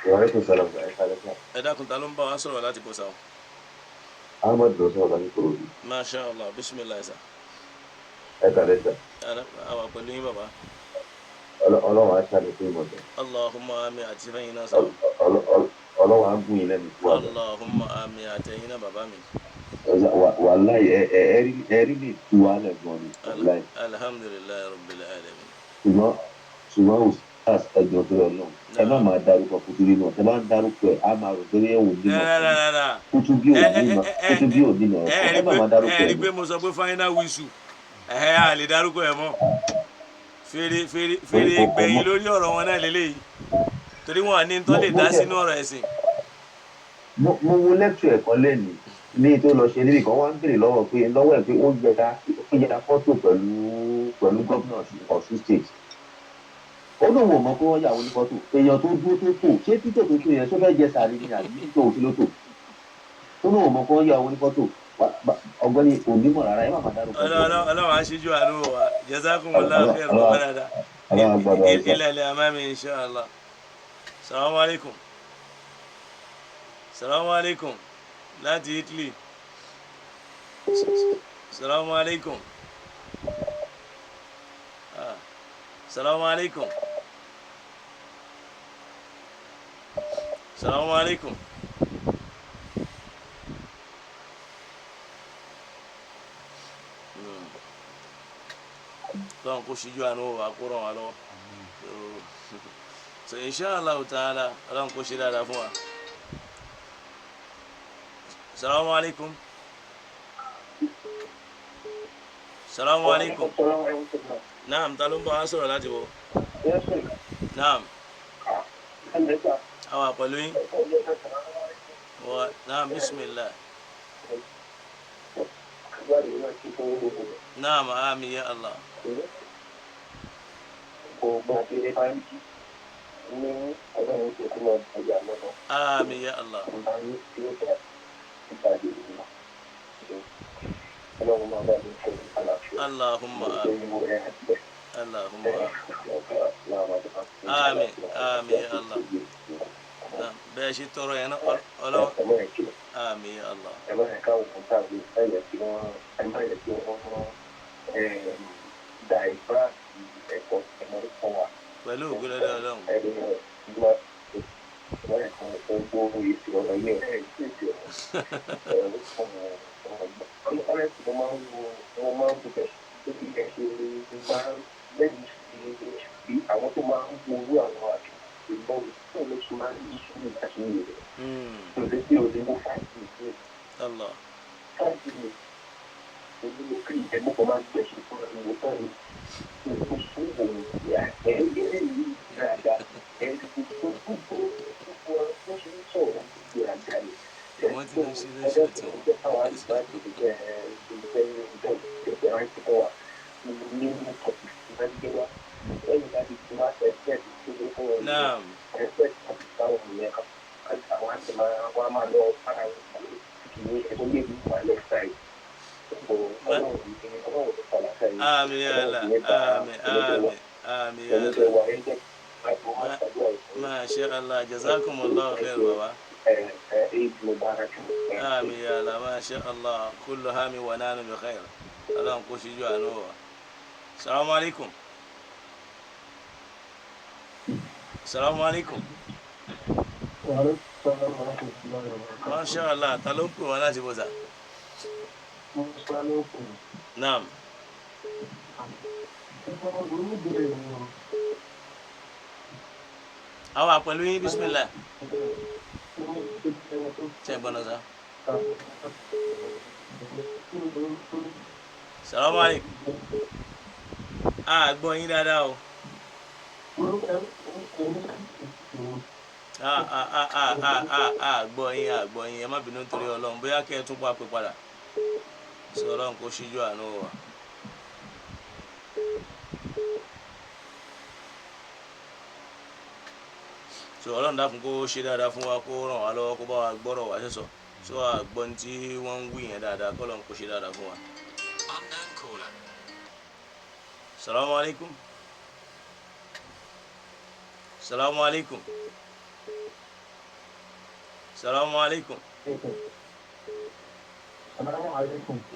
Wa alaikum salam, ẹ kálẹ́ sá. Ẹ dákun, ta ló ń bá wa sọ̀rọ̀ láti bọ̀ sáwọn? Ahmed ló sọ̀rọ̀ láti Kòròdú. Masha Allah, bismillah sá. Ẹ kálẹ́ sá. Àwa pẹ̀lú yín, bàbá. Ọlọ́run á ṣàlékún ìmọ̀ sá. Allahumma amin, àti fẹ́yìn náà sá. Ọlọ́run á gún yín lẹ́nu fún wa. Allahumma amin, àtẹ̀yìn náà, bàbá mi. Wàláì ẹ rí lè tu wa lẹ̀ gan ni. Wàláì. Alhamdulillahi rabbil alamin. Ṣùgbọ́n ustaz, ẹjọ́ tó yọ náà, ẹ má máa dárúkọ Kutubi náà. Ẹ bá ń dárúkọ ẹ, á máa rò pé ẹ ò ní mọ̀. Kutubi ò ní mọ̀, Kutubi ò ní mọ̀, ẹ má máa dárúkọ ẹ. Ẹ Rí i pé mo sọ pé final whistle, ẹ á lè dárúkọ ẹ mọ́. Fèrè fèrè fèrè gbẹ̀yìn lórí ọ̀rọ̀ wọn náà lélẹ́yìí, torí wọn ní tó lè dá sínú ọ̀rọ̀ ẹ̀sìn. Mo wo lecture ẹ̀kan lẹ́nu ní tó lọ ṣe níbi kan, wọ́n ń béèrè lọ́wọ́ pé lọ́wọ́ ẹ̀ pé ó yẹra fọ́tò pẹ̀lú gómìnà Ọ̀ṣun State. Ó lóun ò mọ̀ pé wọ́n yà wọ́n ní fọ́tò. Èèyàn tó dúró tó tò, ṣé títò tó tò yẹn ṣó fẹ́ jẹ sàrí ni àbí títò òfin ló tò? Ó lóun ò mọ̀ pé wọ́n yà wọ́n ní fọ́tò. Ọ̀gbẹ́ni onímọ̀ rárá, ẹ má máa dárúkọ. Ọlọ́run á ṣíjú àánú wa. Jazakumullahu khairan bàbá dáadáa. Ila al-amami insha Allah. Salamu alaikum. Salamu alaikum. Láti Italy. Salamu alaikum. Salamu alaikum. Salamu alaikum. Lọ́n kó ṣíjú àánú wa kó ràn wá lọ́wọ́. So insha Allah ta'ala, Ọlọ́run kó ṣe dáadáa fún wa. Salamu alaikum. Salamu alaikum. Naam, ta ló ń bá wa sọ̀rọ̀ láti wọ? Naam. Àwa pẹ̀lú yín. Wa naam, bismillah. Naam, àmín ya Allah. Àmín ya Allah. Allahumma amin. Allahumma amin. Amin ya Allah. Bẹ́ẹ̀ ṣe tọrọ yẹn náà ọlọ́wọ́. Àmín ya Allah. Pẹ̀lú ògbólọ́dọ̀ Ọlọ́run. Allah. Wọ́n ti lọ sí lẹ́sẹ̀ tí wọ́n. Naam. Àmín ya Allah, àmín, àmín, àmín ya Allah. Masha Allah, jazakumullahu khair baba. Àmín ya Allah, masha Allah, kullu hami wa nahnu bi khair. Ọlọ́run kó ṣíjú àánú wa. Salamu alaikum. Salamu alaikum. Masha Allah, ta ló ń pè wá láti bọ́sà? Naam. Àwa pẹ̀lú yín, bismillah. Ṣé ìgbọ́n sá? Salamu alaikum. A gbọ́ yín dáadáa o. A gbọ́ yín, a gbọ́ yín, ẹ má bínú nítorí Ọlọ́run, bóyá kẹ́ ẹ tún pa pé padà. Sọ Ọlọ́run kó ṣíjú àánú wa. So Ọlọ́run dákun kó ṣe dáadáa fún wa, kó ràn wá lọ́wọ́, kó bá wa gbọ́rọ̀ wá sẹ́sọ̀. So àgbọ̀n tí wọ́n ń wí yẹn dáadáa, kọ́ Ọlọ́run kó ṣe dáadáa fún wa. Salamu alaikum. Salamu alaikum. Salamu alaikum.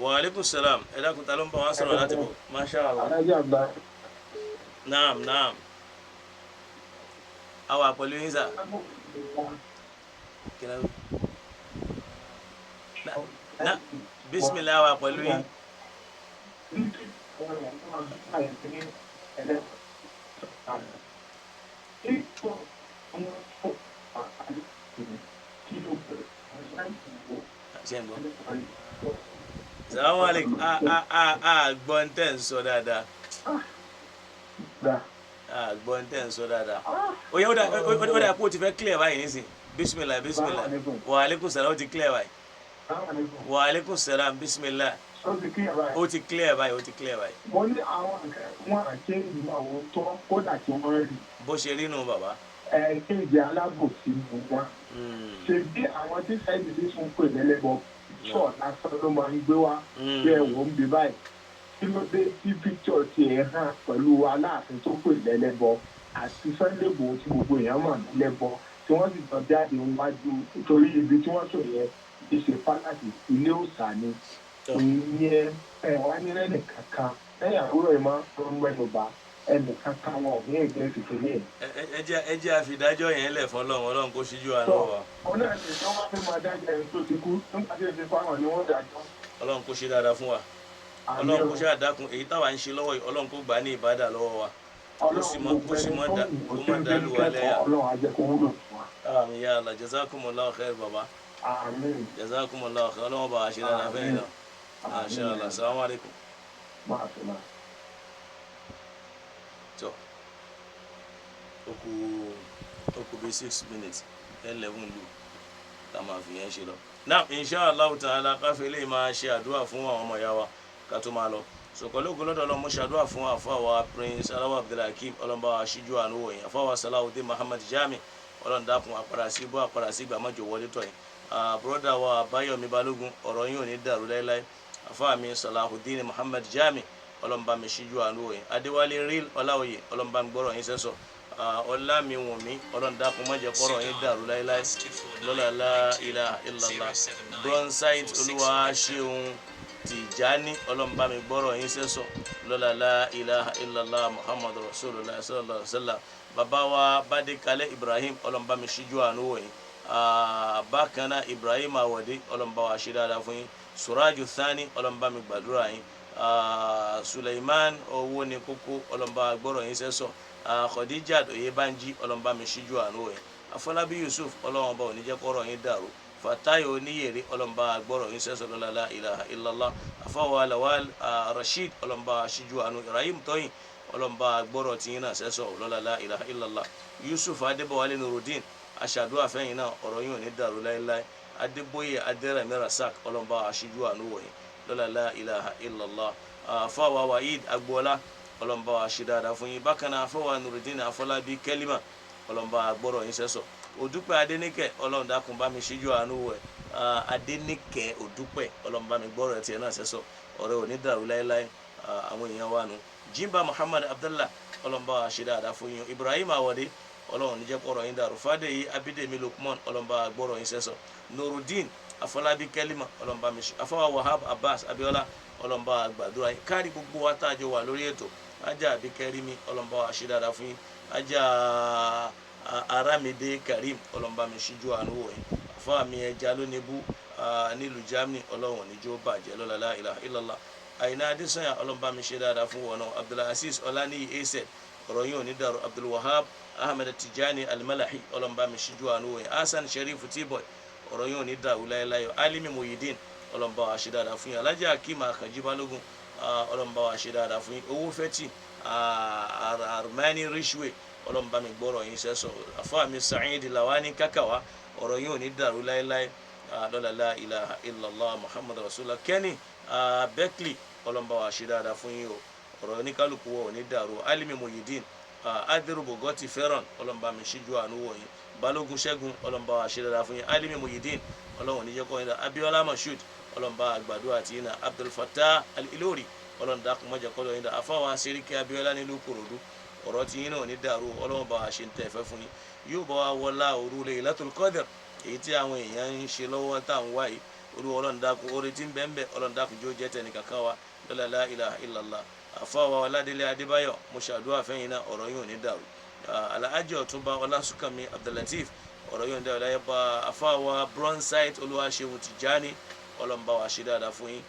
Wa alaikum salam. Ẹ dákun, ta ló ń bá wa sọ̀rọ̀ láti bọ̀? Masha Allah. Naam, naam. A wà pẹ̀lú yín sà. Na, bismillah, a wà pẹ̀lú yín. Ṣé ń gbọ́? Salamu alaikum. A gbọ́ ń tẹ̀ ń sọ dáadáa. A gbọ́ ń tẹ̀ ń sọ dáadáa. Ó yẹ ó dà kó o ti fẹ́ clear báyìí nísìn. Bismillah, bismillah. Wa alaikum salam, ó ti clear báyìí. Wa alaikum salam, bismillah. Ó ti clear báyìí. Ó ti clear báyìí, ó ti clear báyìí. Mo ní àwọn nǹkan wọn àkéyìí máa wò tó kódà tí wọ́n rí. Bó ṣe rí nù bàbá. Ẹ kéde alábòsí ni wọn. Ṣe bí àwọn tí Saheed Shittu ń pè lẹ́lẹ́bọ píṣọ̀ lásán ló máa ń gbé wá bí ẹ wò ń bí báyìí. Kí ló dé tí píṣọ̀ tiẹ̀ hàn pẹ̀lú Aláàfin tó pè lẹ́lẹ́bọ àti Sunday Igboho tí gbogbo èèyàn mọ̀ lẹ́lẹ́bọ tí wọ́n sì jọ jáde wájú torí ibi tí wọ́n sọ yẹn ti ṣe pálásì ilé òòṣà ni. Ìyẹn ẹ wá ní lẹ́nì kankan lẹ́yìn àbúrò ẹ̀ máa ń mẹ́nu bà ẹnì kankan wọn ò ní èdè ìfìfìlẹ̀ yẹn. Ẹ jẹ́ àfidájọ́ yẹn lẹ̀ fọlọ́run, Ọlọ́run kó ṣíjú àánú wa. Òun náà ti sọ wọ́n fi máa dájọ́ ẹni tó ti kú nígbà tí èsì fáwọn ni wọ́n dájọ́. Ọlọ́run kó ṣe dáadáa fún wa. Ọlọ́run kó ṣe àdákun èyí táwa ń ṣe lọ́wọ́ yìí, Ọlọ́run kó gbà á ní ìbádà lọ́wọ́ wa. Kó sì mọ kó sì mọ dá kó má dá lù wá lẹ́yà. Ọlọ́run á jẹ́ kó wúlò fún wa. Àmín ya Allah, jazakumullahu khair baba. Àmín. Jazakumullahu khair, Ọlọ́run bá wa ṣe dáadáa fẹ́yìn náà. Masha Allah, assalamu alaikum. Máa fi máa. Tó ó kù bí 6 minutes 11 lù tá a máa fi yẹn ṣe lọ. Náà insha Allah ta'ala káfí lè máa ṣe àdúrà fún àwọn ọmọ ìyá wa ká tó máa lọ. Sọ̀kọ́lé ògùn lọ́dọ̀ ọlọ́mọ ṣàdúrà fún àfọwà Prince Aláwọ̀ Abdulhakeem, ọlọ́mọba aṣíjú àánú wọ̀nyí, àfọwà Salawudeen Muhammad Jami, ọlọ́ndàkùn àpàrà sí ibú àpàrà sí ìgbà mọ́jọ wọlé tọ̀ yìí. Bùrọ́dà wa Báyọ̀mí Balógun, ọ̀rọ̀ yín ò ní dàrú láéláé. Àfọwà Salawudeen Muhammad Jami, ọlọ́mọba mi ṣíjú àánú wọ̀nyí. Adéwálé Real Ọláòyè, ọlọ́mọba mi gbọ́rọ̀ yín sẹ́sọ̀. Ọlámiwùnmí, ọlọ́ndàkùn má jẹ́ kọ́rọ̀ yín dàrú láéláé lọ́la la ilaha illallah. Bronsite Olúwa ṣeun Tìjání, ọlọ́mọba mi gbọ́rọ̀ yín sẹ́sọ̀ lọ́la la ilaha illallah Muhammadu rasulullah sallallahu alaihi wa sallam. Bàbá wa Bádékalẹ̀ Ibrahim, ọlọ́mọba mi ṣíjú àánú wọ̀nyí. Bákan náà Ibrahim Awọ̀dé, ọlọ́mọba wa ṣe dáadáa fún yín. Suraju Thani, ọlọ́mọba mi gbàdúrà yín. Suleiman owó ní kókó, ọlọ́mọba gbọ́rọ̀ yín sẹ́sọ̀. Khadija Oyèbánjí, ọlọ́mọba mi ṣíjú àánú wọ̀nyí. Afọlábí Yusuf, ọlọ́mọba ò ní jẹ́ kọ́rọ̀ yín dàrú. Fatayo Oníyèrè, ọlọ́mọba gbọ́rọ̀ yín sẹ́sọ̀ lọ́la la ilaha illallah. Afọwọ́ Lawal Rasheed, ọlọ́mọba ṣíjú àánú. Ibrahim Tóyìn, ọlọ́mọba gbọ́rọ̀ tiyín náà sẹ́sọ̀ lọ́la la ilaha illallah. Yusuf Adébọ̀wálé Nurudeen, aṣàdúrà fẹ́yìn náà, ọ̀rọ̀ yín ò ní dàrú láéláé. Adébóyè Adérẹ̀mí Rasak, ọlọ́mọba aṣíjú àánú wọ̀nyí lọ́la la ilaha illallah. Afọwọ́ Waheed Agboola, ọlọ́mọba wa ṣe dáadáa fún yín. Bákan náà afọwọ́ Nurudeen Afọlábí Kẹ́límà, ọlọ́mọba gbọ́rọ̀ yín sẹ́sọ̀. Òdúpẹ́ Adéníkẹ́, Ọlọ́run dákun bá mi ṣíjú àánú wẹ̀. Adéníkẹ́ Òdúpẹ́, Ọlọ́run bá mi gbọ́rọ̀ tiẹ̀ náà sẹ́sọ̀, ọ̀rẹ́ ò ní dàrú láéláé. Àwọn èèyàn wa nù. Jimba Muhammad Abdullah, Ọlọ́run bá wa ṣe dáadáa fún yín. Ibrahim Awọdé, Ọlọ́run níjẹ́ kọ́rọ̀ yín dàrú. Fàdéyí Abídèmí Lukman, Ọlọ́run bá gbọ́rọ̀ yín sẹ́sọ̀. Nurudeen Afọlábí Kẹ́límà, Ọlọ́run bá mi ṣe. Afọwà Wahab Abbas Abiola, Ọlọ́run bá wa gbàdúrà yín. Káàrí gbogbo wa tá a jọ wà lórí ètò. Ajá Àbíkẹ́rími, Ọlọ́run bá wa ṣe dáadáa fún yín. Ajá Aramide Karim, Ọlọ́run bá mi ṣíjú àánú wò yín. Àfáà mi ẹja lónìbú nílùú Germany, Ọlọ́run níjó bàjẹ́ lọ́la la ilaha illallah. Àyìnà Adésanya, Ọlọ́run bá mi ṣe dáadáa fún wọn náà. Abdulaziz Ọláníyì Ẹsẹ, ọ̀rọ̀ yín ò ní dàrú. Abdulwahab Ahmed Tijani Almalahi, Ọlọ́run bá mi ṣíjú àánú wò yín. Hasan Sherif T-Boy, ọ̀rọ̀ yín ò ní dàrú láéláé. Alimi Muyideen, Ọlọ́run bá wa ṣe dáadáa fún yín. Alhaji Akeem Akànjí Balógun, Ọlọ́run bá wa ṣe dáadáa fún yín. Owó fẹ́tì Armani Rishwe, Ọlọ́run bá mi gbọ́rọ̀ yín sẹ́sọ̀. Àfáà mi Sa'id Lawani Kakawa, ọ̀rọ̀ yín ò ní dàrú láéláé lọ́la la ilaha illallah Muhammad rasulullah. Kenny Beckley, Ọlọ́run bá wa ṣe dáadáa fún yín o, ọ̀rọ̀ oníkálukú wọ̀ ò ní dàrú. Alimi Muyideen, Adiru Bogoti Fẹ́ràn, Ọlọ́run bá mi ṣíjú àánú wọ̀ yín. Balógun Ṣẹ́gun, Ọlọ́run bá wa ṣe dáadáa fún yín. Alimi Muyideen, Ọlọ́run ò ní jẹ́ kọ́ yín dá. Abiola Moshood, Ọlọ́run bá àgbàdo àti yín náà. Abdul Fattah Al-Ilori, Ọlọ́run dákun má jẹ́ kọ́ lọ́yìn dá. Afáwa Seriki Abiola nílùú Kòròdú, ọ̀rọ̀ tí yín náà ní dàrú. Ọlọ́run bá wa ṣe ń tẹ̀ fẹ́ fún yín, yóò bá wa wọlá òru Laylatul Qadr èyí tí àwọn èèyàn ń ṣe lọ́wọ́ tá à ń wá yìí. Olúwa Ọlọ́run dákun, oore tí ń bẹ ń bẹ, Ọlọ́run dákun jó jẹ́ tẹnì kankan wa lọ́la la ilaha illallah. Àfáwa Ọládélé Adébáyọ̀, mo ṣàdúrà fẹ́yìn náà, ọ̀rọ̀ yóò ní dàrú. Alhaji Ọ̀túnba Ọlásùnkànmí Abdulateef, ọ̀rọ̀ yóò ní dàrú láyé bá. Àfáwa Bronsite Olúwaṣeun Tìjání, Ọlọ́run bá wa ṣe dáadáa fún yín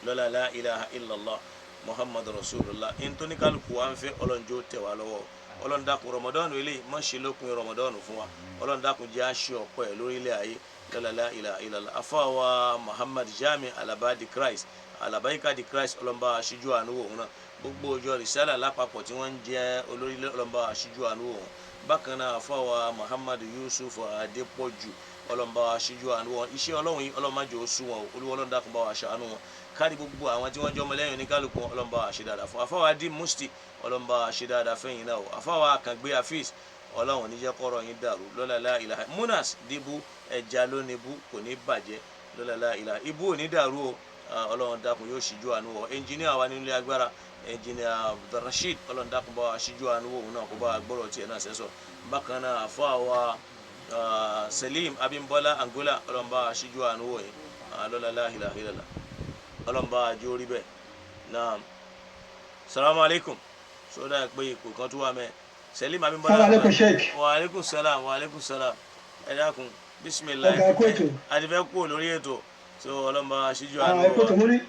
lọ́la la ilaha illallah Muhammad rasulullah. Ntóníkàlùkù wa ń fẹ́, Ọlọ́run jó tẹ̀ wá lọ́wọ́. Ọlọ́run dákun, Ramadan eléyìí má ṣe lópin Ramadan fún wa. Ọlọ́run dákun jẹ́ àṣẹ ọ̀pọ̀ ẹ̀ lórí ilẹ̀ ayé lọ́la la ilaha illallah. Afáwa Muhammad Jami Alaba di Christ, Alabaika di Christ, Ọlọ́run bá aṣíjú àánú wò náà. Gbogbo ọjọ́ rìsálà lápapọ̀ tí wọ́n ń jẹ́ olórí, Ọlọ́run bá aṣíjú àánú wò. Bákan náà àfàwà Muhammad Yusuf Adépọ̀jù, Ọlọ́run bá wa ṣíjú àánú wọn. Iṣẹ́ Ọlọ́run yìí, Ọlọ́run má jẹ́ ó sú wọn o. Olúwa Ọlọ́run dákun bá wa ṣàánú wọn. Káàdì gbogbo àwọn tí wọ́n jẹ́ ọmọlẹ́yìn oníkálukú wọn, Ọlọ́run bá wa ṣe dáadáa fún. Àfàwà Adi Musti, Ọlọ́run bá wa ṣe dáadáa fẹ́yìn náà o. Àfàwà Àkàngbé Afis, Ọlọ́run ní jẹ́ kọ́rọ̀ yín dàrú lọ́la la ilaha. Munas Dibu, ẹja lónìí bú kò ní bàjẹ́ lọ́la la ilaha. Ibú ò ní dàrú o. Ọlọ́run dákun yóò ṣíjú àánú wọ ẹnjìníà wa nílé agbára, ẹnjìníà Abdulrasheed. Ọlọ́run dákun bá wa ṣíjú àánú wò òun náà, kó bá wa gbọ́rọ̀ tiẹ̀ náà sẹ́sọ̀. Bákan náà àfọ àwa Selim Abimbola Angola, Ọlọ́run bá wa ṣíjú àánú wò yín lọ́la la ilaha illallah. Ọlọ́run bá wa jó rí bẹ́ẹ̀ náà. Salamu alaykum. Sódà pé ipò kan tó wà mẹ́ Selim Abimbola. Salaam alaikum, Sheikh. Wa aleykum salam, wa aleykum salam. Ẹ dákun, bisimilayi. Ọ̀gá, ẹ̀kú ètò. A ti fẹ́ kúrò lórí ètò, so Ọlọ́run bá wa ṣíjú àánú Ẹ̀kú ètò. wa.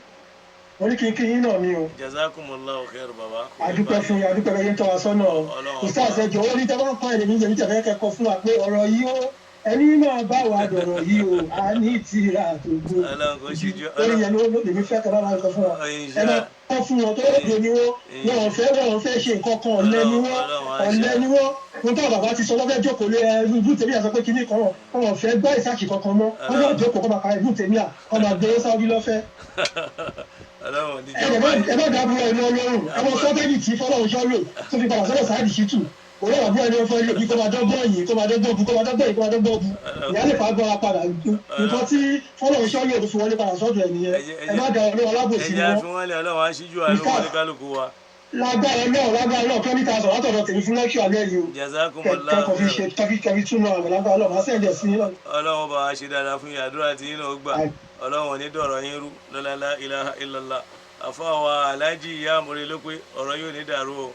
Mo ní kí n kí yín náà ni o. Jazakumullahu khair, baba. Adúpẹ́ fún yín, adúpẹ́ bẹ́ẹ̀ yín tọ́ wa sọ́nà o. Ọlọ́run. Ustaz, ẹ jọ̀wọ́, ní tẹ́wọ́n kọ́ ẹ̀lẹ́mí jẹ́ níta fẹ́ kẹ́kọ̀ọ́ fún wa pé ọ̀rọ̀ yìí ó ẹni náà bá wa dọ̀rọ̀ yìí o, a ní tìrà tó gbó. Ọlọ́run kò ṣíjú. Lórí yẹn ló lèmi fẹ́ kẹ́ bá wa sọ fún wa. Ẹ máa kọ́ fún wọn tó lóde ni wọ́n, wọn ò fẹ́ ṣe nǹkan kan. Ọ̀lẹ ni wọ́n, ọ̀lẹ ni wọ́n. Ohun táwọn bàbá ti sọ lọ́fẹ́ jókòó lé ẹ ibú tèmi àsọ pé kinní kan, wọn ò fẹ́ gbọ́ ìsáàkì kankan mọ́. Wọ́n náà jókòó kọ́ máa ka ibú tèmi à kọ́ máa gbé sáwọ́dí lọ́fẹ́. Ọlọ́run ní Ẹ má dábúrò ẹni ọlọ́run àwọn sọ́tẹ́ẹ̀lì tí fọlọ́run ṣọ́ lò tó fi padà sọ́dọ̀ Saheed Shittu. Òun àbúrò ẹni ọfọ ilé bí kò máa dọ́gbọ́n yìí, kò máa dọ́gbọ́n bu, kò máa dọ́gbọ́n yìí, kò máa dọ́gbọ́n bu. Ìyá lè fà á gbọ́ra padà. Nǹkan tí fọlọ́run ṣọ́ lò tó fi wọlé padà sọ́dọ̀ ẹ̀ nìyẹn. Ẹ má da ọlọ́run alábòsí ni Ẹjẹ wọ́n. fi wọn lé. Ọlọ́run aṣíjú àánú wọn ní kálukú wa. Lágbára náà, lágbára náà, 20,000 látọ̀dọ̀ tèmi fún lẹ́kṣọ̀ alẹ́ yìí o. Jazakumullahu Kẹ́kọ̀ọ́ fi ṣe khair. kẹ́kọ̀ọ́ fi túnú àwẹ̀. Lágbára náà, máa send ẹ̀ sí yín náà. Ọlọ́run bá wa ṣe dáadáa fún yín. Àdúrà tí yín náà gbà. Ọlọ́run ò ní dọ̀rọ̀ yín rú lọ́la la ilaha illallah. Àfọwọ́ aláàjì ìyá àmúre ló pé ọ̀rọ̀ yóò ní dàrú o.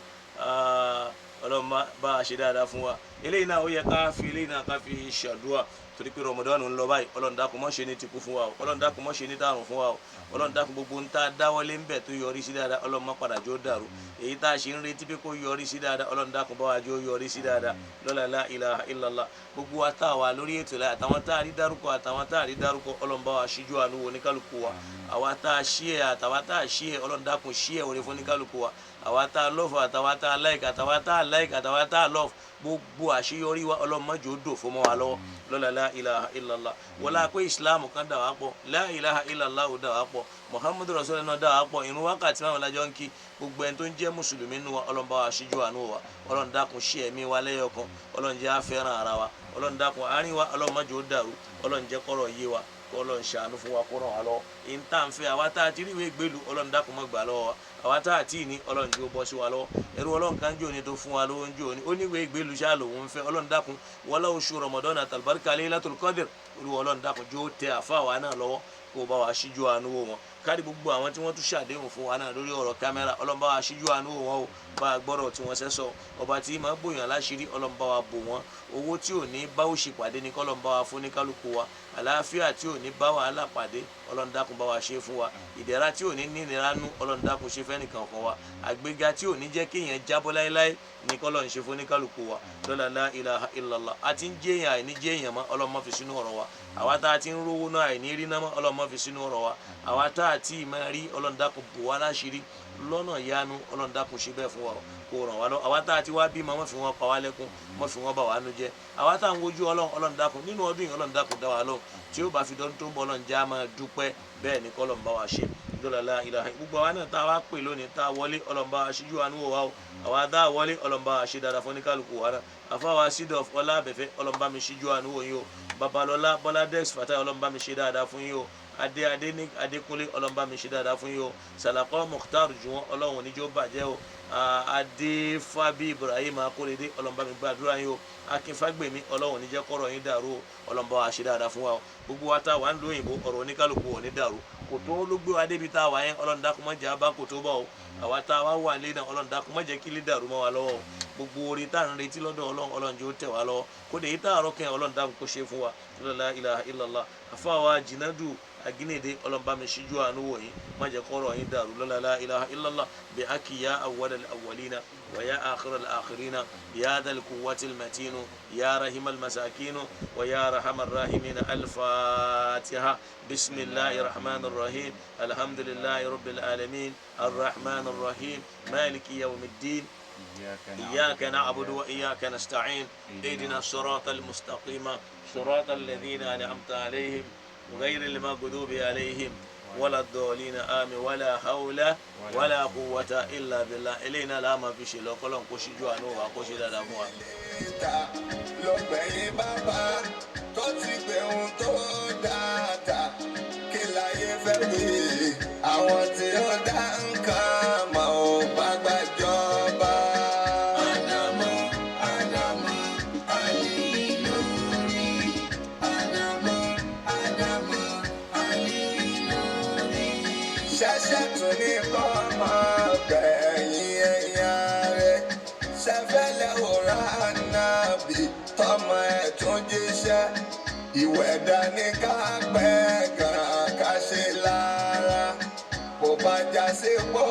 Ọlọ́run bá a ṣe dáadáa fún wa. Eléyìí náà, ó yẹ ká fi eléyìí náà ká fi ṣàdúrà torí pé Ramadan ń lọ báyìí. Ọlọ́run dákun má ṣe ní tìkú fún wa o. Ọlọ́run dákun má ṣe ní tààrùn fún wa o. Ọlọ́run dákun, gbogbo ń tá a dáwọ́lé ń bẹ̀ tó yọrí sí dáadáa, Ọlọ́run má padà jó dàrú. Èyí tá a ṣe ń retí pé kó yọrí sí dáadáa, Ọlọ́run dákun bá wa jó yọrí sí dáadáa lọ́la la ilaha illallah. Gbogbo wa tá a wà lórí ètò láyé, àtàwọn tá a rí dárúkọ, àtàwọn tá a rí dárúkọ, Ọlọ́run bá wa ṣíjú àánú wo ní kálukú wa. Àwa tá a ṣí ẹ, àtàwa tá a ṣí ẹ, Ọlọ́run dákun ṣí ẹ òre fún ní kálukú wa. Àwa tá a love, àtàwa tá a like, àtàwa tá a like, àtàwa tá a love, gbogbo àṣeyọrí wa, Ọlọ́run má jẹ́ ó dòfo mọ́ wa lọ́wọ́ lọ́la la ilaha illallah. Wọlá pé Islam kan dà wá pọ̀, la ilaha illallah ò dà wá pọ̀, Muhammadu rasulullah náà dà wá pọ̀, ìrun wákàtí márùn lájọ ń kí. Gbogbo ẹni tó ń jẹ́ mùsùlùmí nù wa, Ọlọ́run bá wa ṣíjú àánú wa. Ọlọ́run dákun ṣe ẹ̀mí wa lẹ́yọ̀kan. Ọlọ́run jẹ́ á fẹ́ràn ara wa. Ọlọ́run dákun, àárín wa, Ọlọ́run má jẹ́ ó dàrú. Ọlọ́run jẹ́ kọ́rọ̀ yé wa, kó Ọlọ́run ṣàánú fún wa, kó ràn wá lọ́wọ́. Èyí tá à ń fẹ́, àwa tá a ti rí ìwé gbèlú, Ọlọ́run dákun má gbà lọ́wọ́ wa. Àwa tá a tí ì ní, Ọlọ́run jẹ́ ó bọ́ sí wa lọ́wọ́. Ẹrú Ọlọ́run kan jò ní tó fún wa lówó ń jò ní ó ní ìwé gbèlú ṣáà lòun ń fẹ́. Ọlọ́run dákun, wọlé oṣù Ramadan àtàlùbáríkà Laylatul Qadr, Olúwa Ọlọ́run dákun jẹ́ ó tẹ àfa wa náà lọ́wọ́, kó bá wa ṣíjú àánú wò wọn. Káàdì gbogbo àwọn tí wọ́n tún ṣàdéhùn fún wa náà lórí ọ̀rọ̀ kámẹ́rà, Ọlọ́run bá wa ṣíjú àánú wò wọn o, bá a gbọ́dọ̀ tí wọ́n sẹ́sọ. Ọba tí máa gbòyàn láṣìírí, Ọlọ́run bá wa bò wọ́n. Owó tí ò ní bá òṣì pàdé ní kọ́lọ́run bá wa fún ní kálukú wa. Àlàáfíà tí ò ní bá wàhálà pàdé, Ọlọ́run dákun bá wa ṣe fún wa. Ìdẹ̀ra tí ò ní nínira nú, Ọlọ́run dákun ṣe fẹ́nìkan kan wa. Àgbéga tí ò ní jẹ́ kéèyàn jábọ́ láéláé ní kọ́lọ́run ṣe fún ní kálukú wa lọ́la la ilaha illallah. Àti ń jẹ́yàn àìní jẹ́yàn mọ́, Ọlọ́run má fi sínú ọ̀rọ̀ wa. Àwa tá a ti ń rówó náà, àìní rí náà mọ́, Ọlọ́run má fi sínú ọ̀rọ̀ wa. Àwa tá a ti máa rí, Ọlọ́run dákun bò wá láṣìírí lọ́nà yanu. Ọlọ́run dákun ṣe bẹ́ẹ̀ fún wa, kó ràn wá lọ. Àwa tá a ti wá bímọ, má fi wọn pa wá lẹ́kún, má fi wọn bà wá nú jẹ́. Àwa tá à ń wojú Ọlọ́run, Ọlọ́run dákun, nínú ọdún yìí, Ọlọ́run dákun dá wa lóhùn. Tí ó bá fi dọ́dún tó ń bọ̀, Ọlọ́run já máa dúpẹ́. Bẹ́ẹ̀ ni kọ́lọ́run bá wa ṣe dọ́là la ilaha. Gbogbo àwa náà tá a wá pè lónìí, tá a wọlé, Ọlọ́run bá wa ṣíjú àánú wò wá o. Àwa tá a wọlé, Ọlọ́run bá wa ṣe dáadáa fún oníkálukú wa náà. Àfáwa Sidof Ọlá Abẹ́fẹ́, Ọlọ́run bá mi ṣíjú àánú wò yín o. Babalọ́lá Bọ́lá Dex Fatai, Ọlọ́run bá mi ṣe dáadáa fún yín o. Adé Adé ní Adékúnlé, Ọlọ́run bá mi ṣe dáadáa fún yín o. Sàlàkọ́ Mukhtar Juwọ́n, Ọlọ́run oníjó bàjẹ́ o. Adé Fábí Ibrahim Akóredé, Ọlọ́run bá mi gbàdúrà yín o. Akin Fágbèmí, Ọlọ́run oníjẹ́ kọ́rọ̀ yín dàrú o. Ọlọ́run bá wa ṣe dáadáa fún wa o. Gbogbo wa tá wà ń lo òyìnbó, ọ̀rọ̀ oníkálukú ò ní dàrú. Kòtó ló gbé wa débi tá a wà yẹn, Ọlọ́run dákun má jẹ́ abá kòtó bá o. Àwa tá a wá wà lé náà, Ọlọ́run dákun má jẹ́ kí lè dàrú mọ́ wa lọ́wọ́ o. Gbogbo orí tá à ń retí lọ́dọ̀ Ọlọ́run, Ọlọ́run jẹ́ ó tẹ̀ wá lọ́wọ́. Kódé yìí tá a rọ́ kẹ́, Ọlọ́run dákun kó ṣe fún wa la ilaha illallah. Àfáwa Jìnàdù Agínèdè, Ọlọ́run bá mi ṣíjú àánú wò yín, má jẹ́ kọ́rọ̀ yín dàrú lọ́la la ilaha illallah. Bí akiya awwal al-awwalina wa ya akhir al-akhirina, ya dhal quwwati al-matinu, ya rahim al-masakinu wa ya raham ar-rahimina. Al-fatiha. Bismillahir rahmanir rahim. Alhamdulillahi rabbil alamin, arrahmanir rahim, maliki yawmiddin. إياك نعبد وإياك نستعين اهدنا الصراط المستقيم صراط الذين أنعمت عليهم غير المغضوب عليهم ولا الضالين آمين ولا حول ولا قوة إلا بالله. إلينا لا ما في شيء لو كلهم كوشي جوانو وكوشي داداموا. Lọ́gbẹ̀yìn bàbá tó ti gbé ohun tó dáadáa kí láyé fẹ́ wí àwọn tí ó dá nǹkan mọ̀ ò bá gbàjọba. Ádámù, Ádámù, Àlí lórí. Ádámù, Ádámù, Àlí lórí. Ṣẹ̀ṣẹ̀ tún ní kọ́ máa gbẹ̀yìn ẹ̀yà rẹ̀ ṣẹfẹ́lẹ̀ òrà nábì tọmọ ẹ̀ tún jíṣẹ́ ìwẹ̀ dání ká pẹ́ gan ká ṣe lára kò bá já sí pọ̀.